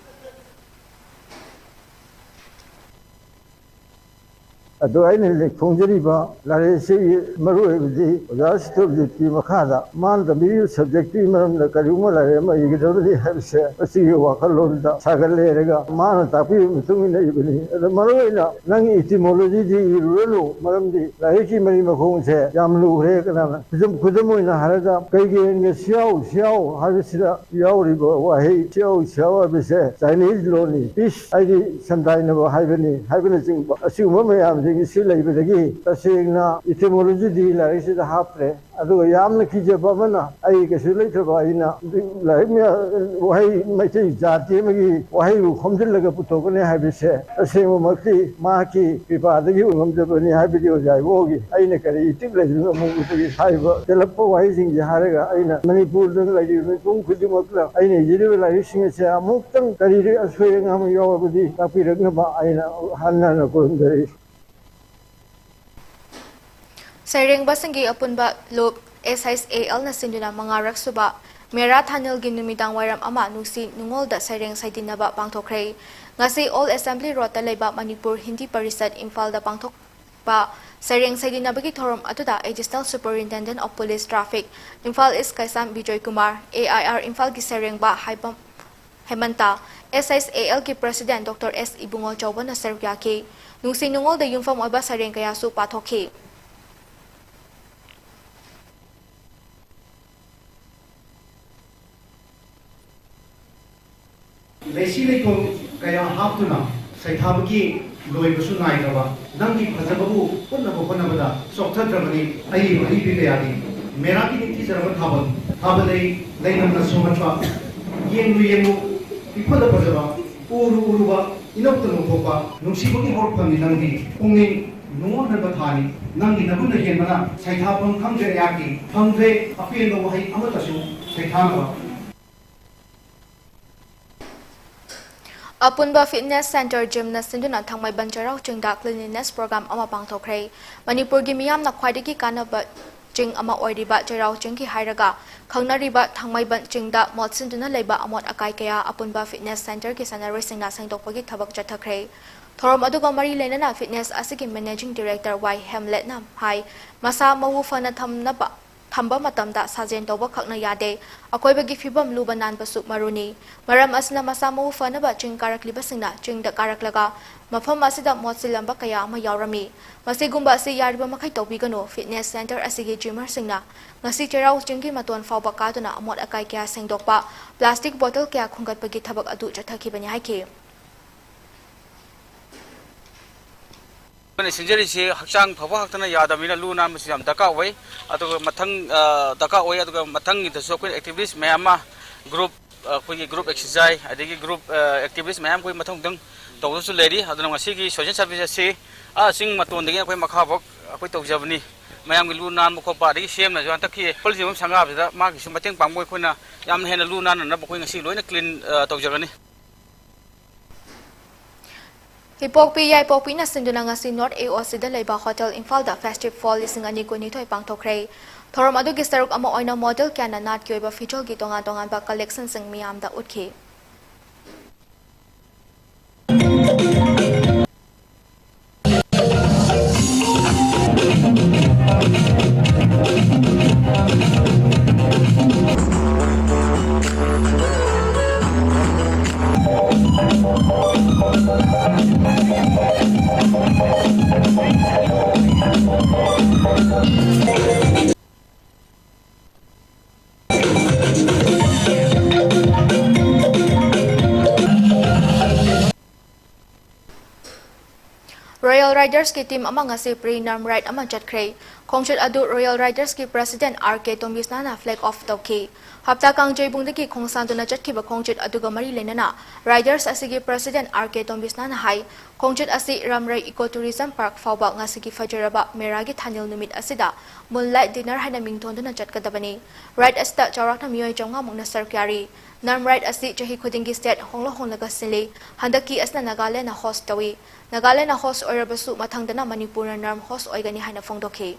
ꯑꯗꯣ ꯑꯩꯅ ꯍꯧꯖꯤꯛ ꯐꯣꯡꯖꯔꯤꯕ ꯂꯥꯏꯔꯤꯛ ꯑꯁꯤꯒꯤ ꯃꯔꯨꯑꯣꯏꯕꯗꯤ ꯑꯣꯖꯥ ꯁꯤꯇꯣꯝꯖꯤꯠꯀꯤ ꯃꯈꯥꯗ ꯃꯥꯅ ꯇꯝꯕꯤꯔꯤꯕ subjectꯀꯤ ꯃꯔꯝꯗ ꯀꯔꯤꯒꯨꯝꯕ ꯂꯥꯏꯔꯤꯛ ꯑꯃ ꯏꯒꯗꯕꯅꯤ ꯍꯥꯏꯕꯁꯦ ꯃꯁꯤꯒꯤ ꯋꯥꯈꯜꯂꯣꯟꯗ ꯁꯥꯒꯠꯂꯦꯔꯒ ꯃꯥꯅ ꯇꯥꯛꯄꯤꯕ ꯃꯇꯨꯡ ꯏꯟꯅ ꯏꯕꯅꯤ꯫ ꯑꯗꯣ ꯃꯔꯨꯑꯣꯏꯅ ꯅꯪ etymologyꯗꯤ ꯏꯔꯨꯔꯅꯨ, ꯃꯔꯝꯗꯤ ꯂꯥꯏꯔꯤꯛꯀꯤ ꯃꯔꯤ ꯃꯈꯣꯡꯁꯦ ꯌꯥꯝ ꯂꯨꯈ꯭ꯔꯦ꯫ ꯀꯅꯥꯅ ꯈꯨꯗꯝ, ꯈꯨꯗꯝ ꯑꯣꯏꯅ ꯍꯥꯏꯔꯒ ꯀꯩꯒꯦꯟꯒ ꯁꯤꯌꯥꯎ ꯁꯤꯌꯥꯎ ꯍꯥꯏꯕꯁꯤꯗ ꯌꯥꯎꯔꯤꯕ ꯋꯥꯍꯩ ꯁꯤꯌꯥꯎ ꯁꯤꯌꯥꯎ ꯍꯥꯏꯕꯁꯦ Chinese ꯂꯣꯟꯅꯤ꯫ Peace ꯍꯥꯏꯗꯤ ꯁꯝꯗꯥꯏꯅꯕ ꯍꯥꯏꯕꯅꯤ ꯍꯥꯏꯕꯅꯆꯤꯡꯕ ꯑꯁꯤꯒꯨꯝꯕ ꯃꯌꯥꯝꯁꯤꯡ ꯑꯁꯤ ꯂꯩꯕꯗꯒꯤ ꯇꯁꯦꯡꯅ etymologyꯗꯤ ꯂꯥꯏꯔꯤꯛꯁꯤꯗ ꯍꯥꯞꯇ꯭ꯔꯦ꯫ ꯑꯗꯨꯒ ꯌꯥꯝꯅ ꯀꯤꯖꯕ ꯑꯃꯅ, ꯑꯩ ꯀꯩꯁꯨ ꯂꯩꯇ꯭ꯔꯕ ꯑꯩꯅ ꯂꯥꯏꯔꯤꯛ ꯃꯌꯥꯝ, ꯋꯥꯍꯩ ꯃꯩꯇꯩ ꯖꯥꯇꯤ ꯑꯃꯒꯤ ꯋꯥꯍꯩꯕꯨ ꯈꯣꯝꯖꯤꯜꯂꯒ ꯄꯨꯊꯣꯛꯀꯅꯤ ꯍꯥꯏꯕꯁꯦ ꯇꯁꯦꯡꯕꯃꯛꯇꯤ ꯃꯍꯥꯛꯀꯤ ꯀ꯭ꯔꯤꯄꯥꯗꯒꯤ ꯑꯣꯏꯉꯝꯖꯕꯅꯤ ꯍꯥꯏꯕꯗꯤ ꯑꯣꯖꯥ ꯏꯕꯣꯒꯤ ꯑꯩꯅ ꯀꯔꯤ ꯏꯇꯤꯛ ꯂꯩꯗꯨꯅ ꯑꯃꯨꯛ ꯃꯈꯣꯏꯒꯤ ꯍꯥꯏꯔꯤꯕ ꯇꯦꯜꯂꯛꯄ ꯋꯥꯍꯩꯁꯤꯡꯁꯦ ꯍꯥꯏꯔꯒ ꯑꯩꯅ ꯃꯅꯤꯄꯨꯔꯗ ꯂꯩꯔꯤꯕ ꯃꯤꯄꯨꯝ ꯈꯨꯗꯤꯡꯃꯛꯇ ꯑꯩꯅ ꯏꯖꯔꯤꯕ ꯂꯥꯏꯔꯤꯛꯁꯤꯡ ꯑꯁꯦ ꯑꯃꯨꯛꯇꯪ ꯀꯔꯤ ꯑꯁꯣꯏ ꯑꯉꯥꯝ ꯌꯥꯎꯔꯕꯗꯤ ꯇꯥꯛꯄꯤꯔꯛꯅꯕ ꯑꯩꯅ ꯍꯟꯅ ꯍꯟꯅ ꯈꯨꯔꯨꯝꯖꯔꯤ꯫ ꯁꯩꯔꯦꯡꯕꯁꯤꯡꯒꯤ ꯑꯄꯨꯟꯕ ꯂꯨꯞ S H A Lꯅ ꯁꯤꯟꯗꯨꯅ ꯃꯉꯥꯔꯛ ꯁꯨꯕ ꯃꯦꯔꯥ ꯊꯥꯅꯤꯜꯒꯤ ꯅꯨꯃꯤꯗꯥꯡ ꯋꯥꯏꯔꯝ ꯑꯃ ꯅꯨꯡꯁꯤ ꯅꯨꯡꯉꯣꯜꯗ ꯁꯩꯔꯦꯡ ꯁꯩꯗꯤꯟꯅꯕ ꯄꯥꯡꯊꯣꯛꯈ꯭ꯔꯦ꯫ ꯉꯁꯤ Old Assembly Roadꯇ ꯂꯩꯕ ꯃꯅꯤꯄꯨꯔ ꯍꯤꯟꯗꯤ ꯄꯔꯤꯁꯠ ꯏꯝꯐꯥꯜꯗ ꯄꯥꯡꯊꯣꯛꯄ ꯁꯩꯔꯦꯡ ꯁꯩꯗꯤꯟꯅꯕꯒꯤ ꯊꯧꯔꯝ ꯑꯗꯨꯗ Additional Superintendent of Police Traffic Imphal is Keisham Bijoy Kumar, A I R ꯏꯝꯐꯥꯜꯒꯤ ꯁꯩꯔꯦꯡꯕ ꯍꯥꯏꯕꯝ ꯍꯦꯃꯟꯇ, S H A Lꯒꯤ President Doctor S ꯏꯕꯨꯡꯉꯣ ꯆꯥꯎꯕꯅ ꯁꯔꯨꯛ ꯌꯥꯈꯤ꯫ ꯅꯨꯡꯁꯤ ꯅꯨꯡꯉꯣꯜꯗ ꯌꯨꯝꯐꯝ ꯑꯣꯏꯕ ꯁꯩꯔꯦꯡ ꯀꯌꯥꯁꯨ ꯄꯥꯊꯣꯛꯈꯤ꯫ ꯂꯩꯁꯤ ꯂꯩꯊꯣꯟ ꯀꯌꯥ ꯍꯥꯞꯇꯨꯅ ꯁꯩꯊꯥꯕꯒꯤ ꯂꯣꯏꯕꯁꯨ ꯅꯥꯏꯗ꯭ꯔꯕ ꯅꯪꯒꯤ ꯐꯖꯕꯕꯨ ꯎꯠꯅꯕ ꯍꯣꯠꯅꯕꯗ ꯆꯣꯛꯊꯗ꯭ꯔꯕꯅꯤ ꯑꯏꯕ ꯑꯏꯕꯤ ꯀꯌꯥꯗꯤ꯫ ꯃꯦꯔꯥꯒꯤ ꯅꯤꯡꯊꯤꯖꯔꯕ ꯊꯥꯕꯜ, ꯊꯥꯕꯜꯂꯩ ꯂꯩꯅꯝꯅ ꯁꯨꯝꯍꯠꯄ, ꯌꯦꯡꯂꯨ ꯌꯦꯡꯂꯨ ꯏꯐꯗ ꯐꯖꯕ, ꯎꯔꯨ ꯎꯔꯨꯕ ꯏꯅꯧꯇ ꯅꯧꯊꯣꯛꯄ, ꯅꯨꯡꯁꯤꯕꯒꯤ ꯍꯧꯔꯛꯐꯝꯅꯤ ꯅꯪꯗꯤ꯫ ꯄꯨꯛꯅꯤꯡ ꯅꯨꯡꯉꯣꯟꯍꯟꯕ ꯊꯥꯅꯤ꯫ ꯅꯪꯒꯤ ꯅꯒꯨꯟꯅ ꯍꯦꯟꯕꯅ ꯁꯩꯊꯥꯐꯝ ꯈꯪꯗ꯭ꯔꯦ ꯑꯩꯍꯥꯛꯀꯤ꯫ ꯐꯪꯗ꯭ꯔꯦ ꯑꯄꯦꯟꯕ ꯋꯥꯍꯩ ꯑꯃꯠꯇꯁꯨ ꯁꯩꯊꯥꯅꯕ꯫ ꯑꯄꯨꯟꯕ Fitness Centre Gymꯅ ꯁꯤꯟꯗꯨꯅ ꯊꯥꯡꯃꯩꯕꯟ ꯆꯩꯔꯥꯎ ꯆꯤꯡꯗ Cleanliness Program ꯑꯃ ꯄꯥꯡꯊꯣꯛꯈ꯭ꯔꯦ꯫ ꯃꯅꯤꯄꯨꯔꯒꯤ ꯃꯤꯌꯥꯝꯅ ꯈ꯭ꯋꯥꯏꯗꯒꯤ ꯀꯥꯟꯅꯕ ꯆꯤꯡ ꯑꯃ ꯑꯣꯏꯔꯤꯕ ꯆꯩꯔꯥꯎ ꯆꯤꯡꯒꯤ ꯍꯥꯏꯔꯒ ꯈꯪꯅꯔꯤꯕ ꯊꯥꯡꯃꯩꯕꯟ ꯆꯤꯡꯗ ꯃꯣꯠꯁꯤꯟꯗꯨꯅ ꯂꯩꯕ ꯑꯃꯣꯠ ꯑꯀꯥꯏ ꯀꯌꯥ ꯑꯄꯨꯟꯕ fitness centreꯒꯤ ꯁꯥꯟꯅꯔꯣꯏꯁꯤꯡꯅ ꯁꯦꯡꯗꯣꯛꯄꯒꯤ ꯊꯕꯛ ꯆꯠꯊꯈ꯭ꯔꯦ꯫ ꯊꯧꯔꯝ ꯑꯗꯨꯒ ꯃꯔꯤ ꯂꯩꯅꯅ fitness ꯑꯁꯤꯒꯤ managing director ꯋꯥꯏ ꯍꯦꯝꯂꯦꯠꯅ ꯍꯥꯏ, ꯃꯁꯥ ꯃꯎ ꯐꯅ ꯊꯝꯅꯕ, ꯊꯝꯕ ꯃꯇꯝꯗ ꯁꯥꯖꯦꯜ ꯇꯧꯕ ꯈꯛꯅ ꯌꯥꯗꯦ, ꯑꯀꯣꯏꯕꯒꯤ ꯐꯤꯕꯝ ꯂꯨꯕ ꯅꯥꯟꯕꯁꯨ ꯃꯔꯨꯅꯤ꯫ ꯃꯔꯝ ꯑꯁꯤꯅ ꯃꯁꯥ ꯃꯎ ꯐꯅꯕ ꯆꯤꯡ ꯀꯥꯔꯛꯂꯤꯕꯁꯤꯡꯅ ꯆꯤꯡꯗ ꯀꯥꯔꯛꯂꯒ ꯃꯐꯝ ꯑꯁꯤꯗ ꯃꯣꯠꯁꯤꯜꯂꯝꯕ ꯀꯌꯥ ꯑꯃ ꯌꯥꯎꯔꯝꯃꯤ꯫ ꯃꯁꯤꯒꯨꯝꯕ ꯑꯁꯤ ꯌꯥꯔꯤꯕ ꯃꯈꯩ ꯇꯧꯕꯤꯒꯅꯨ꯫ Fitness centre ꯑꯁꯤꯒꯤ gymmerꯁꯤꯡꯅ ꯉꯁꯤ ꯆꯩꯔꯥꯎ ꯆꯤꯡꯒꯤ ꯃꯇꯣꯟ ꯐꯥꯎꯕ ꯀꯥꯗꯨꯅ ꯑꯃꯣꯠ ꯑꯀꯥꯏ ꯀꯌꯥ ꯁꯦꯡꯗꯣꯛꯄ, plastic bottle ꯀꯌꯥ ꯈꯨꯟꯒꯠꯄꯒꯤ ꯊꯕꯛ ꯑꯗꯨ ꯆꯠꯊꯈꯤꯕꯅꯤ ꯍꯥꯏꯈꯤ꯫ ꯑꯩꯈꯣꯏꯅ ꯁꯤꯟꯖꯔꯤꯁꯤ ꯍꯛꯆꯥꯡ ꯐꯕ ꯈꯛꯇꯅ ꯌꯥꯗꯕꯅꯤꯅ ꯂꯨ ꯅꯥꯟꯕꯁꯤ ꯌꯥꯝ ꯗꯔꯀꯥꯔ ꯑꯣꯏ꯫ ꯑꯗꯨꯒ ꯃꯊꯪ, ꯑ, ꯗꯔꯀꯥꯔ ꯑꯣꯏ꯫ ꯑꯗꯨꯒ ꯃꯊꯪꯒꯤꯗꯁꯨ ꯑꯩꯈꯣꯏꯅ activist ꯃꯌꯥꯝ ꯑꯃ, group, ꯑ, ꯑꯩꯈꯣꯏꯒꯤ group exercise, ꯑꯗꯒꯤ group, ꯑ, activist ꯃꯌꯥꯝ ꯑꯩꯈꯣꯏ ꯃꯊꯪ ꯃꯊꯪ ꯇꯧꯗꯨꯅꯁꯨ ꯂꯩꯔꯤ꯫ ꯑꯗꯨꯅ ꯉꯁꯤꯒꯤ social service ꯑꯁꯤ, ꯑ, ꯆꯤꯡ ꯃꯇꯣꯟꯗꯒꯤ ꯑꯩꯈꯣꯏ ꯃꯈꯥꯐꯥꯎ ꯑꯩꯈꯣꯏ ꯇꯧꯖꯕꯅꯤ꯫ ꯃꯌꯥꯝꯒꯤ ꯂꯨ ꯅꯥꯟꯕ ꯈꯣꯠꯄ, ꯑꯗꯒꯤ ꯁꯤ ꯑꯦꯝꯅꯁꯨ ꯍꯟꯗꯛꯀꯤ ꯈꯨꯜ ꯁꯤꯕꯝ ꯁꯪꯒꯥꯕꯁꯤꯗ ꯃꯥꯒꯤꯁꯨ ꯃꯇꯦꯡ ꯄꯥꯡꯕ ꯑꯣꯏ꯫ ꯑꯩꯈꯣꯏꯅ ꯌꯥꯝꯅ ꯍꯦꯟꯅ ꯂꯨ ꯅꯥꯟꯅꯅꯕ ꯑꯩꯈꯣꯏ ꯉꯁꯤ ꯂꯣꯏꯅ clean, ꯑ, ꯇꯧꯖꯒꯅꯤ꯫ ꯏꯄꯣꯛꯄꯤ ꯌꯥꯏꯄꯣꯛꯄꯤꯅ ꯁꯤꯟꯗꯨꯅ ꯉꯁꯤ North A O Cꯗ ꯂꯩꯕ Hotel ꯏꯝꯐꯥꯜꯗ Festival ꯂꯤꯁꯤꯡ ꯑꯅꯤ ꯀꯨꯟꯅꯤꯊꯣꯏ ꯄꯥꯡꯊꯣꯛꯈ꯭ꯔꯦ꯫ ꯊꯧꯔꯝ ꯑꯗꯨꯒꯤ ꯁꯔꯨꯛ ꯑꯃ ꯑꯣꯏꯅ model ꯀꯌꯥꯅ ꯅꯥꯠꯀꯤ ꯑꯣꯏꯕ ꯐꯤꯖꯣꯜꯒꯤ ꯇꯣꯉꯥꯟ ꯇꯣꯉꯥꯟꯕ collectionꯁꯤꯡ ꯃꯤꯌꯥꯝꯗ ꯎꯠꯈꯤ꯫ Royal Riders ꯀꯤ team ꯑꯃ ꯉꯁꯤ pre-NERM ride ꯑꯃ ꯆꯠꯈ꯭ꯔꯦ꯫ ꯈꯣꯡꯆꯠ ꯑꯗꯨ Royal Riders ꯀꯤ President R K ꯇꯣꯝꯕꯤꯁꯅꯥꯅ flag off ꯇꯧꯈꯤ꯫ ꯍꯞꯇꯥ ꯀꯥꯡꯖꯩꯕꯨꯡꯗꯒꯤ ꯈꯣꯡꯁꯥꯟꯗꯨꯅ ꯆꯠꯈꯤꯕ ꯈꯣꯡꯆꯠ ꯑꯗꯨꯒ ꯃꯔꯤ ꯂꯩꯅꯅ Riders ꯑꯁꯤꯒꯤ President R K ꯇꯣꯝꯕꯤꯁꯅꯥꯅ ꯍꯥꯏ, ꯈꯣꯡꯆꯠ ꯑꯁꯤ ꯔꯥꯝꯔꯩ Eco Tourism Park ꯐꯥꯎꯕ ꯉꯁꯤꯒꯤ ꯐꯖꯔꯕ ꯃꯦꯔꯥꯒꯤ ꯊꯥꯅꯤꯜ ꯅꯨꯃꯤꯠ ꯑꯁꯤꯗ Moonlight Dinner ꯍꯥꯏꯅ ꯃꯤꯡꯊꯣꯟꯗꯨꯅ ꯆꯠꯀꯗꯕꯅꯤ꯫ Ride ꯑꯁꯤꯗ ꯆꯥꯎꯔꯥꯛꯅ ꯃꯤꯑꯣꯏ ꯆꯥꯝꯃꯉꯥ ꯃꯨꯛꯅ ꯁꯔꯨꯛ ꯌꯥꯔꯤ꯫ NERM ride ꯑꯁꯤ ꯆꯍꯤ ꯈꯨꯗꯤꯡꯒꯤ state ꯍꯣꯡꯂ ꯍꯣꯡꯂꯒ ꯁꯤꯜꯂꯤ꯫ ꯍꯟꯗꯛꯀꯤ ꯑꯁꯤꯅ ꯅꯥꯒꯥꯂꯦꯟꯗꯅ host ꯇꯧꯏ꯫ ꯅꯥꯒꯥꯂꯦꯟꯗꯅ host ꯑꯣꯏꯔꯕꯁꯨ ꯃꯊꯪꯗꯅ ꯃꯅꯤꯄꯨꯔꯅ NERM host ꯑꯣꯏꯒꯅꯤ ꯍꯥꯏꯅ ꯐꯣꯡꯗꯣꯛꯈꯤ꯫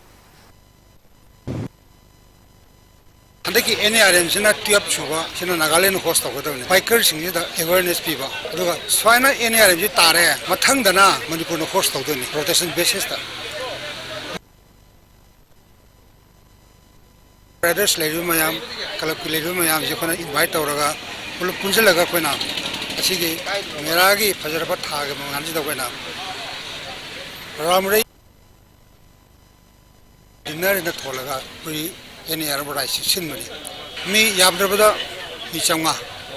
ꯑꯩꯒꯤ ꯑꯦꯟ ꯑꯦ ꯑꯥꯔ ꯑꯦꯝꯁꯤꯅ ꯇꯨꯌꯦꯜꯞ ꯁꯨꯕꯁꯤꯅ ꯅꯥꯒꯥꯂꯦꯟꯗ ꯍꯣꯁ ꯇꯧꯒꯗꯕꯅꯤ, ꯕꯥꯏꯀꯔꯁꯤꯡꯁꯤꯗ ꯑꯦꯋꯦꯔꯅꯦꯁ ꯄꯤꯕ꯫ ꯑꯗꯨꯒ ꯁꯨꯃꯥꯏꯅ ꯑꯦꯟ ꯑꯦ ꯑꯥꯔ ꯑꯦꯝꯁꯤ ꯇꯥꯔꯦ, ꯃꯊꯪꯗꯅ ꯃꯅꯤꯄꯨꯔꯅ ꯍꯣꯁ ꯇꯧꯗꯣꯏꯅꯤ, ꯔꯣꯇꯦꯁꯟ ꯕꯦꯁꯤꯁꯇ꯫ ꯔꯥꯏꯗꯔꯁ ꯂꯩꯔꯤꯕ ꯃꯌꯥꯝ, ꯀ꯭ꯂꯕꯀꯤ ꯂꯩꯔꯤꯕ ꯃꯌꯥꯝꯁꯦ ꯑꯩꯈꯣꯏꯅ ꯏꯟꯚꯥꯏꯠ ꯇꯧꯔꯒ, ꯄꯨꯂꯞ ꯄꯨꯟꯁꯤꯜꯂꯒ ꯑꯩꯈꯣꯏꯅ ꯑꯁꯤꯒꯤ ꯃꯦꯔꯥꯒꯤ ꯐꯖꯔꯕ ꯊꯥꯒꯤ ꯃꯉꯥꯜꯁꯤꯗ ꯑꯩꯈꯣꯏꯅ ꯔꯥꯝꯔꯩ ꯗꯤꯟꯅꯔ ꯑꯅ ꯊꯣꯜꯂꯒ ꯑꯩꯈꯣꯏ ꯑꯦꯟ ꯑꯦ ꯑꯥꯔ ꯑꯦꯝ ꯔꯥꯏꯠꯁꯤ ꯁꯤꯟꯕꯅꯤ꯫ ꯃꯤ ꯌꯥꯝꯗ꯭ꯔꯕꯗ ꯃꯤ ꯆꯥꯝꯃꯉꯥ,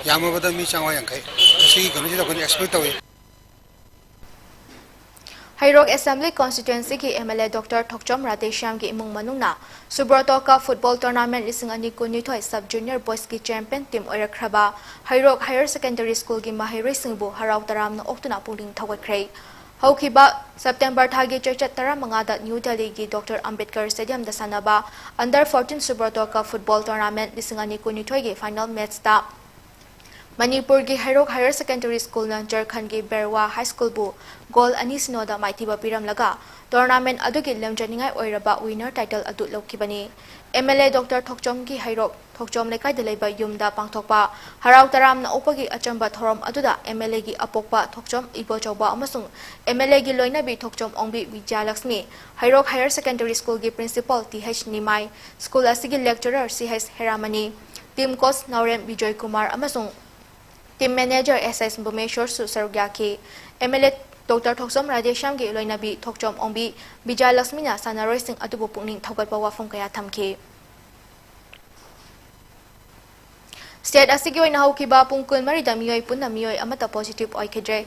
ꯌꯥꯝꯃꯕꯗ ꯃꯤ ꯆꯥꯝꯃꯉꯥ ꯌꯥꯡꯈꯩ꯫ ꯑꯁꯤꯒꯤ ꯀꯩꯅꯣꯁꯤꯗ ꯑꯩꯈꯣꯏꯅ ꯑꯦꯛꯁꯄꯦꯛ ꯇꯧꯏ꯫ ꯍꯩꯔꯣꯛ ꯑꯦꯁꯦꯝꯕ꯭ꯂꯤ ꯀꯣꯟꯁꯇꯤꯇ꯭ꯋꯦꯟꯁꯤꯒꯤ M L A doctor Thokchom ꯔꯥꯙꯦꯁ꯭ꯌꯥꯝꯒꯤ ꯏꯃꯨꯡ ꯃꯅꯨꯡꯅ ꯁꯨꯕ꯭ꯔꯣꯇꯣ ꯀꯞ ꯐꯨꯠꯕꯣꯜ ꯇꯣꯔꯅꯥꯃꯦꯟꯠ ꯂꯤꯁꯤꯡ ꯑꯅꯤ ꯀꯨꯟꯅꯤꯊꯣꯏ ꯁꯕ ꯖꯨꯅꯤꯌꯔ ꯕꯣꯏꯁꯀꯤ ꯆꯦꯝꯄꯤꯌꯟ ꯇꯤꯝ ꯑꯣꯏꯔꯛꯈ꯭ꯔꯕ ꯍꯩꯔꯣꯛ ꯍꯥꯌꯔ ꯁꯦꯀꯦꯟꯗꯔꯤ ꯁ꯭ꯀꯨꯜꯒꯤ ꯃꯍꯩꯔꯣꯏꯁꯤꯡꯕꯨ ꯍꯔꯥꯎ ꯇꯔꯥꯝꯅ ꯑꯣꯛꯇꯨꯅ ꯄꯨꯛꯅꯤꯡ ꯊꯧꯒꯠꯈ꯭ꯔꯦ꯫ ꯍꯧꯈꯤꯕ ꯁꯦꯞꯇꯦꯝꯕꯔ ꯊꯥꯒꯤ ꯆꯩꯆꯠ ꯇꯔꯥꯃꯉꯥꯗ ꯅ꯭ꯌꯨ ꯗꯦꯜꯂꯤꯒꯤ ꯗꯣꯛꯇꯔ ꯑꯝꯕꯦꯗꯀꯔ ꯁ꯭ꯇꯦꯗꯤꯌꯝꯗ ꯁꯥꯟꯅꯕ under fourteen ꯁꯨꯕ꯭ꯔꯣꯇꯣ cup football tournament ꯂꯤꯁꯤꯡ ꯑꯅꯤ ꯀꯨꯟꯅꯤꯊꯣꯏꯒꯤ ꯐꯥꯏꯅꯦꯜ ꯃꯦꯠꯆꯇ ꯃꯅꯤꯄꯨꯔꯒꯤ ꯍꯩꯔꯣꯛ ꯍꯥꯌꯔ ꯁꯦꯀꯦꯟꯗꯔꯤ ꯁ꯭ꯀꯨꯜꯅ ꯖꯔꯈꯟꯒꯤ ꯕꯦꯔꯋꯥ ꯍꯥꯏ ꯁ꯭ꯀꯨꯜꯕꯨ ꯒꯣꯜ ꯑꯅꯤ ꯁꯤꯅꯣꯗ ꯃꯥꯏꯊꯤꯕ ꯄꯤꯔꯝꯂꯒ, ꯇꯣꯔꯅꯥꯃꯦꯟꯠ ꯑꯗꯨꯒꯤ ꯂꯝꯖꯅꯤꯡꯉꯥꯏ ꯑꯣꯏꯔꯕ ꯋꯤꯅꯔ ꯇꯥꯏꯇꯜ ꯑꯗꯨ ꯂꯧꯈꯤꯕꯅꯤ꯫ ꯑꯦꯝ ꯑꯦꯜ ꯑꯦ ꯗꯣꯛꯇꯔ ꯊꯣꯛꯆꯣꯝꯒꯤ ꯍꯩꯔꯣꯛ ꯊꯣꯛꯆꯣꯝ ꯂꯩꯀꯥꯏꯗ ꯂꯩꯕ ꯌꯨꯝꯗ ꯄꯥꯡꯊꯣꯛꯄ ꯍꯔꯥꯎ ꯇꯔꯥꯝꯅ ꯑꯣꯛꯄꯒꯤ ꯑꯆꯝꯕ ꯊꯧꯔꯝ ꯑꯗꯨꯗ ꯑꯦꯝ ꯑꯦꯜ ꯑꯦꯒꯤ ꯑꯄꯣꯛꯄ ꯊꯣꯛꯆꯣꯝ ꯏꯕꯣꯆꯧꯕ ꯑꯃꯁꯨꯡ ꯑꯦꯝ ꯑꯦꯜ ꯑꯦꯒꯤ ꯂꯣꯏꯅꯕꯤ ꯊꯣꯛꯆꯣꯝ ꯑꯣꯡꯕꯤ ꯕꯤꯖꯌꯂꯛꯁꯃꯤ, ꯍꯩꯔꯣꯛ ꯍꯥꯌꯔ ꯁꯦꯀꯦꯟꯗꯔꯤ ꯁ꯭ꯀꯨꯜꯒꯤ ꯄ꯭ꯔꯤꯟꯁꯤꯄꯥꯜ ꯇꯤ ꯍꯩꯆ ꯅꯤꯃꯥꯏ, ꯁ꯭ꯀꯨꯜ ꯑꯁꯤꯒꯤ lecturer C H ꯍꯦꯔꯥꯃꯅꯤ, team coach ꯅꯥꯎꯔꯦꯝ ꯕꯤꯖꯣꯏ ꯀꯨꯃꯥꯔ ꯑꯃꯁꯨꯡ ꯇꯤꯝ ꯃꯦꯅꯦꯖꯔ ꯑꯦꯁ ꯑꯦꯁ ꯚꯨꯃꯦꯁ꯭ꯋꯔꯁꯨ ꯁꯔꯨꯛ ꯌꯥꯈꯤ꯫ M L A doctor Thokchom ꯔꯥꯙꯦꯁ꯭ꯌꯥꯝꯒꯤ ꯂꯣꯏꯅꯕꯤ ꯊꯣꯛꯆꯣꯝ ꯑꯣꯡꯕꯤ ꯕꯤꯖꯌꯂꯛꯁꯃꯤꯅ ꯁꯥꯟꯅꯔꯣꯏꯁꯤꯡ ꯑꯗꯨꯕꯨ ꯄꯨꯛꯅꯤꯡ ꯊꯧꯒꯠꯄ ꯋꯥꯐꯝ ꯀꯌꯥ ꯊꯝꯈꯤ꯫ ꯁ꯭ꯇꯦꯠ ꯑꯁꯤꯒꯤ ꯑꯣꯏꯅ ꯍꯧꯈꯤꯕ ꯄꯨꯡ ꯀꯨꯟꯃꯔꯤꯗ ꯃꯤꯑꯣꯏ ꯄꯨꯟꯅ ꯃꯤꯑꯣꯏ ꯑꯃꯠꯇ ꯄꯣꯖꯤꯇꯤꯚ ꯑꯣꯏꯈꯤꯗ꯭ꯔꯦ꯫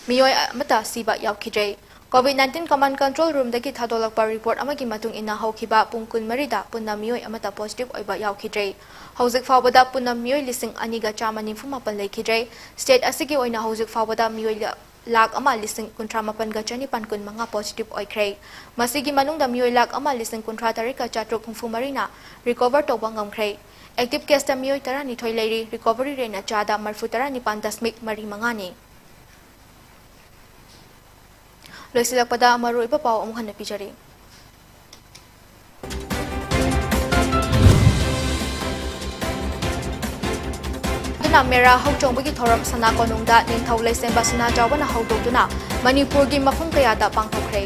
ꯃꯤꯑꯣꯏ ꯑꯃꯠꯇ ꯁꯤꯕ ꯌꯥꯎꯈꯤꯗ꯭ꯔꯦ꯫ ꯀꯣꯚꯤꯗ ꯅꯥꯏꯟꯇꯤꯟ ꯀꯃꯥꯟꯗ ꯀꯟꯇ꯭ꯔꯣꯜ ꯔꯨꯝꯗꯒꯤ ꯊꯥꯗꯣꯛꯂꯛꯄ ꯔꯤꯄꯣꯔꯠ ꯑꯃꯒꯤ ꯃꯇꯨꯡ ꯏꯟꯅ, ꯍꯧꯈꯤꯕ ꯄꯨꯡ ꯀꯨꯟꯃꯔꯤꯗ ꯄꯨꯟꯅ ꯃꯤꯑꯣꯏ ꯑꯃꯠꯇ ꯄꯣꯖꯤꯇꯤꯚ ꯑꯣꯏꯕ ꯌꯥꯎꯈꯤꯗ꯭ꯔꯦ꯫ ꯍꯧꯖꯤꯛ ꯐꯥꯎꯕꯗ ꯄꯨꯟꯅ ꯃꯤꯑꯣꯏ ꯂꯤꯁꯤꯡ ꯑꯅꯤꯒ ꯆꯥꯝꯃ ꯅꯤꯐꯨ ꯃꯥꯄꯟ ꯂꯩꯈꯤꯗ꯭ꯔꯦ꯫ ꯁ꯭ꯇꯦꯠ ꯑꯁꯤꯒꯤ ꯑꯣꯏꯅ ꯍꯧꯖꯤꯛ ꯐꯥꯎꯕꯗ ꯃꯤꯑꯣꯏ ꯂꯥ-, ꯂꯥꯈ ꯑꯃ ꯂꯤꯁꯤꯡ ꯀꯨꯟꯊ꯭ꯔꯥ ꯃꯥꯄꯟꯒ ꯆꯅꯤꯄꯥꯟ ꯀꯨꯟ ꯃꯉꯥ ꯄꯣꯖꯤꯇꯤꯚ ꯑꯣꯏꯈ꯭ꯔꯦ꯫ ꯃꯁꯤꯒꯤ ꯃꯅꯨꯡꯗ ꯃꯤꯑꯣꯏ ꯂꯥꯈ ꯑꯃ ꯂꯤꯁꯤꯡ ꯀꯨꯟꯊ꯭ꯔꯥ ꯇꯔꯦꯠꯀ ꯆꯥꯇ꯭ꯔꯨꯛ ꯍꯨꯝꯐꯨ ꯃꯔꯤꯅ ꯔꯤꯀꯣꯚꯔ ꯇꯧꯕ ꯉꯝꯈ꯭ꯔꯦ꯫ ꯑꯦꯛꯇꯤꯚ ꯀꯦꯁꯇ ꯃꯤꯑꯣꯏ ꯇꯔꯥꯅꯤꯊꯣꯏ ꯂꯩꯔꯤ꯫ ꯔꯤꯀꯣꯚꯔꯤ ꯔꯦꯠꯅ ꯆꯥꯗ ꯃꯔꯤꯐꯨ ꯇꯔꯥꯅꯤꯄꯥꯟ ꯗꯁꯃꯤꯛ ꯃꯔꯤ ꯃꯉꯥꯅꯤ꯫ ꯂꯣꯏꯁꯤꯜꯂꯛꯄꯗ ꯃꯔꯨꯑꯣꯏꯕ ꯄꯥꯎ ꯑꯃꯨꯛ ꯍꯟꯅ ꯄꯤꯖꯔꯤ꯫ ꯃꯦꯔꯥ ꯍꯧꯆꯣꯡꯕꯒꯤ ꯊꯧꯔꯝ ꯁꯅꯥ ꯀꯣꯅꯨꯡꯗ ꯅꯤꯡꯊꯧ ꯂꯩꯁꯦꯝꯕ ꯁꯅꯥꯖꯥꯎꯕꯅ ꯍꯧꯗꯣꯛꯇꯨꯅ ꯃꯅꯤꯄꯨꯔꯒꯤ ꯃꯐꯝ ꯀꯌꯥꯗ ꯄꯥꯡꯊꯣꯛꯈ꯭ꯔꯦ꯫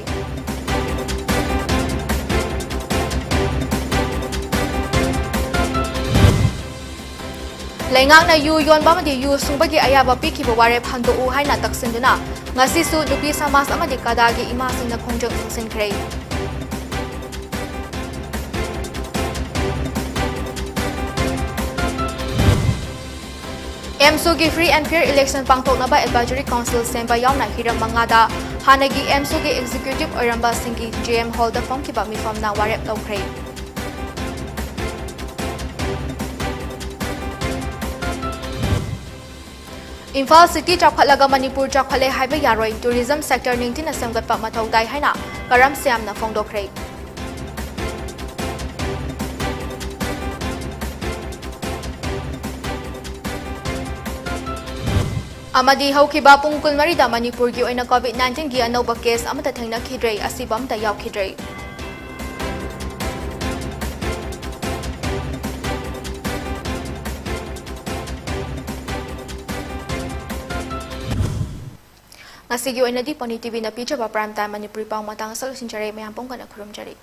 ꯂꯩꯉꯥꯛꯅ ꯌꯨ ꯌꯣꯟꯕ ꯑꯃꯗꯤ ꯌꯨ ꯁꯨꯡꯕꯒꯤ ꯑꯌꯥꯕ ꯄꯤꯈꯤꯕ ꯋꯥꯔꯦꯞ ꯍꯟꯗꯣꯛꯎ ꯍꯥꯏꯅ ꯇꯛꯁꯤꯟꯗꯨꯅ ꯉꯁꯤꯁꯨ ꯅꯨꯄꯤ ꯁꯃꯥꯖ ꯑꯃꯗꯤ ꯀꯗꯥꯒꯤ ꯏꯃꯥꯁꯤꯡꯅ ꯈꯣꯡꯖꯪ ꯆꯪꯁꯤꯟꯈ꯭ꯔꯦ꯫ ꯑꯦꯝꯁꯨꯒꯤ free and fair election ꯄꯥꯡꯊꯣꯛꯅꯕ advisory council ꯁꯦꯝꯕ ꯌꯥꯎꯅ ꯍꯤꯔꯝ ꯃꯉꯥꯗ ꯍꯥꯟꯅꯒꯤ ꯑꯦꯝꯁꯨꯒꯤ executive ꯑꯣꯏꯔꯝꯕꯁꯤꯡꯒꯤ J M hall ꯗ ꯐꯝꯈꯤꯕ ꯃꯤꯐꯝꯅ ꯋꯥꯔꯦꯞ ꯂꯧꯈ꯭ꯔꯦ꯫ ꯏꯝꯐꯥꯜ city ꯆꯥꯎꯈꯠꯂꯒ ꯃꯅꯤꯄꯨꯔ ꯆꯥꯎꯈꯠꯂꯦ ꯍꯥꯏꯕ ꯌꯥꯔꯣꯏ, tourism sector ꯅꯤꯡꯊꯤꯅ ꯁꯦꯝꯒꯠꯄ ꯃꯊꯧ ꯇꯥꯏ ꯍꯥꯏꯅ ꯀꯔꯝ ꯁ꯭ꯌꯥꯝꯅ ꯐꯣꯡꯗꯣꯛꯈ꯭ꯔꯦ꯫ ꯑꯃꯗꯤ ꯍꯧꯈꯤꯕ ꯄꯨꯡ ꯀꯨꯟꯃꯔꯤꯗ ꯃꯅꯤꯄꯨꯔꯒꯤ ꯑꯣꯏꯅ COVID nineteen ꯒꯤ ꯑꯅꯧꯕ case ꯑꯃꯠꯇ ꯊꯦꯡꯅꯈꯤꯗ꯭ꯔꯦ, ꯑꯁꯤꯕ ꯑꯃꯠꯇ ꯌꯥꯎꯈꯤꯗ꯭ꯔꯦ꯫ ꯉꯁꯤꯒꯤ ꯑꯣꯏꯅꯗꯤ Pony T V ꯅ ꯄꯤꯖꯕ Prime Time ꯃꯅꯤꯄꯨꯔꯤ ꯄꯥꯎ ꯃꯇꯥꯡ ꯑꯁꯤꯗ ꯂꯣꯏꯁꯤꯟꯖꯔꯦ꯫ ꯃꯌꯥꯝ ꯄꯨꯝꯅ ꯈꯨꯔꯨꯝꯖꯔꯤ꯫